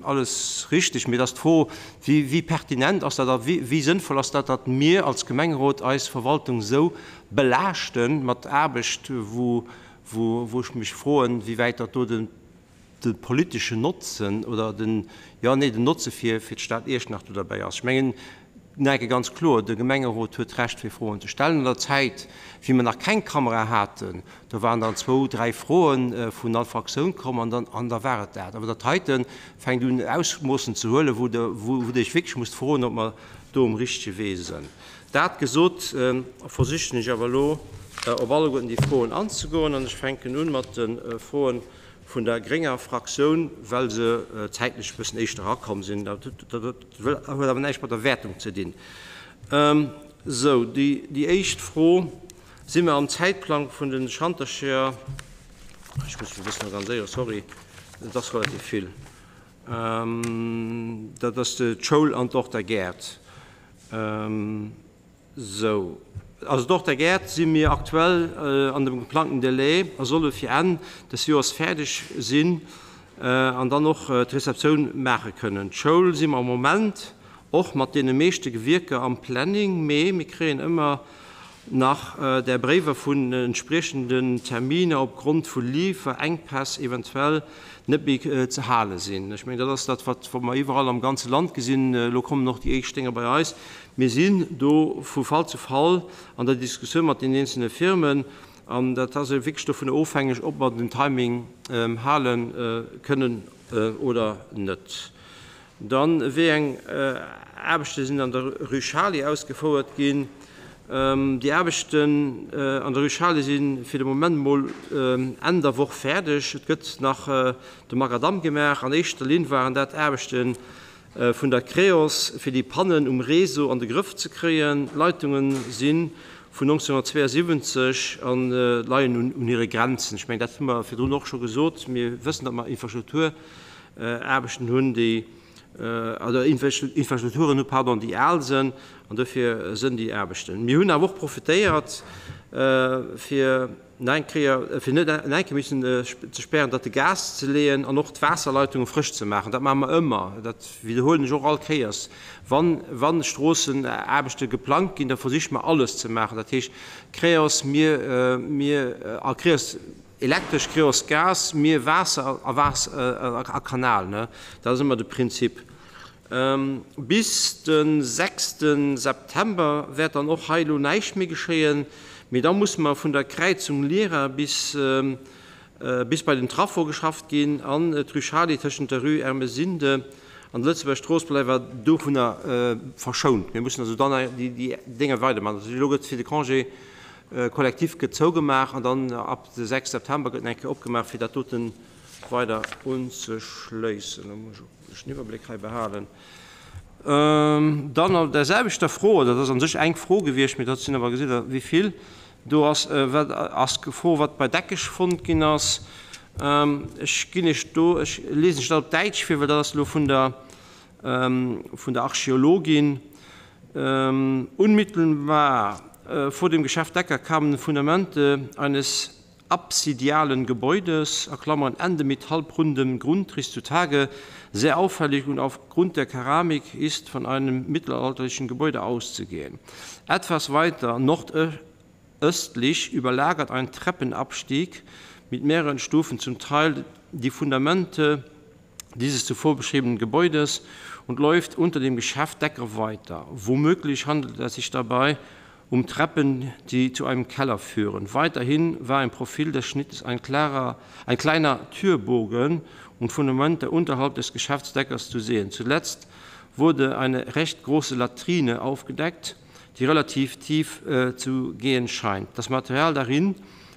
Speaker 1: alles richtig, mee et ass d'Fro, wéi, wéi pertinent ass dat a wéi, wéi sënnvoll ass dat, datt mir als Gemengerot eis Verwaltung esou belaaschte mat Aarbecht, wou, wou, wou ech mech froen, wéi wäit dat do den, de politeschen Notzen oder den, jo, nee, den Notze fir, fir d'Stad Iechternach do derbäi ass. Ech mengen, Nach eng Kéier ganz kloer, De Gemengerot huet d'Recht fir Froen ze stellen. An der Zäit, wéi mer nach keng Kamera haten, do waren dann zwou, dräi Froe vun all Fraktioun komm an dann, an da war et dat. Awer dat heite fänkt un Ausmoossen ze huelen, wou Der, wou Der Iech wierklech musst froen, ob mer do um richtege Wee sënn. Dat gesot, versichen ech awer elo op alleguerten déi Froen anzegoen an ech fänken un mat de Froen vun der grénger Fraktioun, well se zäitlech e bëssen éischter erakomm sinn. Dat huet awer näischt mat der Wäertung ze dinn. Sou, déi éischt Fro, Si mer am Zäitplang vun de Schantercher, ech muss mech e bëssen organiséieren, sorry, et ass relativ vill, dat ass d'Schoul an d'Horta-Gäert. Sou, also d'Porte à Gäert si mir aktuell an dem geplangten Délai a solle fir Enn des Joers fäerdeg sinn an dann och d'Receptioun maache kënnen. D'Schoul si mer am Moment. och mat deene meeschte Gewierker am Planning, mee mir kréien ëmmer nach där Bréiwer vun entspriechenden Terminer opgrond vu Liiferenkpäss eventuell net méi ze hale sinn. Ech mengen, dat ass dat, wat mer iwwerall am ganze Land gesinn. Elo kommen och déi éischt Dénger bei eis. Mir sinn do vu Fall zu Fall an der Diskussioun mat den eenzelne Firmen an dat ass wierklech dovun ofhängeg, ob mer den Timing hale kënnen oder net. Dann, wéi eng Aarbechte sinn an der Rue Charly ausgefouert ginn? Déi Aarbechten an der Rue Charly si fir de Moment mol Enn der Woch fäerdeg. Et gëtt nach de Makadamm gemaach. An éischter Linn waren dat Aarbechte vun der Creos, fir déi Pannen um Réseau an de Grëff ze kréien. D'Leitunge si vun 1972 a leien un hire Grenzen. Ech mengen, dat hu mer virdrun och scho gesot. Mir wëssen, datt mer Infrastruktur Aarbechten hunn, déi, oder Infrastrukturen hunn, pardon, déi al sënn, an dofir sënn déi Aarbechten. Mir hunn awer och profitéiert, fir nach eng Kéier, fir net nach eng Kéier missen ze spären, datt de Gas ze leeën an och d'Waasserleitunge frësch ze maachen. Dat maache mer ëmmer, dat widderhuelen ech och all Kéiers. Wann, wa Stroossenaarbechte geplangt ginn, da versiche mer alles ze maachen. Dat heescht, Creos, mir, mir a Creos, Elektresch, Creos, Gas, Mier, Waasser a Waas a Kanal, ne? Dat ass ëmmer de Prinzip. Bis de sechste September wäert dann och hei elo näischt méi geschéien, mee da musse mer vun der Kräizung Lira bis bis bei den Traffo geschafft ginn an d'Rue Charly tëschent der Rue Ermesinde an der Lëtzebuerger Strooss bleiwer dovunner verschount. Mir mussen also dann déi Dénger weidermachen. Also elo gëtt fir de Congé Collectif gëtt zougemaach an dann ab de 6 September gëtt en eng Kéier opgemaach, fir dat dote weider unzeschléissen. Elo muss ech den Iwwerbléck hei behalen. Dann an där selwechter Fro, dat ass a sech eng Fro gewiescht, mee dat sinn awer gesitt Der wéi vill do ass, wat ass d'Fro, wat bei Deckeg fonnt ginn ass. Ech ginn Iech do, ech liesen Iech dat op Däitsch vir, well dat ass elo vun der vun der Archeologin. Unmittelbar vor dem Geschäft Decker kamen Fundamente eines absidialen Gebäudes, a Klammern Ende mit halbrundem Grundriss zutage, sehr auffällig und aufgrund der Keramik ist von einem mittelalterlichen Gebäude auszugehen. Etwas weiter nordöstlich überlagert ein Treppenabstieg mit mehreren Stufen zum Teil die Fundamente dieses zuvor beschriebenen Gebäudes und läuft unter dem Geschäft Decker weiter. Womöglich handelt es sich dabei um Treppen, die zu einem Keller führen. Weiterhin war im Profil des Schnittes ein, klarer, ein kleiner Türbogen und Fundamente unterhalb des Geschäftsdeckers zu sehen. Zuletzt wurde eine recht große Latrine aufgedeckt, die relativ tief äh, zu gehen scheint. Das Material darin,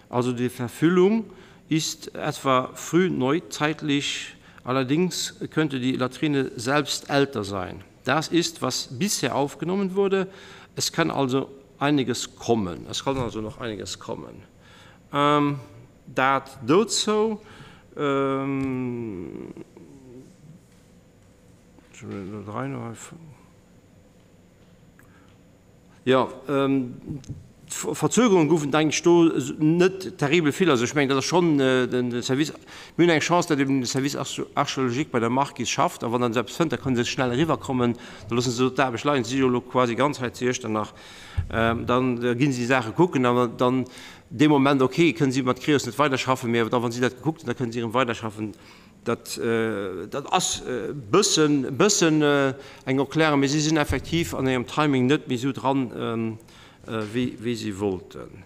Speaker 1: also die Verfüllung, ist etwa frühneuzeitlich, allerdings könnte die Latrine selbst älter sein. Das ist, was bisher aufgenommen wurde. Es kann also einiges kommen. Es kann also noch einiges kommen. Ähm, dat dozou. Ähm, Jo, Verzögerungen goufen et eigentlech do net terribel vill. Also ech mengen, dat ass schonn de Service, mir hunn eng Chance, datt eben de Service archéologique bei der Marquise schafft a wann dann esou eppes fënnt, da kënne se schnell eriwwerkommen, da loosse se do d'Aarbecht leien. Si si jo elo quasi ganz hei zu Iechternach, dann gi si déi Saache kucken an dann dee Moment, okay, kënne si mat Creos net weiderschaffen, mee awer da wa si dat gekuckt hunn, da kënne si erëm weiderschaffen. Dat, dat ass e bëssen, bëssen eng Erklärung, mee si sinn effektiv an engem Timing net méi esou dran, wéi, wéi si wollten.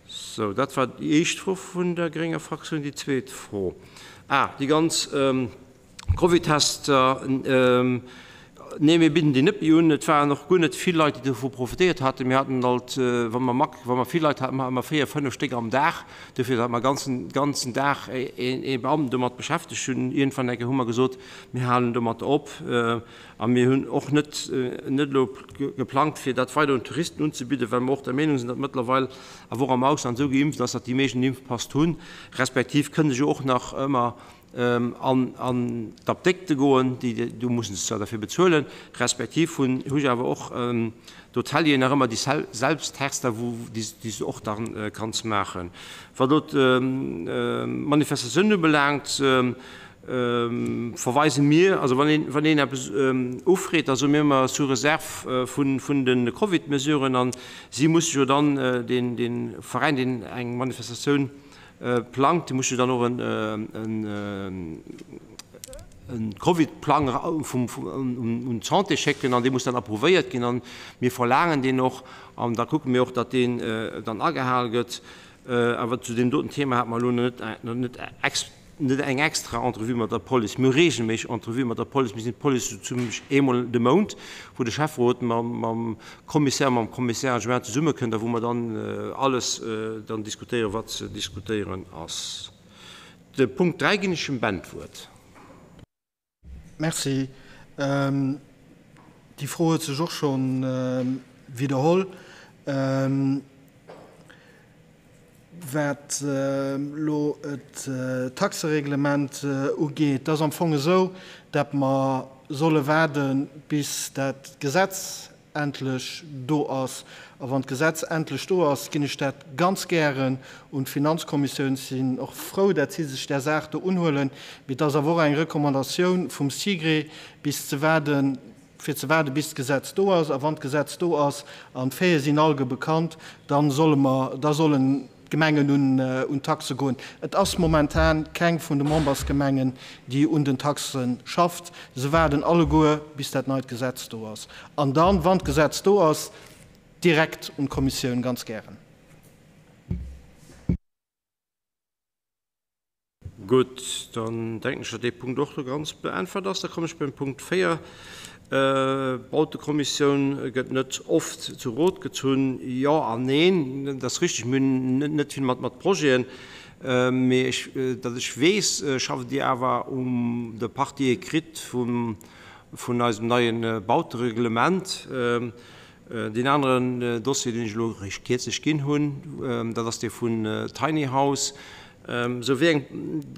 Speaker 1: Sou, dat war déi éischt Fro vun der grénger Fraktioun. Déi zweet Fro, ah, déi ganz Covidtester, Nee, mir bidden déi net méi un. Et waren och guer net vill Leit, déi dovu profitéiert haten. Mir haten alt, wa mer mak, wa mer vill Leit haten, hate mer véier, fënnef Stéck am Dag. Dofir, datt mer ganzen, ganzen Dag een, ee Beamten domat beschäftegt hunn. Iergendwann eng Kéier hu mer gesot, mir halen domat op. A mir hunn och net, net elo geplangt, fir dat weider un d'Touristen unzebidden, well mer och der Meenung sinn, datt mëttlerweil awer och am Ausland esou geimpft ass, datt déi meeschten en Impfpass hunn, respektiv kënne sech och nach ëmmer an d'Apdékte goen, déi do mussen se zwar derfir bezuelen, respektiv hunn hu jo awer och d'Hotelieren nach ëmmer déi Selbsttester, wou déi s de och da kanns maachen. Wat elo d'Manifestatiounen ubelaangt, Verweise mir, also wann een, wann een eppes ufreet, da soe mir ëmmer sous réserve vun, vun de Covid-Mesuren. A si musse jo dann, deen, dee Veräin, deen eng Manifestatioun plangt, dee muss jo dann och en, en, e Covid-Plang vum, vum, un d'Santé schécken an dee muss dann approuvéiert ginn. An mir verlaangen deen och an da kucke mir och, datt deen dann agehal gëtt. Awer zu deem doten Thema hate mer elo nach net, nach net ex. Net eng extra Entrevue mat der Police. Mir hu reegelméisseg Entrevuë mat der Police. Mir sinn d'Police sou zimmlech eemol de Mount, wou de Schäfferot mam Commissaire, mam Commissaire adjoint zesummekënnt a wou mer dann alles dann diskutéieren, wat ze diskutéieren ass. De Punkt 3 ginn ech dem Ben d'Wuert.
Speaker 7: Merci. Déi Fro huet sech och scho widderholl. Wat elo d'Taxereglement ugeet, et ass am Fong esou, datt mer solle waarde bis dat Gesetz endlech do ass. A wann d'Gesetz endlech do ass, ginn ech dat ganz gären un d'Finanzkommissioun. Ech sinn och frou, dat si sech där Saach do unhuelen. Mee et ass awer och eng Recommandatioun vum SIGRE, bis ze waarden, fir ze waarden, bis d'Gesetz do ass. A wann d'Gesetz do ass an d'Faite sinn allge bekannt, da solle mer, da sollen d'Gemengen un d'Taxe goen. Et ass momentan keng vun de Membersgemengen, déi un den Taxe schafft. Se waarden alleguer, bis dat neit Gesetz do ass. An dann, wann d'Gesetz do ass, direkt un d'Kommissioun, ganz gären.
Speaker 1: Gutt, dann denken ech, datt dee Punkt och do ganz beäntwert ass. Da kommen ech beim Punkt 4. D'Bautekommissioun gëtt net oft zu Rot gezunn. Jo an neen, dat ass richtig. Mir hunn net vill mat Projeten, mee ech, datt ech weess, schafft Dir awer um der Partie écrite vum, vun eisem neie Bautereglement. Deen aneren Dossier, deen ech elo eréischt kierzlech ginn hunn, dat ass dee vun Tiny House. Esou wéi eng,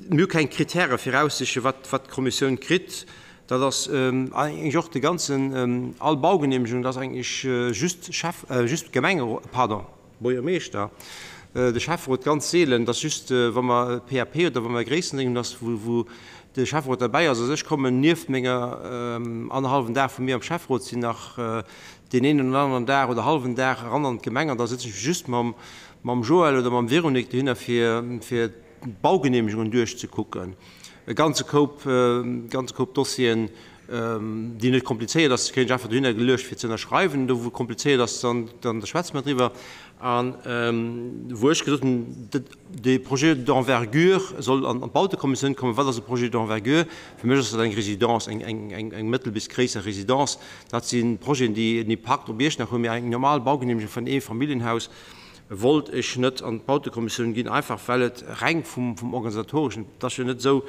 Speaker 1: mir hu keng Kritäre viraussiche wat d'Kommissioun kritt. Dat ass eigentlech och de ganzen, all Baugenehmegung, dat ass eigentlech just Chef, just Gemengerot, pardon, Buergermeeschter, de Schäfferot ganz seelen, dat ass just wa mer PAP oder wa mer Gréissenring hunn, dass wou de Schäfferot derbäi ass. Also ech kommen nieft menger annerhallwen Dag wou mir am Schäfferot sinn nach deen een oder aneren Dag oder hallwen Dag eran an d'Gemeng an da sëtzen ech just mam mam Joël oder mam Véronique dohinner fir fir d'Baugenehmegungen duerchzekucken. E ganze Koup, ganze Koup Dossieren, déi net komplizéiert ass, kréien ech einfach dohinner geluecht fir ze ënnerschreiwen. Do wou komplizéiert ass, dann, dann da schwätze mer driwwer. An wou ech gesot hunn, de Projet d'envergure soll an d'Bautekommissioun kommen. Wat ass e Projet d'envergure? Fir mech ass dat eng Résidence, eng, eng, eng, eng mëttel bis gréisser Résidence. Dat si Projeten, déi en Impakt op Iechternach hunn. Mee eng normal Baugenehmegung vun Eefamilljenhaus wollt ech net an d'Bautekommissioun ginn, einfach well et reng vum, vum Organisatoreschen, et ass jo net esou,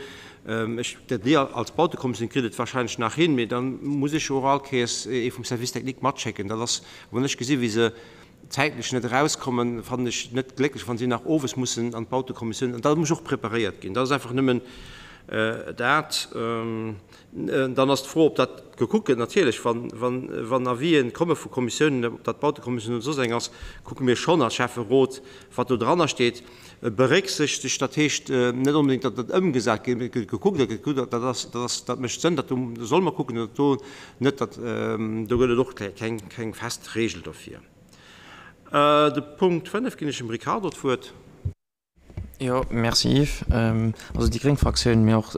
Speaker 1: ech, dat Dir als Bautekommissioun kritt et wahrscheinlech nach hin, mee da muss ech jo och all Kéiers ee vum Service technique matschécken. Dat ass, wann ech gesi wéi se zäitlech net erauskommen, fannen ech net glécklech, wa si nach owes mussen an d'Bautekommissioun, an dat muss och preparéiert ginn. Dat ass einfach nëmmen dat. Dann ass d'Fro, ob dat gekuckt gëtt. Natierlech, wann Avisen komme vu Kommissiounen, ob dat d'Bautekommissioun oder soss eng ass, kucke mir schonn als Schäfferot, wat do dranner steet. Berécksichtegt, dat heescht net onbedéngt, datt dat ëmgesat gëtt, mee et gëtt gekuckt a gekuckt, dat ass, dat ass, dat mécht Sënn, dat do solle mer kucken, dat do net, dat do gëtt et och keng fest Regel dofir. De Punkt 5 ginn ech dem Ricardo d'Wuert.
Speaker 8: Jo, merci Yves. Also déi gréng Fraktioun, mee och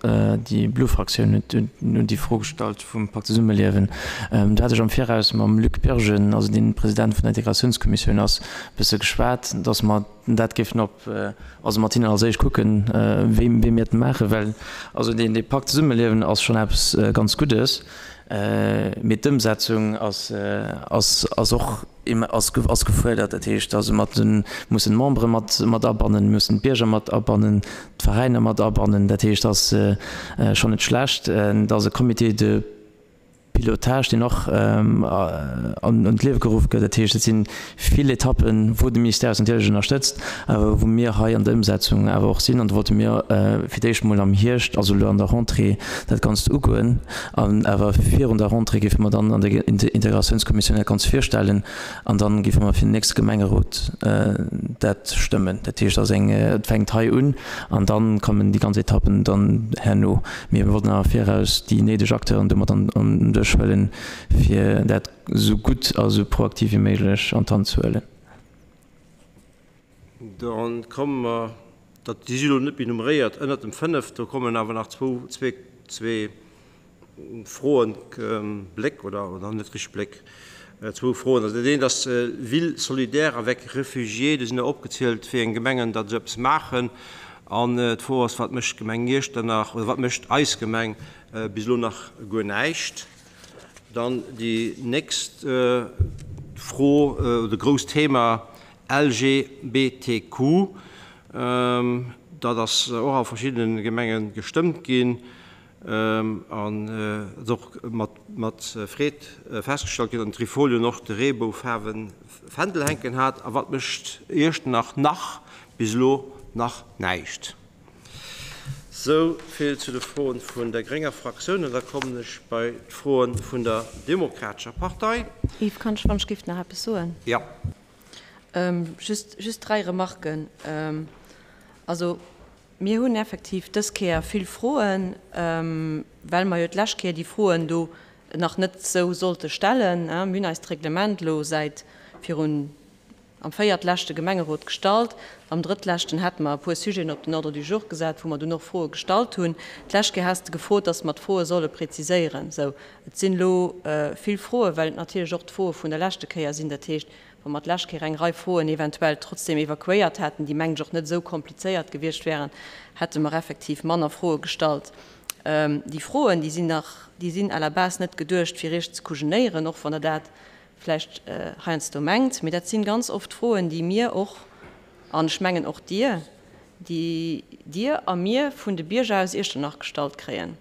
Speaker 8: déi blo Fraktioun huet hunn déi Fro gestallt vum Pakt Zesummeliewen. Do hat ech am Viraus mam Luc Birgen, also deen President vun der Integratiounskommissioun ass, e bësse geschwat, datt mer dat géifen op, also mat hinnen als éischt kucken, wéi wéi mir et maachen, well also deen dee Pakt Zesummeliewen ass schonn eppes ganz Guddes, mee d'Ëmsetzung ass ass ass och, ass gefuerdert. Dat heescht also mat de mussen d'Membere mat mat abannen, mussen d'Bierger mat abannen, d'Veräiner mat abannen. Dat heescht ass schonn net schlecht, dass e Comité de. Pilotage, deen och an d'Liewe geruff gëtt. Dat heescht, et si vill Etappen, wou de Ministère eis natierlech ënnerstëtzt, awer wou mir hei an der Ëmsetzung awer och sinn. An do wollte mir fir d'éischt emol am Hierscht, also elo an der Rentrée, dat Ganzt ugoen. An awer virun der Rentrée géife mer dann an der Integratiounskommissioun dat Ganzt virstellen an da géife mer fir den nächste Gemengerot dat stëmmen. Dat heescht, et ass eng, et fänkt hei un an da kommen déi ganz Etappen dann herno. Mee mir wollten awer am Viraus déi néideg Acteuren do mat an den Dësch huelen, fir dat esou gutt a esou proaktiv wéi méiglech an d'Hand ze huelen.
Speaker 1: Da komme mer, dat, déi si elo net méi nummeréiert, ënnert dem 5, do kommen awer nach zwou, zwee, zwee Froen, Bléck oder, oder net richteg Bléck, zwou Froen. Also dat eent ass Ville solidaire avec réfugiés, do sinn der opgezielt, wéi eng Gemengen datt esou eppes maachen. An d'Fro ass, Wat mécht d'Gemeng Iechternach oder wat mécht eis Gemeng bis elo nach? Guer näischt. Dann déi nächst Fro oder grousst Thema, LGBTQ. Dat ass och a verschiddene Gemenge gestëmmt ginn an et ass och mat Freed festgestallt ginn, datt den Trifolion och de reeboufaarwe Fändel hänken hat. A wat mécht Iechternach nach? Bis elo nach näischt. Sou vill zu de Froen vun der grénger Fraktioun. An da kommen ech bei d'Froen vun der Demokratescher Partei.
Speaker 4: Yves, kann ech wann ech giff nach eppes soen?
Speaker 1: Jo.
Speaker 4: Just, just dräi Remarken. Also, mir hunn effektiv dës Kéier vill Froen, well mer jo d'lescht Kéier déi Froen do nach net esou sollte stellen. Mir hunn eist Reglement elo säit virun am véiertleschte Gemengerot gestallt. Am drëttleschten hätte mer e puer Sujeten op den Ordre du jour gesat, wou mer dunn och Froe gestallt hunn. D'lescht Kéier has de gefrot, dass mer d'Froe solle präziséieren. Sou, et sinn elo vill Froen, well et natierlech och d'Froe vun der leschte Kéier sinn. Dat heescht, wa mer d'lescht Kéier eng Rei Froen eventuell trotzdem evakuéiert hätten, déi, mengen ech, och net esou komplizéiert gewiescht wären, hätte mer effektiv manner Froe gestallt. Déi Froen, déi sinn nach, déi sinn à la base net geduecht, fir Iech ze kujenéieren, och wann Der dat vläicht heiansdo mengt, mee dat si ganz oft Froen, déi mir och, an ech mengen och Dir, déi Dir a mir vun de Bierger aus Iechternach gestallt kréien.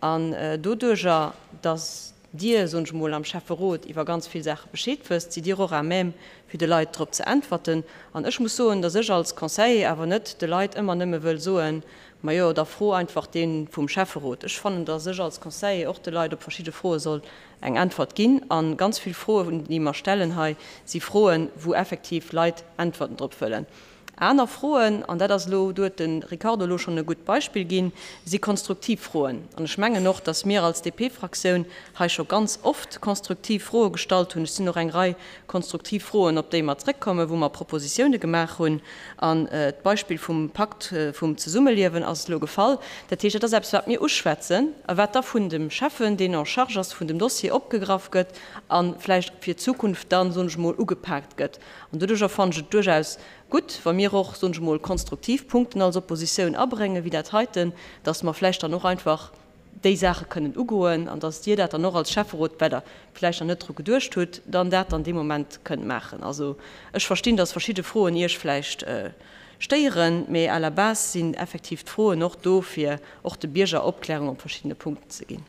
Speaker 4: An doduerjer, datt Dir, soen ech emol, am Schäfferot iwwer ganz vill Saache Bescheed wësst, sidd Dir och à même, fir de Leit drop ze äntwerten. An ech muss soen, datt ech als Conseiller awer net de Leit ëmmer nëmme wëll soen, Majo, da fro einfach dee vum Schäfferot. Ech fannen, datt ech als Conseiller och de Leit op verschidde Froe soll eng Äntwert ginn. A ganz vill Froen, déi mer stellen hei, si Froen, wou effektiv Leit Äntwerten drop wëllen. Aner Froen, an dat ass elo, do huet de Ricardo elo schonn e gutt Beispill ginn, si konstruktiv Froen. An ech mengen och, datt mir als DP-Fraktioun hei scho ganz oft konstruktiv Froe gestallt hunn. Ech sinn och eng Rei konstruktiv Froen, op déi mer zrëckkommen, wou mer Propositioune gemaach hunn. An d'Beispill vum Pakt vum Zesummeliewen ass elo gefall. Dat heescht, dat ass eppes, wat mir uschwätzen a wat da vun dem Schäffen, deen en charge ass vun dem Dossier, opgegraff gëtt a vläicht fir d'Zukunft dann, soen ech emol, ugepaakt gëtt. An doduerjer fannen ech et duerchaus gutt, wa mir och, soen ech emol, konstruktiv Punkten als Oppositioun abréngen, wéi dat heiten, dass mer vläicht dann och einfach déi Saache kënnen ugoen an dass Dir dat dann och als Schäfferot, well Der vläicht nach net dru geduecht hutt, dann dat dann dee Moment kënnt maachen. Also ech verstinn, dass verschidde Froen Iech vläicht stéieren, mee à la base sinn effektiv d'Froen och do, fir och de Bierger Opklärung op verschiddene Punkten ze ginn.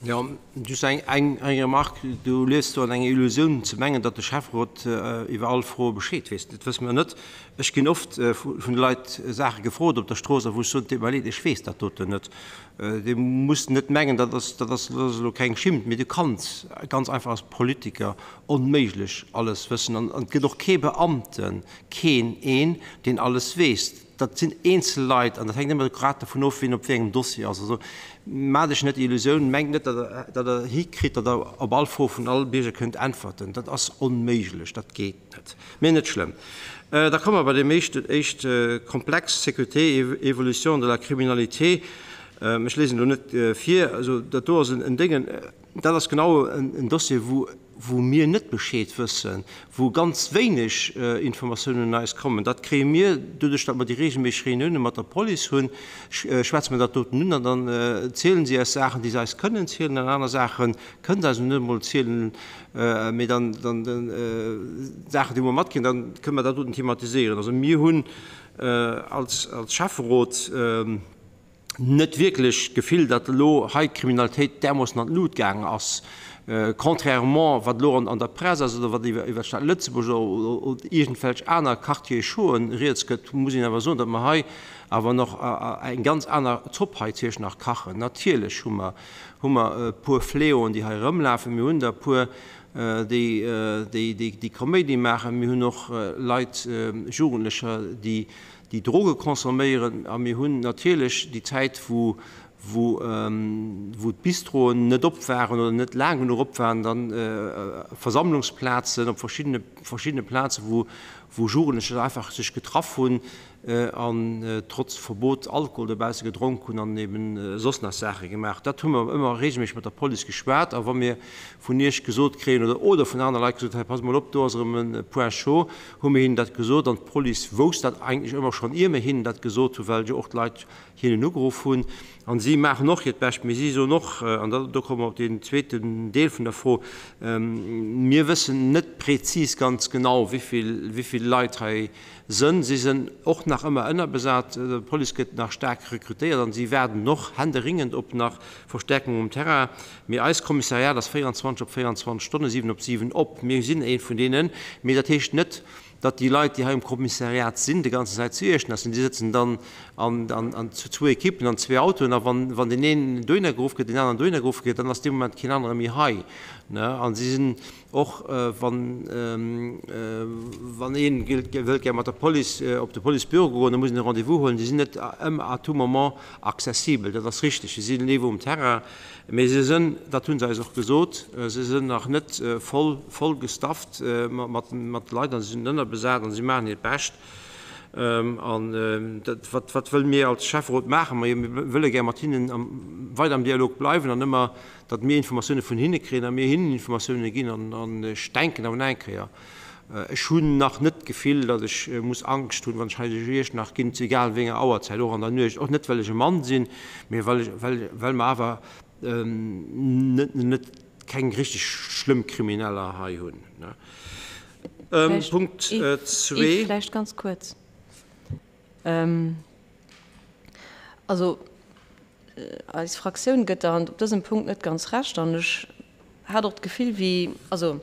Speaker 1: Jo, just eng Remarque, Du liefs do an enger Illusioun, ze mengen, datt de Schäfferot iwwer all Froe Bescheed weess. Dat wësse mer net. Ech ginn oft vun de Leit Saache gefrot op der Strooss a wou ech soen, Et deet mer leed, ech weess dat doten net. Dir musst net mengen, dat ass, dat ass elo keng Schimmt, mee du kanns ganz einfach als Politiker onméiglech alles wëssen. An et gëtt och kee Beamten, keen een, deen alles weess. Dat sinn eenzel Leit an dat hänkt ëmmer grad dovun of, wien op wéi engem Dossier ass. Also maacht Iech net déi Illusioun, mengt net, datt Der hikritt, datt Der op all Fro vun all Bierger kënnt äntwerten. Dat ass onméiglech, dat geet net. Mee net schlëmm. Da komme mer bei deem éischten, éischte Komplex, Sécurité et évolution de la criminalité. Ech lesen elo net vir. Also dat do ass en Déngen, dat ass genau en Dossier, wou, wou mir net Bescheed wëssen, wou ganz wéineg Informatiounen un eis kommen. Dat kréie mir doduerch, datt mer déi regelméisseg Reunioune mat der Police hunn, schwätze mer dat doten un an dann zielen si eis Saachen, déi se eis kënnen zielen an aner Saache kënnen se eis net emol zielen, mee dann Saachen, déi mer matkriegen, dann kënnen mer dat doten thematiséieren. Also mir hunn als Schäfferot. Net wierklech d'Gefill, datt elo hei d'Kriminalitéit därmoossen an d'Lut gaangen ass, contrairement wat elo an der Press ass oder wat iwwer d'Stad Lëtzebuerg oder iergendwelch aner Quartiere chauden rieds gëtt, muss een awer soen, datt mer hei awer nach eng ganz aner Zopp hei zu Iechternach kachen. Natierlech hu mer, hu mer e puer Fléauen, déi hei erëmlafen. Mir hunn der e puer, déi, déi, déi Kaméidi maachen. Mir hunn och Leit, Jugendlecher, déi, déi Droge consomméieren a mir hunn natierlech déi Zäit, wou, wou, wou d'Bistroen net op waren oder net laang genuch op waren, dann Versammlungsplazen op verschiddene, verschiddene Plazen, wou, wou Jugendlecher einfach sech getraff hunn an trotz Verbot Alkohol dobausse gedronk hunn an eben soss nach Saache gemaach. Dat hu mer ëmmer regelméisseg mat der Police geschwat a wa mir vun Iech gesot kréien oder, oder vun anere Leit gesot, hei passt mol op, do ass erëm e Point chaud, hu mir hinnen dat gesot an d'Police wousst dat eigentlech ëmmer schonn ier mir hinnen dat gesot hunn, well jo och d'Leit hinnen ugeruff hunn. An si maachen och hiert Bescht, mee si soen och, an da do komme mer op deen zweeten Deel vun der Fro, mir wëssen net prezis ganz genau wéivill wéivill Leit hei sënn. Si sënn och nach ëmmer ënnerbesat, d'Police gëtt nach staark rekrutéiert an si waarden och händeringend op nach Verstärkung um Terrain. Mee eist Kommissariat ass 24 op 24 Stonnen, 7 op 7 op. Mir sinn eent vun deenen. Mee dat heescht net, datt déi Leit, déi hei um Kommissariat sinn, de ganzen Zäit zu Iechternach sinn. Déi sëtzen dann an zu zwou Ekippen an zwee Autoen. A wann deen een dohinner geruff gëtt, deen aneren dohinner geruff gëtt, dann ass dee Moment keen anere méi hei. A si sinn Och wann een wëllt gär mat der Police op de Policebüro goen, da muss een e Rendez-vous huelen. Déi sinn net ëmmer à tout moment accessibel, dat ass richteg. Si sinn ewell um Terrain, mee se sënn, dat hu se eis och gesot, se sënn nach net voll voll gestafft mat Leit an se sinn ënnerbesat an si maachen hiert Bescht. An dat, wat wëlle mir als Schäfferot maachen? Majo, mir wëlle gär mat hinnen weider am Dialog bleiwen an ëmmer datt mir Informatioune vun hinne kréien a mir hinnen Informatioune ginn. An ech denken awer nach eng Kéier, ech hunn nach net d'Gefill, datt ech muss Angscht hunn, wann ech hei duerch Iechternach ginn, zu egal wéi enger Auerzäit, och an der Nuecht, och net well ech e Mann sinn, mee well ech, well, well mer awer net, net keng richteg schlëmm Krimineller hei hunn. Punkt zwee.
Speaker 4: Vläicht ganz kuerz. Also, Eis Fraktioun gëtt der op dësem Punkt net ganz Recht an ech hat och d'Gefill wéi, also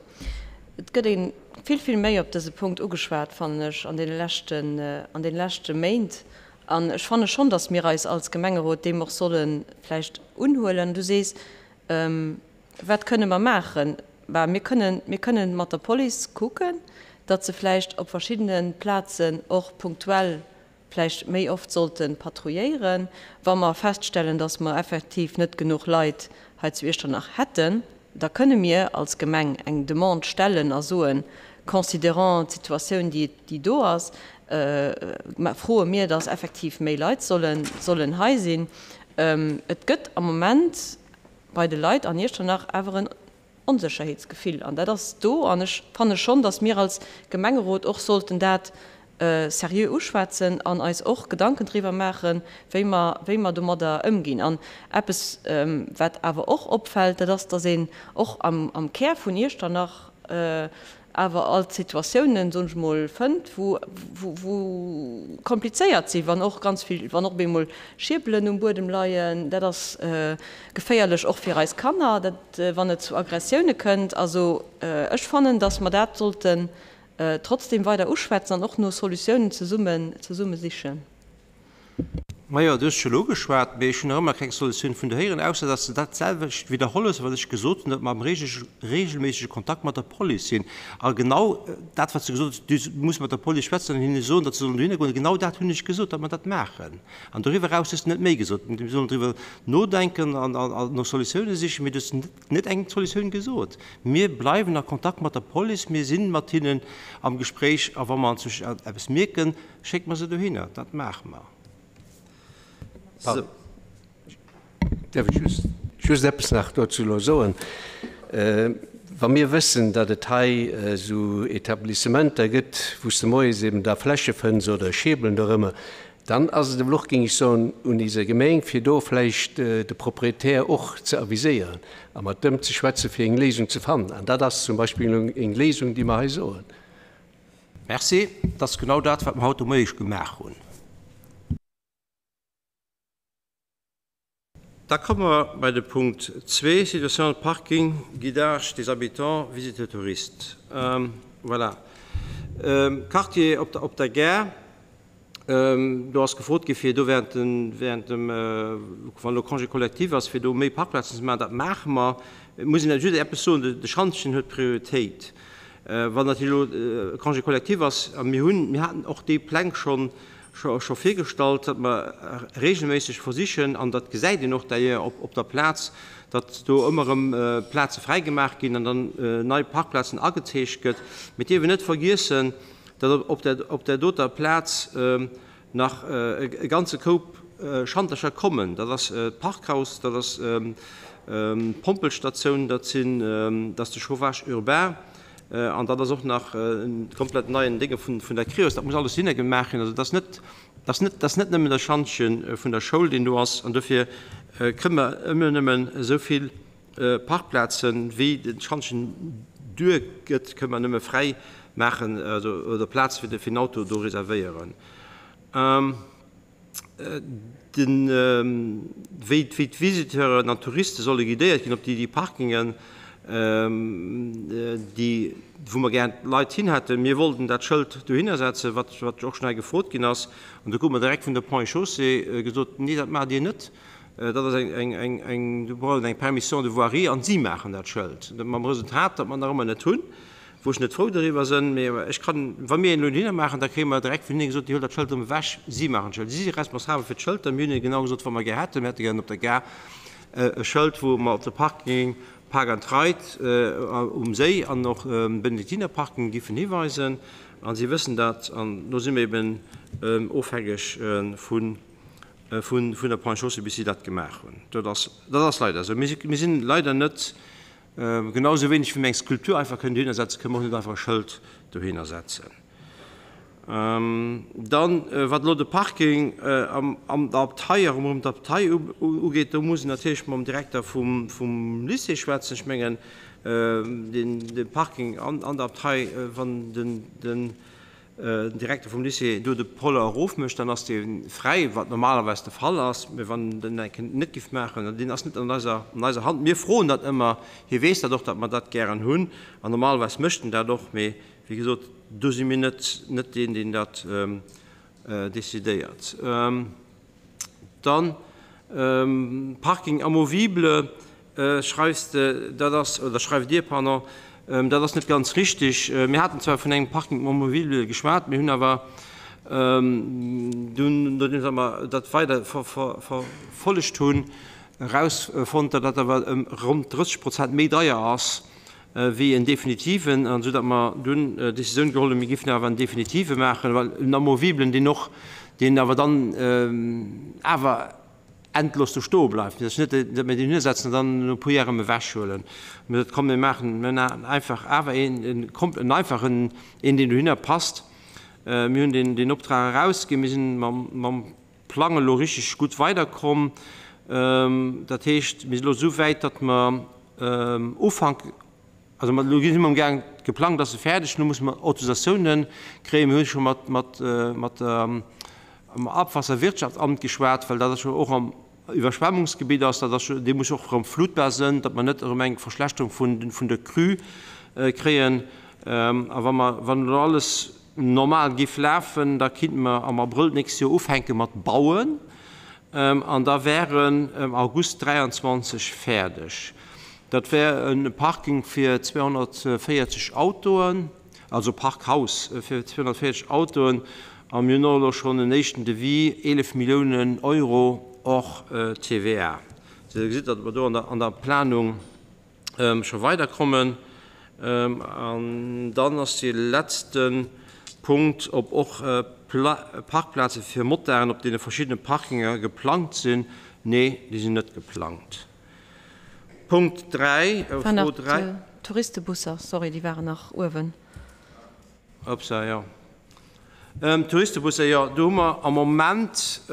Speaker 4: et gëtt ee vill, vill méi op dëse Punkt ugeschwat, fannen ech, an deene leschten, an deene leschte Méint. An ech fanne schonn, datt mir eis als Gemengerot deem och solle vläicht unhuelen. Du sees, wat kënne mer maachen? Bah, mir kënnen, mir kënnen mat der Police kucken, datt se vläicht op verschiddene Plazen och punktuell vläicht méi oft sollte patrouilléieren, wa mer feststellen, dass mer effektiv net genuch Leit hei zu Iechternach hätten, da kënne mir als Gemeng eng Demande stellen a soen, considérant d'Situatioun, déi déi do ass, froe mir, dass effektiv méi Leit sollen sollen hei sinn. Et gëtt am Moment bei de Leit an Iechternach awer en Onsécherheetsgefill an dat ass do an ech fanne schonn, datt mir als Gemengerot och sollten dat seriö uschwätzen an eis och Gedanken driwwer maachen, wéi mer, wéi mer domadder ëmginn. An eppes, wat awer och opfält, dat ass, datt een och am, am Kär vun Iechternach awer alt Situatiounen, soen ech mol, fënnt, wou, wou komplizéiert sinn, wann och ganz vill, wann och op eemol Schierbelen um Buedem leien. Dat ass geféierlech och fir eis Kanner, dat, wann et zu Aggressioune kënnt. Also ech fannen, datt mer dat sollten trotzdem weider uschwätzen an och no Solutiounen zesummen, zesumme sichen.
Speaker 1: Majo, du hues scho elo ugeschwat, mee ech hunn nach ëmmer keng Solutioun vun dir héieren, ausser datt s de dat selwecht widderholl hues, wat ech gesot hunn, datt mer am reegelméissege Kontakt mat der Police sinn. A genau dat, wat s de gesot hues, du muss mat der Police schwätzen an hinne soen, datt se sollen dohinner goen, genau dat hunn ech gesot, datt mer dat maachen. An doriwwer eraus hues de net méi gesot. Mir sollen driwwer nodenken an no Solutioune sichen, mee du hues net eng Solutioun gesot. Mir bleiwen a Kontakt mat der Police, mir si mat hinnen am Gespréich a wa mer eppes mierken, Schéckt mer se dohinner, dat maache mer.
Speaker 6: Sou. Däerf ech just, just eppes nach dozou elo soen? Wa mir wëssen, datt et hei esou Etablissementer gëtt, wou s de moies eben da Fläsche fënns oder Schierbelen dorëmmer, dann ass et ewell och, géing ech soen, un iser Gemeng, fir do vläicht de Proprietär och ze aviséieren a mat dem ze schwätzen, fir eng Léisung ze fannen. An dat ass zum Beispill elo eng Léisung, déi mer hei soen.
Speaker 1: Merci, dat ass genau dat, wat mer haut de Moieg gemaach hunn. Da komme mer bei de Punkt zwee, Situation parking, guidage des habitants, visite de touristes. Voilà. Quartier op der Gare, do ass gefrot gi fir do während dem, während dem, wann elo Congé collectif ass, fir do méi Parkplazen ze maachen. Dat maache mer. Et muss een awer just eppes soen, de Schantjen huet Prioritéit. Wann natierlech elo Congé collectif ass, a mir hunn, mir haten och déi Pläng schonn, scho virgestallt, datt mer regelméisseg versichen, an dat gesäit een och d'ailleurs op der Plaz, datt do ëmmer erëm Plaze fräigemaach ginn an dann nei Parkplazen agezeecht gëtt. Mee et dierf een net vergiessen, datt op där doter Plaz nach e ganze Koup Schantercher kommen. Dat ass d'Parkhaus, dat ass d'Pompelstatioun, dat sinn, dat ass de Chauffage urbain an dat ass och nach e komplett neien Dénge vun der Creos. Dat muss alles hinne gemaach ginn. Also dat ass net, dat ass net, dat ass net nëmmen de Schantje vun der Schoul, deen do ass. An dofir kënne mer ëmmer nëmmen esou vill Parkplazen, wéi de Schantjen duer gëtt, kënne mer nëmme fräi maachen, also oder Plaz fir den Auto do reservéieren. Den, wéi d'Visiteuren an d'Touriste solle guidéiert ginn op déi Parkingen, déi, wou mer gär d'Leit hin hätten. Mir wollten dat Schëld dohinner setzen, wat och schonn hei gefrot ginn ass. An do krute mer direkt vun der Ponts et Chaussées gesot, Nee, dat maacht Dir net. Dat ass eng, eng, eng, do brauch een eng Permission de voirie an si maachen dat Schëld. Mam Resultat, datt mer nach ëmmer net hunn. Wou ech net frou doriwwer sënn, mee ech kann, wa mir een elo dohinner maachen, da kréie mer direkt vun hinne gesot, Dir huelt dat Schëld erëm ewech, si maachen d'Schëld. Si si responsabel fir d'Schëlter. Mir hunn hinne genau gesot, wat mer gär hätten. Mir hätte gären op der Gare e Schëld, wou mer op de Parking Park and Ride um Séi an och Benediktinerparking giffen hiweisen. A si wëssen dat. An do si mir eben ofhängeg vun vun der Ponts et Chaussées, bis si dat gemaach hunn. Dat ass, dat ass leider esou. Mir sinn leider net Genau esou wéineg wéi mir eng Skulptur einfach kënnen dohinner setzen, kënnen mer och net einfach e Schëld dohinner setzen. Dann, wat elo de Parking an der Abtei, a ronderëm d'Abtei ugeet, do muss een natierlech mam Direkter vum Lycée schwätzen. Ech mengen, dee Parking an der Abtei, wann den den Direkter vum Lycée do de Poller erofmécht, dann ass dee fräi, wat normalerweis de Fall ass. Mä wann en dat net giff maachen, deen ass net an eiser, an eiser Hand. Mir froen dat ëmmer, hie weess dat och, datt mer dat gären hunn, an normalerweis mécht en dat och. Mee wéi gesot, do si mir net, net deen, deen dat decidéiert. Dann, Parking amovible schreifs de, dat ass, oder schreift Dir, pardon, dat ass net ganz richtig. Mir haten zwar vun engem Parking amovible geschwat, mir hunn awer dunn, nodeems mer dat weider verfollegt hunn, erausfonnt, datt dat awer ëm ronn 30 Prozent méi deier ass wéi en definitiven, an esou datt mer dunn d'Décisioun geholl hunn, mir géifen awer en definitive maachen, well en amoviblen, deen och, deen awer dann awer endlos do stoe bleift, dat ass net, datt mir deen hisetzen an dann no e puer Jar erëm ewechhuelen. Mir hu gesot, komm mir maachen, mir maachen einfach awer een, en komp, en einfachen, een deen dohinner passt. Mir hunn deen, deen Optrag erausginn, mir sinn mam, mam Plang elo richteg gutt weiderkomm. Dat heescht, mir sinn elo esou wäit, datt mer Ufank, also elo si mer amgaang, geplangt ass e fäerdeg, elo musse mer Autorisatiounen kréien. Mir hu scho mat, mat, mat dem Abwasserwirtschaftsamt geschwat, well dat ass jo och am Iwwerschwemmungsgebitt ass. Dat ass jo, dee muss och erëm flutbar sënn, datt mer net erëm eng Verschlechterung vun, vun der Crue kréien. A wa mer, wann elo alles normal giff lafen, da kinnte mer am Abrëll d'nächst Joer ufänke mat bauen an da wär en am August 23 fäerdeg. Dat wär e Parking fir 240 Autoen, also Parkhaus fir 240 Autoen a mir hunn och elo schonn en éischten Devis, 11 Milliounen Euro hors TVA. Dir gesitt, datt mer do an der Planung scho weiderkommen. An dann ass dee letzte Punkt, ob och Parkplaze fir Motarden op deene verschiddene Parkinger geplangt sinn. Nee, déi sinn net geplangt. Punkt 3, Fro 3.
Speaker 4: D'Touristebusser, sorry, déi waren nach uewen.
Speaker 1: Upsa, jo. Touristebusser, jo, do hu mer am Moment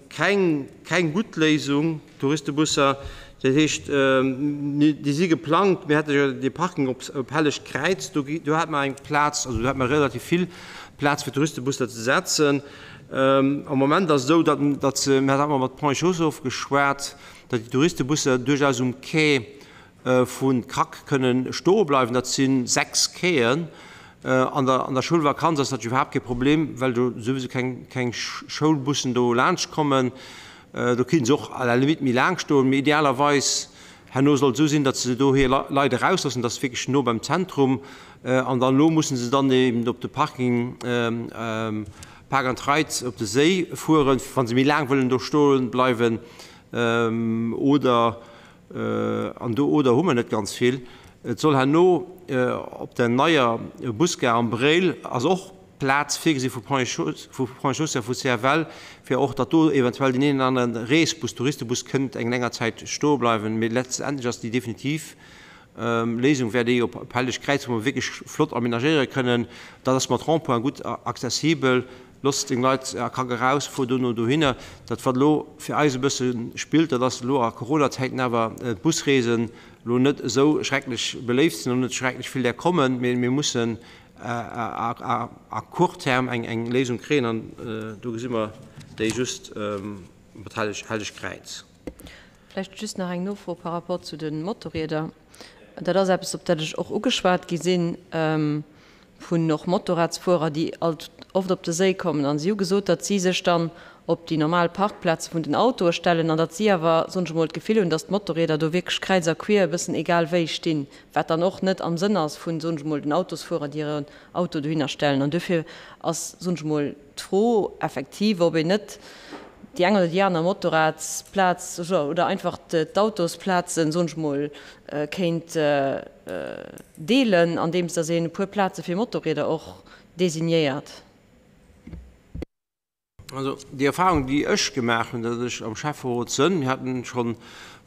Speaker 1: keng, keng gutt Léisung. Touristebusser, dat heescht, déi si geplangt. Mir hate jo dee Parking op, op Hellegt Kräiz, do, do hate mer eng Plaz, also do hate mer relativ vill Plaz fir Touristebusser ze setzen. Am Moment ass et esou, datt, datt se, mir haten mat Ponts et Chaussées ofgeschwat, datt déi Touristebusser duerchaus um Quai vu Krack kënnen stoe bleiwen. Dat si 6 Quaien. An der, an der Schoulvakanz ass dat iwwerhaapt kee Problem, well do souwisou keng, keng Schoulbussen do laanscht kommen. Do kéinte se och à la limite méi laang stoen, mee idealerweis herno soll et esou sinn, datt se do hir Leit erausloossen, datt se wierklech no beim Zentrum, an dann elo musse se dann eben op de Parking Park and Ride op de Séi fueren, wa se méi laang wëllen do stoe bleiwen oder An do oder hu mer net ganz vill. Et soll herno op der neier Busgare am Bréil ass och Plaz virgesi vu Ponts et Chaussées a vu CFL, fir och datt do eventuell deen een oder anere Reesbus, Touristebus kënnt eng länger Zäit stoe bleiwen. Mee letztendlech ass déi definitiv Léisung wär déi op Helleg Kräiz, wou mer wierklech flott amenagéiere kënnen. Dat ass mat Rond-pointe gutt accessibel. Looss deng Leit a Kack eraus, fuer dono dohinner. Dat wat elo fir eis e bësse spillt, dat ass elo a Coronazäiten awer d'Busreesen elo net esou schrecklech beléift sinn an net schrecklech vill där kommen. Mee mir mussen à court terme eng Léisung kréien an do gesi mer déi just mat Helleg Kräiz.
Speaker 4: Vläicht just nach eng Nofro par rapport zu de Motorrieder. Dat ass eppes, op dat ech och ugeschwat gi sinn vun och Motorradsfuerer, déi alt oft op de Séi kommen. A si hu gesot, datt si sech dann op déi normal Parkplaze vun den Autoe stellen an datt si awer, soen ech emol, d'Gefill hunn, datt d'Motorrieder do wierklech kräiz a quier e bëssen egal wéi stinn, wat dann och net am Sënn ass vun, soen ech emol, den Autosfuerer, déi hiren Auto dohinner stellen. An duerfir ass, soen ech emol, d'Fro effektiv, ob een net déi eng oder déi aner Motorradsplaz oder einfach d'Autosplazen, soen ech mol, kéint deelen, andeems datt een e puer Plaze fir Motorrieder och designéiert.
Speaker 1: Also déi Erfahrung, déi ech gemaach hunn, datt ech am Schäfferot sënn, mir haten scho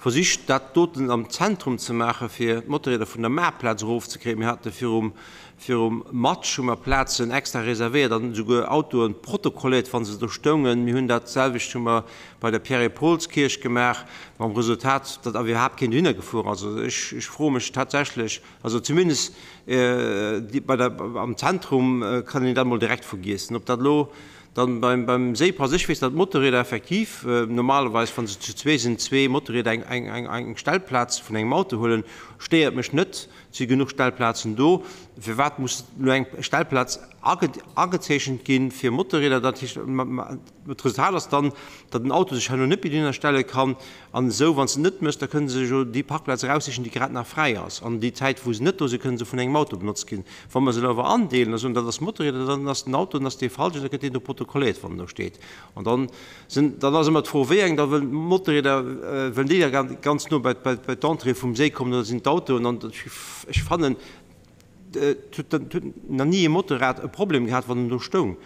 Speaker 1: versicht, dat doten am Zentrum ze maachen, fir d'Motorrieder vun der Maartplaz erofzekréien. Mir hate virum Virum Match hu mer Plazen extra reservéiert an esouguer Autoen protokolléiert, wa se do stoungen. Mir hunn dat selwecht hu mer bei der Pierre-et-Pauls-Kierch gemaach, mam Resultat, datt awer iwwerhaapt keen dohinner gefuer ass. Also ech, ech froe mech tatsächlech, also zumindest bei der, am Zentrum kann een dat emol direkt vergiessen, ob dat elo dann beim, beim Séi passt. Ech weess, datt d'Motorrieder effektiv normalerweis, wa se zu zwee sinn, zwee Motorrieder eng, eng, eng, eng Stellplaz vun engem Auto huelen, stéiert mech net. Et si genuch Stellplazen do. Firwat muss elo eng Stellplaz agezeechent gi fir Motorrieder? Dat heescht, d'Resultat ass dann, datt en Auto sech herno net méi dohinner stelle kann. An esou, wann s de et net méchs, da kënne se sech jo déi Parkplaz eraussichen, déi grad nach fräi ass. An déi Zäit, wou se net do sinn, kënne se vun engem Auto benotzt ginn. Wa mer se elo awer andeelen a soen, dat ass Motorrieder, dann ass den Auto, dann ass dee falsch an da gëtt deen do protokolléiert, wann en do steet. An dann sinn, dann ass ëmmer d'Fro, wéi eng da wëllen d'Motorrieder, wëllen déi da ganz no bei d'Entrée vum Séi kommen oder sinn d'Autoen? An ech fannen, et huet nach ni e Motorrad e Problem gehat, wann en do stoung.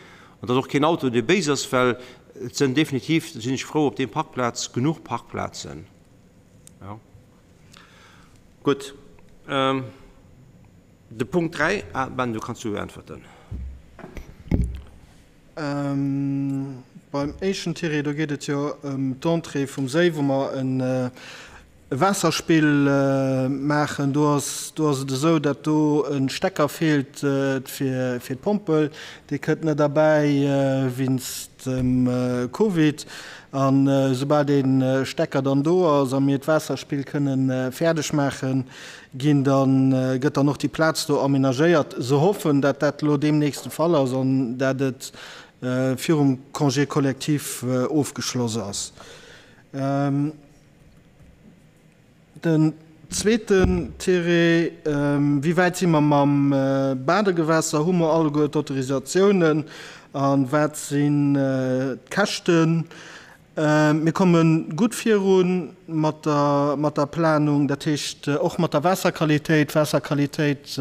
Speaker 1: An et ass och keen Auto, dee béis ass, well et sënn definitiv, do sinn ech frou, op deem Parkplaz genuch Parkplazen. Jo. Gutt. De Punkt 3, ah Ben, du kanns du äntwerten.
Speaker 7: Beim éischten Tiret, do geet et jo ëm d'Entrée vum Séi, wou mer e Waasserspill maachen. Do ass, do ass et esou, datt do e Stecker feelt fir d'Pompel. Dee kënnt net erbäi wéinst dem Covid. An esoubal dee Stecker dann do ass a mir d'Waasserspill kënne fäerdeg maachen, ginn, da gëtt dann och déi Plaz do amenagéiert. Se hoffen, dat dat elo deemnächst de Fall ass an dat et virum Congé collectif ofgeschloss ass. Den zweeten Tiret, Wéi wäit si mer mam Badegewässer? Hu mer alleguer d'Autorisatiounen a wat sinn d'Käschten? Mir komme gutt viru mat der Planung, dat heescht och mat der Waasserqualitéit. D'Waasserqualitéit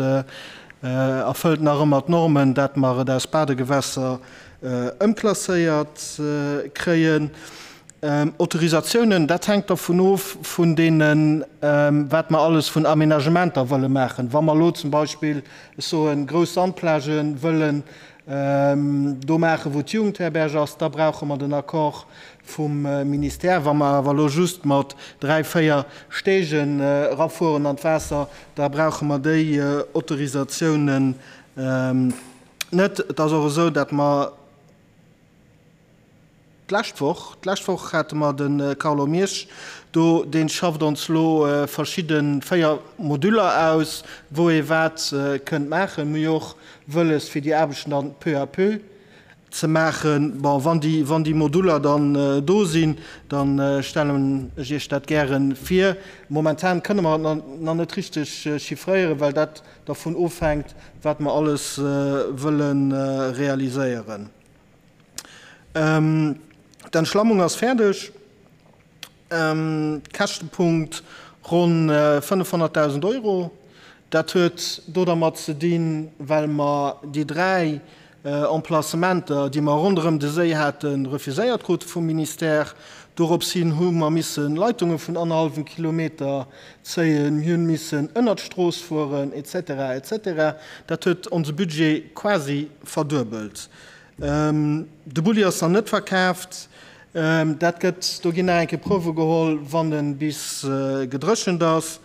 Speaker 7: erfëllt nach ëmmer d'Normen, dat mer et aus Badegewässer ëmklasséiert kréien. Autorisatiounen, dat hänkt dervun of vun deenen, wat mer alles vun Aménagementer wëlle maachen. Wa mer elo zum Beispill, ech soen, grouss Sandplagë wëllen do maachen, wou d'Jugendherberg ass, da brauche mer den Accord vum Ministère. Wa mer awer elo just mat 3, 4 Stegen erafueren an d'Waasser, da brauche mer déi Autorisatiounen net. Et ass och esou, datt mer. D'lescht Woch, d'lescht Woch hate mer de Carlo Miersch do, dee schafft ons lo verschidde 4 Moduler aus, wou ee wat kënnt maachen. Mir hu jo och wëlles, fir déi Aarbechten dann peu à peu ze maachen. Bon, wann déi, wann déi Moduler dann do sinn, da stellen ech Iech dat gäre vir. Momentan kënne mer et nach net richteg chiffréieren, well dat dervun ofhänkt, wat mer alles wëlle realiséieren. D'Entschlammung ass fäerdeg. Käschtepunkt ronn 500.000 Euro. Dat huet do dermat ze dinn, well mer déi 3 Emplacementer, déi mer ronderëm de Séi haten, refuséiert krute vum Ministère. Dorops hin hu mer misse Leitunge vun annerhallwem Kilometer zéien, mir hunn missen ënnert d'Strooss fueren, et cetera, et cetera. Dat huet onse Budget quasi verduebelt. De Bulli ass nach net verkaaft. Dat gëtt, do ginn nach eng Kéier Prouwe geholl, wann e bis gedréchent ass.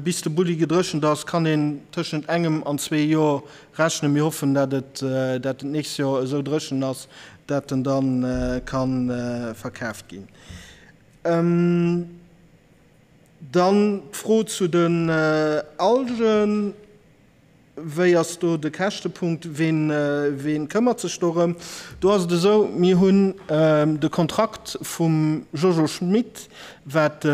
Speaker 7: Bis de Bulli gedréchent ass, kann een tëschent engem an zwee Joer rechnen. Mir hoffen, dat et dat et d'nächst Joer esou dréchen ass, dat en da ka verkaaft ginn. Dann d'Fro zu den Algen. Wéi ass do de Käschtepunkt? Ween, ween këmmert sech dorëm? Do ass et esou, mir hunn de Kontrakt vum Jojo Schmit, wat de,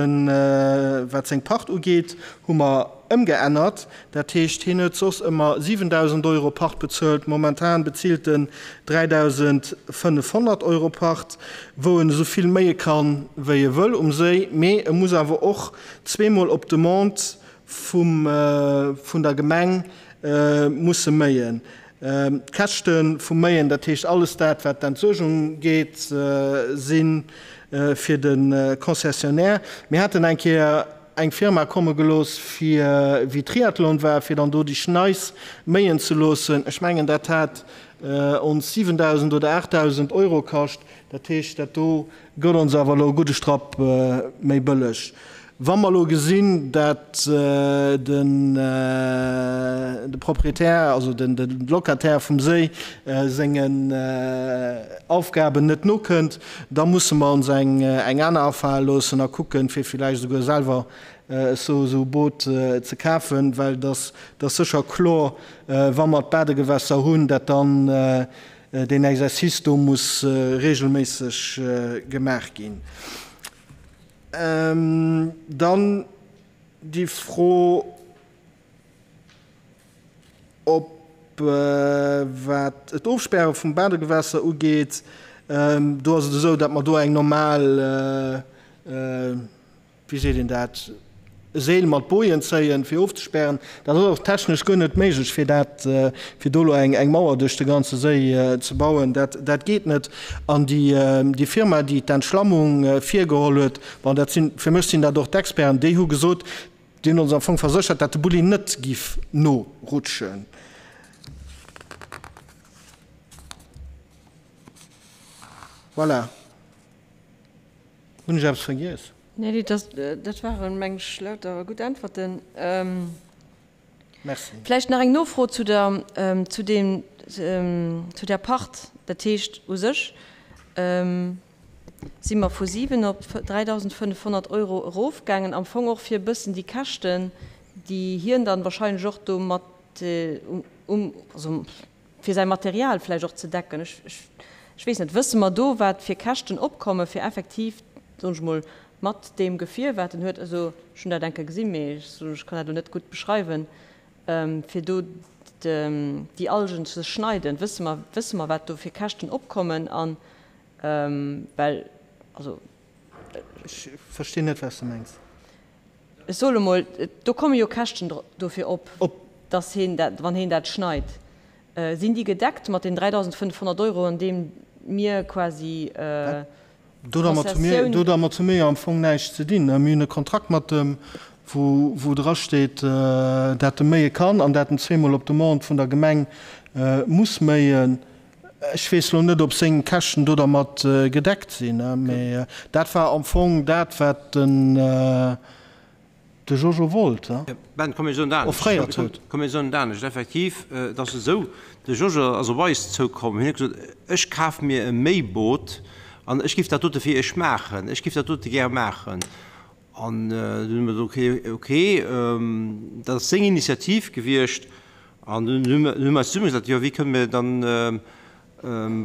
Speaker 7: wat seng Pacht ugeet, hu mer ëmgeännert. Dat heescht, hien huet soss ëmmer 7.000 Euro Pacht bezuelt, momentan bezilt en 3.500 Euro Pacht, wou en esou vill méie kann, wéi e wëll um Séi. Mee e muss awer och zweemol op Demande vum vun der Gemeng musse méien. D'Käschte vum Méien, dat heescht alles dat, wat d'Entsuergung geet, si fir de Concessionnaire. Mir haten eng Kéier eng Firma komme gelooss, fir wéi Triathlon war, fir dann do déi Schneis méien ze loossen. Ech mengen, dat hat ons 7.000 oder 8.000 Euro kascht. Dat heescht, dat do gëtt ons awer elo e gudde Strapp méi bëlleg. Wa mer elo gesinn, dat de Proprietär, also de Locataire vum Séi sengen Aufgaben net nokënnt, da musse mer ons eng aner afale loossen a kucken, fir villäicht esouguer selwer esou e Boot ze kafen, well et ass sécher kloer, wa mer d'Badegewässer hunn, dat dann deen Exercice do muss regelméisseg gemaach ginn. Dann déi Fro, ob, wat d'Ofspäre vum Badegewässer ugeet, do ass et esou, datt mer do eng normal, wéi seet een dat, e Seel mat Bojen zéien, fir ofzespären. Dat ass och technesch guer net méiglech, fir dat, fir do elo eng Mauer duerch de ganze Séi ze bauen. Dat, dat geet net. An déi, déi Firma, déi d'Entschlammung virgeholl huet, bon, dat sinn, fir mech sinn dat och d'Experten, déi hu gesot, déi hunn ons am Fong verséchert, dat de Bulli net giff norutschen. Voilà. Hunn ech eppes vergiess?
Speaker 4: Nee, dat waren, meng ech, lauter gutt Äntwerten.
Speaker 7: Merci.
Speaker 4: Vläicht nach eng Nofro zu der, zu deem, zu der Pacht. Dat heescht, u sech si mer vu 7 op 3.500 Euro erofgaangen, am Fong och fir e bëssen déi Käschten, déi hien dann wahrscheinlech och do mat um, also fir säi Material vläicht och ze decken. Ech, ech weess net, wësse mer do, wat fir Käschten opkomme fir effektiv, soen ech emol, mat deem Gefier, wat en huet, also ech hunn dat eng Kéier gesinn, mee ech soen, ech kann dat elo net gutt beschreiwen, fir do déi Algen ze schneiden. Wësse mer, wësse mer, wat do fir Käschten opkommen? An well, also.
Speaker 7: Ech verstinn net, wat s de mengs.
Speaker 4: Ech soe mol, do komme jo Käschten dofir op, dass heen dat, wann heen dat schneit. Sinn déi gedeckt mat den 3.500 Euro, an deem mir quasi
Speaker 7: d'Konzessioun. Domat hu mir jo am Fong näischt ze dinn. Mir hunn e Kontrakt mat em, wou drasteet, dat e méie kann an dat en zweemol op Demande vun der Gemeng muss méien. Ech weess elo net, ob seng Käschten do dermat gedeckt sinn, mee dat war am Fong dat, wat den de Jojo wollt,
Speaker 1: Ben, komm mir soen et anescht.
Speaker 7: Offréiert huet.
Speaker 1: Komm mir soen et anescht. Effektiv, et ass esou, de Jojo ass op eis zoukomm, hien huet gesot, ech kaf mir e Méiboot. An ech géif dat dote fir Iech maachen. Ech géif dat dote gär maachen. An dunn hu mer gesot, okay, okay, dat ass seng Initiativ gewiescht. An dunn hu mer eis zesummegesat, jo, wéi kënne mir dann,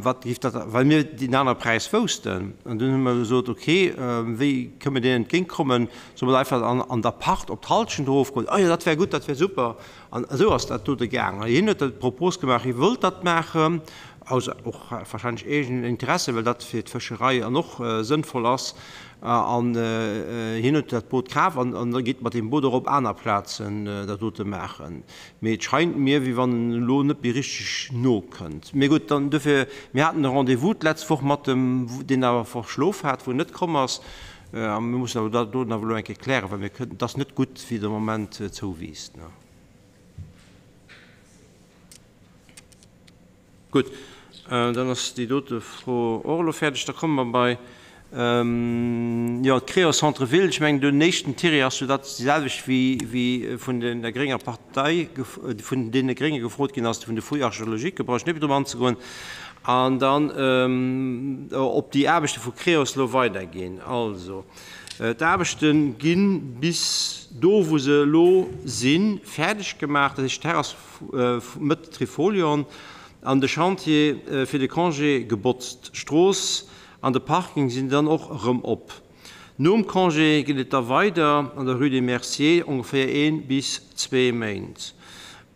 Speaker 1: wat géif dat, well mir deen anere Präis woussten. An dunn hu mer gesot, okay, wéi kënne mir deenen entgéintkommen, solle mer einfach an an der Pacht op d'Hallschent erofgoen? Oh jo, dat wär gutt, dat wär super. An esou ass dat dote gaang. A hien huet d'Propos gemaach, hie wëllt dat maachen, aus och wahrscheinlech eegenen Interesse, well dat fir d'Fëscherei an och sënnvoll ass. An hien huet dat Boot kaf an da geet mat deem Boot och op aner Plazen dat dote maachen. Mee et scheint mir, wéi wann en elo net méi richteg nokënnt. Mee gutt, dann dofir, mir haten e Rendez-vous d'letzt Woch mat em, deen awer verschlof hat, wou en net komm ass. A mir mussen awer dat doten awer elo eng Kéier klären, well mir kënnen, et ass net gutt, wéi et am Moment zouwiisst. Gutt, dann ass déi dote Fro och elo fäerdeg. Da komme mer bei, jo, d'Creos Centre Ville. Ech mengen, den éischten Tiret ass jo dat déi selwecht wéi, wéi vun der grénger Partei, vun deene Grénge gefrot ginn ass, vun de Fouilles archéologiques. Do brauch ech net méi drop anzegoen. An dann, ob déi Aarbechte vu Creos elo weiderginn. Also, d'Aarbechte gi bis do, wou se elo sinn, fäerdeg gemaach. Dat heescht, d'Terrass Mëtt Trifolion an de Chantier fir de Congé gebotzt. D'Strooss an de Parking sinn dann och erëm op. Nom Congé geet et da weider an der Rue des Merciers, ongeféier ee bis zwee Méint.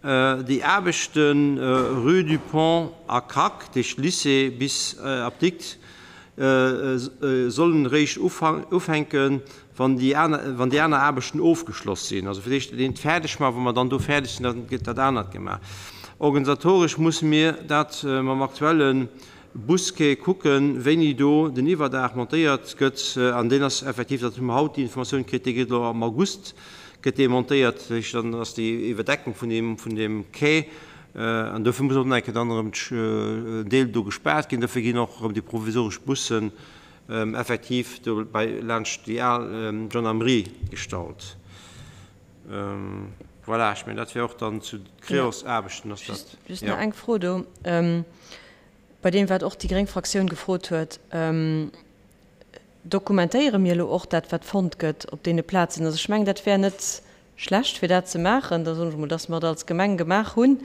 Speaker 1: Déi Aarbechten Rue du Pont a Kack, deesch Lycée bis Apdikt, sollen eréischt ufänken, wann déi aner, wann déi aner Aarbechten ofgeschloss sinn, also fir d'éischt dat eent fäerdeg maachen, wa mer dann do fäerdeg sinn, dann gëtt dat anert gemaach. Organisatoresch musse mir dat mam aktuelle Busquai kucken, wéini do den Iwwerdaach montéiert gëtt. An deen ass effektiv, dat hu mer haut déi Informatioun kritt, dee gëtt elo am August gëtt dee montéiert. Dat heescht, dann ass déi Iwwerdeckung vun deem, vun deem Quai, an dofir muss och nach eng Kéier dann erëm en Deel do gespaart ginn. Dofir ginn och erëm déi provisoresch Bussen Effektiv do bei laanscht déi al Gendarmerie gestallt. Voilà, ech mengen dat wär och dann zu Creos-Aarbechten ass dat.
Speaker 4: Just nach eng Fro do, bei deem wat och déi gréng Fraktioun gefrot huet. Dokumentéiere mir elo och dat wat fonnt gëtt op deene Plazen? Also ech mengen dat wär net schlecht fir dat ze maachen, da soen ech emol, datt mer et als Gemeng gemaach hunn.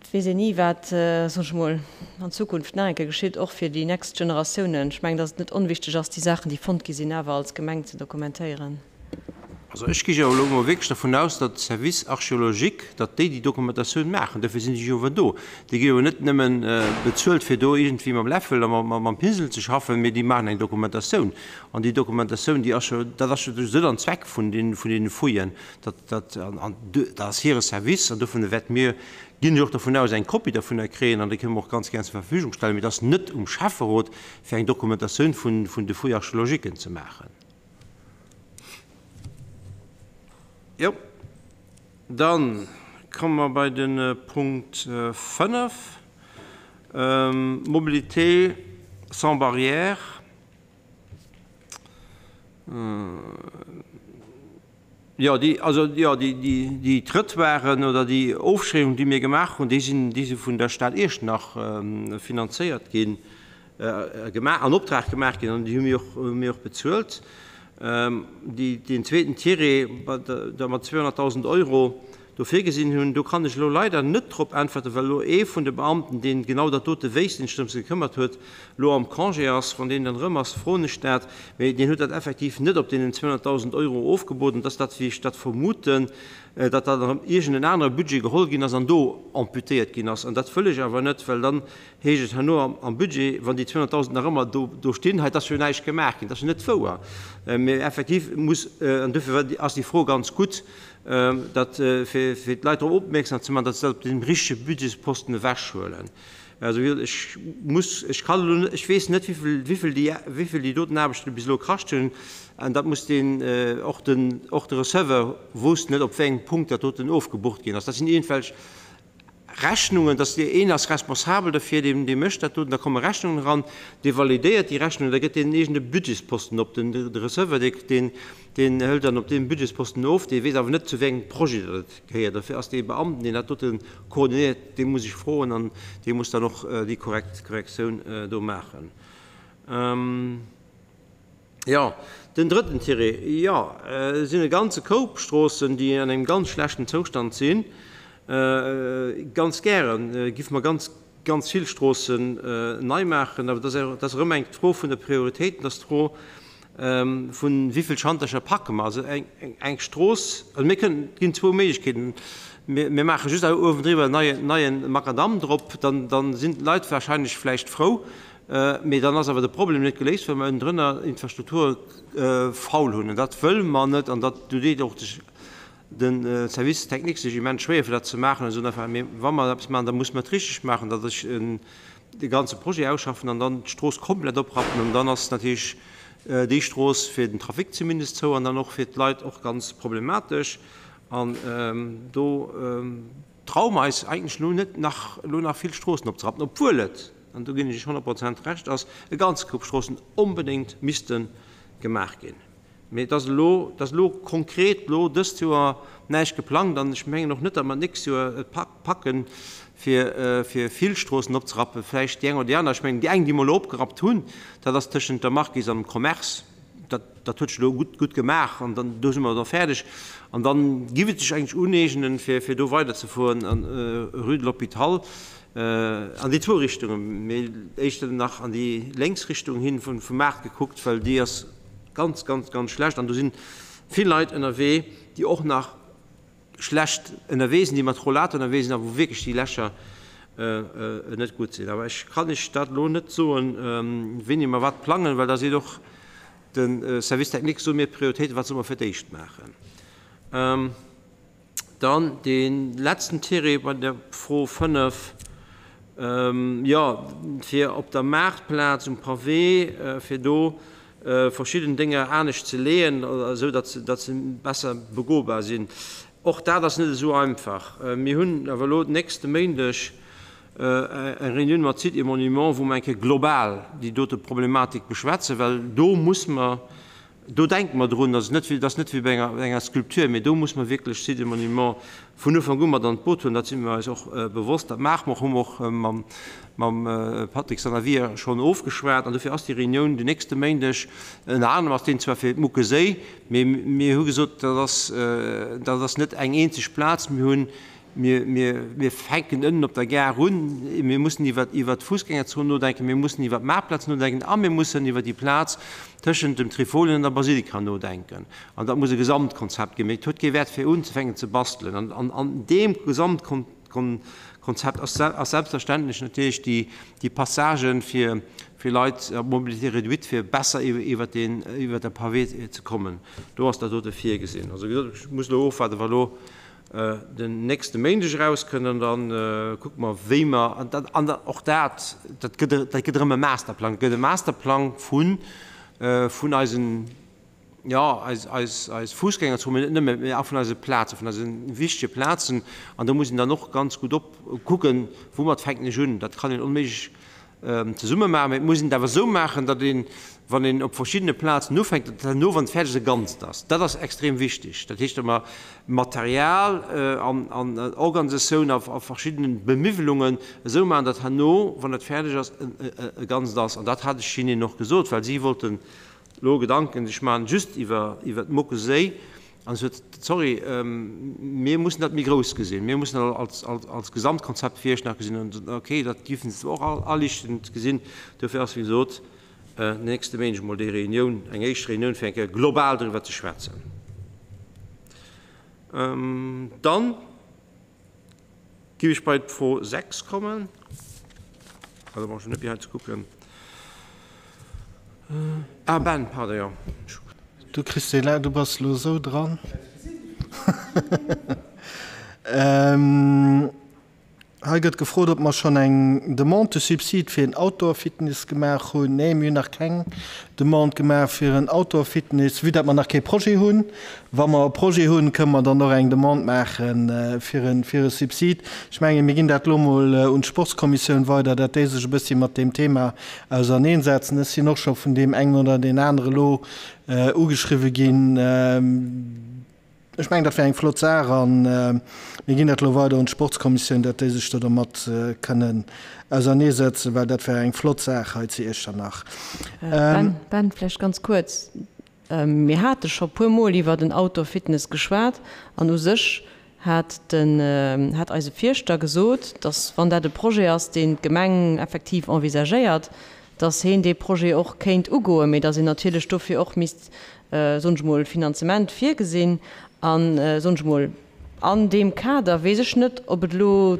Speaker 4: Et weess een ni, wat, soen ech emol, an Zukunft nach eng Kéier geschitt, och fir déi next Generatiounen. Ech mengen, datt et net onwichtig ass, déi Saachen, déi fonnt gi sinn, awer als Gemeng ze dokumentéieren.
Speaker 1: Also ech gi jo elo emol wierklech dervun aus, datt de Service archéologique, datt déi déi Dokumentatioun maachen. Dofir sinn déi jo awer do. Déi gi jo net nëmmen bezuelt, fir do iergendwéi mam Läffel a mam Pinsel ze schaffen, mee déi maachen eng Dokumentatioun. An déi Dokumentatioun, déi ass jo, dat ass jo de Sënn an Zweck vun deene Fouillen. Dat, dat, an dat ass hire Service an dovun wäerte mir, ginn ech och dervun aus, eng Kopie dovunner kréien an déi kënne mer och ganz gär zur Verfügung stellen. Mee et ass net um Schäfferot, fir eng Dokumentatioun vun, vun de Fouilles archéologiques ze maachen. Jo, da komme mer bei de Punkt 5, Mobilité sans barrières. Jo, déi, also jo, déi, déi, déi Trëttoiren oder déi Ofschreibung, déi mir gemaach hunn, déi sinn, déi si vun der Stad Iechternach finanzéiert ginn, gemaach, an Optrag gemaach ginn an déi hu mir och, hu mir och bezuelt. Déi, deen zweeten Tiret, da mat 200.000 Euro, do virgesinn hunn. Do kann ech elo leider net drop äntwerten, well elo ee vun de Beamten, deen genau dat dote wéisst, deen sech drëms gekëmmert huet, elo am Congé ass. Wann deen dann erëm ass, froen ech dat. Mee deen huet dat effektiv net op deenen 200.000 Euro ofgeboden. Et ass dat, wéi ech dat vermuten, datt dat erëm iergend en anere Budget geholl ginn ass an do amputéiert ginn ass. An dat wëll ech awer net, well dann heescht et herno am Budget, wann déi 200.000 nach ëmmer do stinn, hei, et ass jo näischt gemaach ginn. Dat ass jo net wouer. Mee effektiv muss, an dofir ass déi Fro ganz gutt, dat fir d'Leit drop opmierksam ze maachen, datt se dat op deem richtege Budgetsposten ewechhuelen. Also wéi gesot, ech muss, ech kann elo net, ech weess net, wéivill, wéivill déi, wéivill déi doten Aarbechten bis elo kascht hunn. An dat muss deen, och den, och de Receveur wousst net, op wéi engem Punkt dat doten ofgebucht ginn ass. Dat sinn iergendwelch Rechnungen, dass dee een ass responsabel dofir, deen dee mécht dat doten, da komme Rechnungen eran, dee validéiert déi Rechnungen, da gëtt deen eegene Budgetsposten op, den de Receveur, dee deen deen hëlt dann op deem Budgetsposten of, dee weess awer net zu wéi engem Projet dat et gehéiert. Dofir ass dee Beamten, deen dat dote koordinéiert, dee muss ech froen an dee muss dann och déi korrekt Korrektioun do maachen. Jo, den drëtten Tiret, jo, et sinn e ganze Koup Stroossen, déi an engem ganz schlechten Zoustand sinn. Ganz gäre giffe mer ganz, ganz vill Stroossen nei maachen, awer dat ass erëm eng Fro vun der Prioritéit, dat ass d'Fro vun wéi vill Schantercher packe mer. Also eng Strooss, also mir kënnen, et ginn zwou Méiglechkeeten, mir maache just uewendriwwer en neie Makadamm drop, dann sinn d'Leit wahrscheinlech vläicht frou, Mee dann ass awer de Problem net geléist, well mer ënnendrënner Infrastrukture faul hunn. An dat wëlle mer net. An dat, do deet och de Service technique sech immens schwéier, fir dat ze maachen. An soen einfach, mee wa mer eppes maachen, da musse mer et richteg maachen, datt ech de ganze Projet ausschaffen an dann d'Strooss komplett oprappen. An dann ass natierlech déi Strooss fir den Trafic zumindest zou an dann och fir d'Leit och ganz problematesch. An do traue mer eis eigentlech elo net nach, elo nach vill Stroossen opzerappen, obwuel et, an do ginn ech Iech 100 Prozent Recht, ass e ganze Koup Stroossen onbedéngt misste gemaach ginn. Mee et ass elo, et ass elo konkret elo dëst Joer näischt geplangt an ech mengen och net, datt mer d'nächst Joer et packen, fir, fir vill Stroossen opzerappen. Vläicht déi eng oder déi aner. Ech mengen, déi eng, déi mer elo opgerappt hunn, dat ass tëschent der Marquise an dem Commerce. Dat, dat huet sech elo gutt, gutt gemaach an dann, do si mer da fäerdeg. An dann giff et sech eigentlech uneegnen, fir, fir do weiderzefueren an Rue de l'Hôpital, an déi zwou Richtungen, mee éischter nach an déi lénks Richtung hin vum, vum Maart gekuckt, well déi ass ganz, ganz, ganz schlecht an do si vill Leit ënnerwee, déi och nach schlecht ënnerwee sinn, déi mat Rollator ënnerwee sinn a wou wierklech déi Lächer net gutt sinn. Awer ech kann Iech dat elo net soen, wéini mer wat plangen, well da seet och de Service technique, soe mir d'Prioritéiten, wat solle mer fir d'éischt maachen. Dann dee letzten Tiret bei der Fro 5, jo, fir op der Maartplaz um Pavé, fir do verschidden Dénger anescht ze leeën, esou datt se, datt se besser begobar sinn. Och dat ass net esou einfach. Mir hunn awer elo nächste Méindeg eng Reunioun mat Sites et Monuments, wou mer eng Kéier global déi dote Problematik beschwätzen, well do muss mer Do denke mer drun, dat ass net wéi, dat ass net wéi bei enger, enger Sculpture, mee do muss mer wierklech Sites et Monuments vun Ufank u mat an d'Boot huelen. Dat si mir eis och bewosst. Dat maache mer och, hu mer och mam, mam Patrick Sanavia schonn ofgeschwat. An dofir ass déi Reunioun den nächste Méindeg, ënner anerem ass deen zwar fir d'Muckeséi, mee mir hu gesot, dat ass, dat ass net eng eenzeg Plaz. Mir hunn Mir fänken ënnen op der Gare un, mir mussen iwwer d'Fussgängerzon nodenken, mir mussen iwwer d'Maartplaz nodenken a mir mussen iwwer déi Plaz tëschent dem Trifolien an der Basilika nodenken. An dat muss e Gesamtkonzept ginn. Mee et huet kee Wäert fir unzefänken ze bastelen. An an deem Gesamtkonzept ass selbstverständlech natierlech déi Passagen fir Leit à mobilité réduite, fir besser iwwer de Pavé ze kommen. Do ass dat dote virgesinn. Also wéi gesot, ech muss elo ofwaarden, wa elo den nächste Méindeg erauskënnt an da kucke mer wéi mer, an dat, an och dat, dat gëtt, dat gëtt erëm e Masterplang, et gëtt e Masterplang vun, vun eisen, jo, eis, eis, eis Fussgängerzon, mee net nëmme, mee och vun eise Plazen, vun eise wichtege Plazen an do muss een dann och ganz gutt op kucken, woumat fänken ech un, dat kann een onméiglech zesumme maachen, mee et muss een et awer esou maachen, datt een, wann een op verschiddene Plazen ufänkt, datt herno, wann et fäerdeg ass, e Ganzt ass. Dat ass extrem wichteg. Dat heescht, datt mer Material an Organisatioun a verschiddene Bemiwwelungen esou maachen, datt herno, wann et fäerdeg ass, e Ganzt ass. An dat hat ech hinnen och gesot, well si wollten elo Gedanken sech maachen just iwwer d'Mockeséi. An ech sot, Sorry, mir mussen dat méi grouss gesinn. Mir mussen dat als, als, als Gesamtkonzept fir Iechternach gesinn. An se, okay, dat géifen se och aliichtend gesinn. Dofir ass, wéi gesot, den nächste Méindeg emol déi Reunioun, eng éischt Reunioun, fir eng Kéier global driwwer ze schwätzen. Dann. Giff ech bei d'Fro 6 kommen? Also brauch ech net méi hei ze kucken. Ah Ben, pardon, jo.
Speaker 7: Du kriss dee, du bass elo esou dran. Hei gëtt gefrot, ob mer schonn eng Demande de subside fir en Outdoor-Fitness gemaach hunn. Nee, mir hunn nach keng Demande gemaach fir en Outdoor-Fitness, vue dat mer nach kee Projet hunn. Wa mer e Projet hunn, kënnen mer dann och eng Demande maache fir e fir e Subsid. Ech mengen, mir ginn dat elo emol un d'Sportskommissioun weider, dat déi sech e bëssi mat deem Thema auserneensetzen. Ech sinn och scho vun deem engen oder deen anere elo ugeschriwwe ginn. Ech mengen, dat wär eng flott Saach a mir ginn dat elo weider un d'Sportskommissioun, datt déi sech do dermat kënnen auserneesetzen, well dat wär eng flott Saach hei zu Iechternach.
Speaker 4: Ben, Ben, vläicht ganz kuerz. Mir hate scho puermol iwwer den Outdoor-Fitness geschwat an u sech hat den, hat eise Fierschter gesot, datt wann dat e Projet ass, deen d'Gemeng effektiv envisagéiert, datt heen dee Projet och kéint ugoen, mee datt een natierlech dofir och misst soen ech mol, Finanzement virgesinn. An, soen ech mol, an deem Kader weess ech net, ob et elo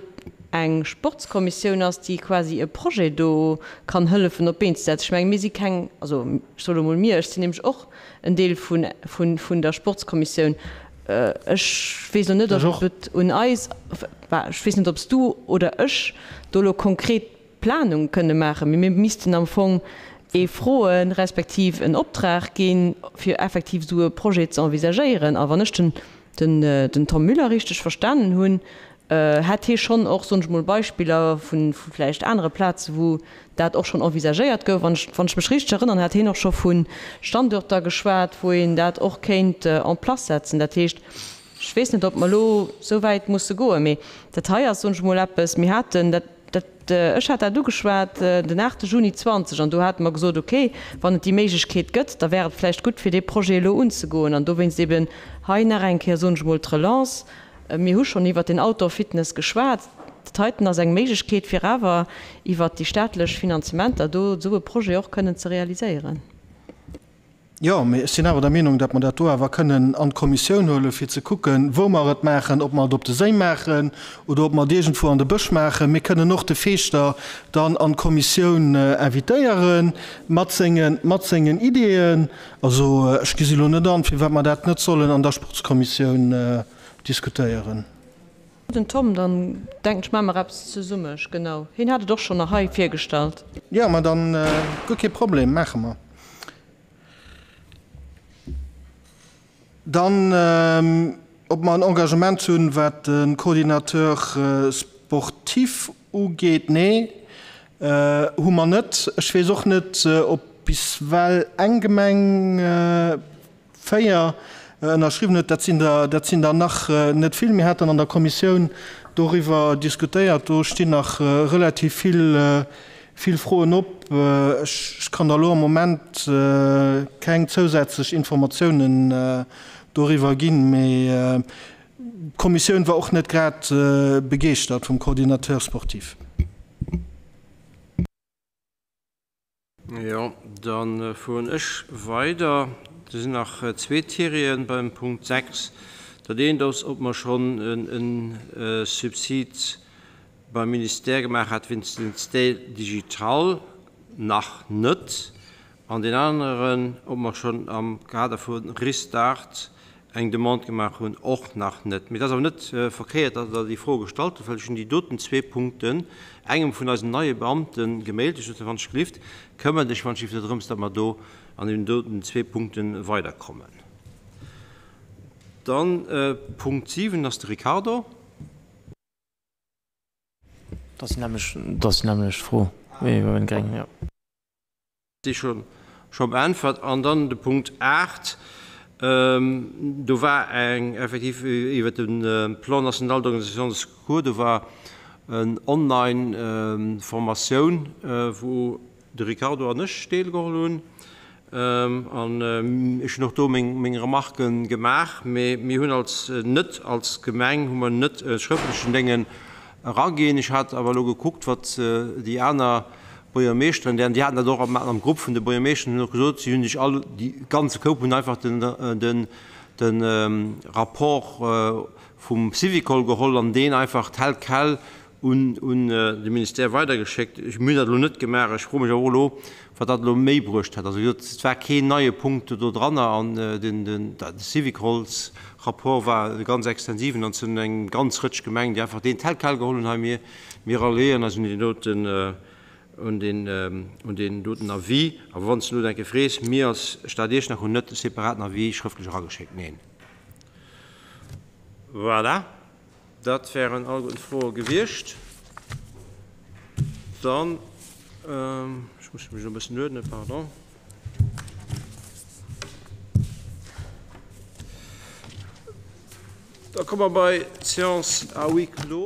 Speaker 4: eng Sportskommissioun ass, déi quasi e Projet do kann hëllefen op d'Been ze setzen. Ech mengen, mir si keng, also ech soe lo mol mir, ech sinn nämlech och en Deel vun, vun, vun der Sportskommissioun. Ech weess elo net, ob et un eis, ech weess net, ob s du oder ech do elo konkret Planung kënne maachen, mee mir missten am Fong ee froen, respektiv en Optrag ginn, fir effektiv esou e Projet ze envisagéieren. A wann ech den, den Tom Müller richteg verstanen hunn, hätt hie schonn och, soen ech mol, Beispiller vu vläicht anere Plaze wou dat och schonn envisagéiert gouf. An ech, wann ech mech richteg erënnern, hat hien och scho vu Standuerter geschwat, wou een dat och kéint en place setzen. Dat heescht, ech weess net, ob mer elo esou wäit musse goen, mee dat hei ass, soen ech mol, eppes, mir haten dat, Dat, ech hat dat ugeschwat den 8 Juni 20 an do hate mer gesot, okay, wann et déi Méiglechkeet gëtt, da wär et vläicht gutt, fir dee Projet elo unzegoen. An dowéinst eben hei nach eng Kéier, soen ech emol, d'Relance. Mir hu schonn iwwert den Outdoor-Fitness geschwat. Dat heiten ass eng Méiglechkeet, fir awer iwwert déi staatlech Finanzementer do esou e Projet och kënnen ze realiséieren.
Speaker 7: Jo, mee ech sinn awer der Meenung, datt mer dat do awer kënnen an d'Kommissioun huelen, fir ze kucken, wou mer et maachen, ob mer et op de Séi maachen oder ob mer et iergendwou an de Bësch maachen. Mir kënnen och de Feeschter dann an d'Kommissioun invitéiere mat sengen, mat sengen Ideeën. Also ech gesi lo net an, firwat mer dat net sollen an der Sportskommissioun diskutéieren.
Speaker 4: Den Tom, dann denken ech, maache mer eppes zesumme. Genau, hien hat et och schonn nach hei virgestallt.
Speaker 7: Jo, ma dann, guer kee Problem, maache mer. Dann, ob mer en Engagement hunn, wat de Coordinateur sportif ugeet. Nee, hu mer net. Ech weess och net, ob bis well eng Gemeng 4 ënnerschriwwen huet. Dat sinn der, dat sinn der nach net vill. Mir haten an der Kommissioun doriwwer diskutéiert. Do stinn nach relativ vill, vill Froen op. Ech kann der elo am Moment keng zousätzlech Informatiounen doriwwer ginn, mee d'Kommissioun war och net grad begeeschtert vum Coordinateur sportif.
Speaker 1: Jo, da fueren ech weider. Do sinn nach zwee Tirien beim Punkt 6. Dat eent ass, ob mer schonn e Subsid beim Ministère gemaach hat wéinst dem Style digital. Nach net. An deen aneren, ob mer schonn am Kader vu Restart eng Demande gemaach hunn, och nach net. Mee et ass awer net verkéiert, datt Der déi Fro gestallt hutt, well ech hunn déi doten zwee Punkten engem vun eisen neie Beamte gemailt. Ech sot, Wann ech gelift, këmmer dech wann ech gelift dorëms, datt mer do an deenen doten zwee Punkte weiderkommen. Dann Punkt 7 ass de Ricardo.
Speaker 8: Dat ass déi nämmlecht Fro wéi bei den Gréngen, jo.
Speaker 1: Déi scho beäntwert. An dann de Punkt 8, do war eng effektiv iwwert de Plan national d'organisation de secours, do war en Online-Formatioun, wou de Ricardo an ech deelgeholl hunn. An ech hunn och do meng Remarquë gemaach. Mee mir hunn als net, als Gemeng hu mer net e schrëftlechen Déngen eraginn. Ech hat awer elo gekuckt, wat déi aner Buergermeeschteren, déi haten dat och am Grupp vun de Buergermeeschteren, hunn och gesot, si hunn sech all, déi ganze Koup hunn einfach den de Rapport vum Syvicol geholl an deen einfach tel quel un de Ministère weidergeschéckt. Ech, mir hunn dat elo net gemaach. Ech froe mech awer och elo, wat dat elo méi bruecht hätt. Also wéi gesot, et war keen neie Punkt do dranner an den Syvicolsrapport war e ganz extensiven an et sinn eng ganz Rëtsch Gemengen, déi einfach deen tel quel geholl hunn, hei mir Mir ralliéieren eis un deen doten, un deen, un deen doten Avis. Awer wann s de elo denke frees, mir als Stad Iechternach hunn net e separaten Avis schrëftlech erageschéckt. Neen. Voilà, dat wären alleguerten d'Froe gewiescht. Dann, ech muss mech elo e bëssen uerdnen, pardon. Da komme mer bei d'Séance à huis clos.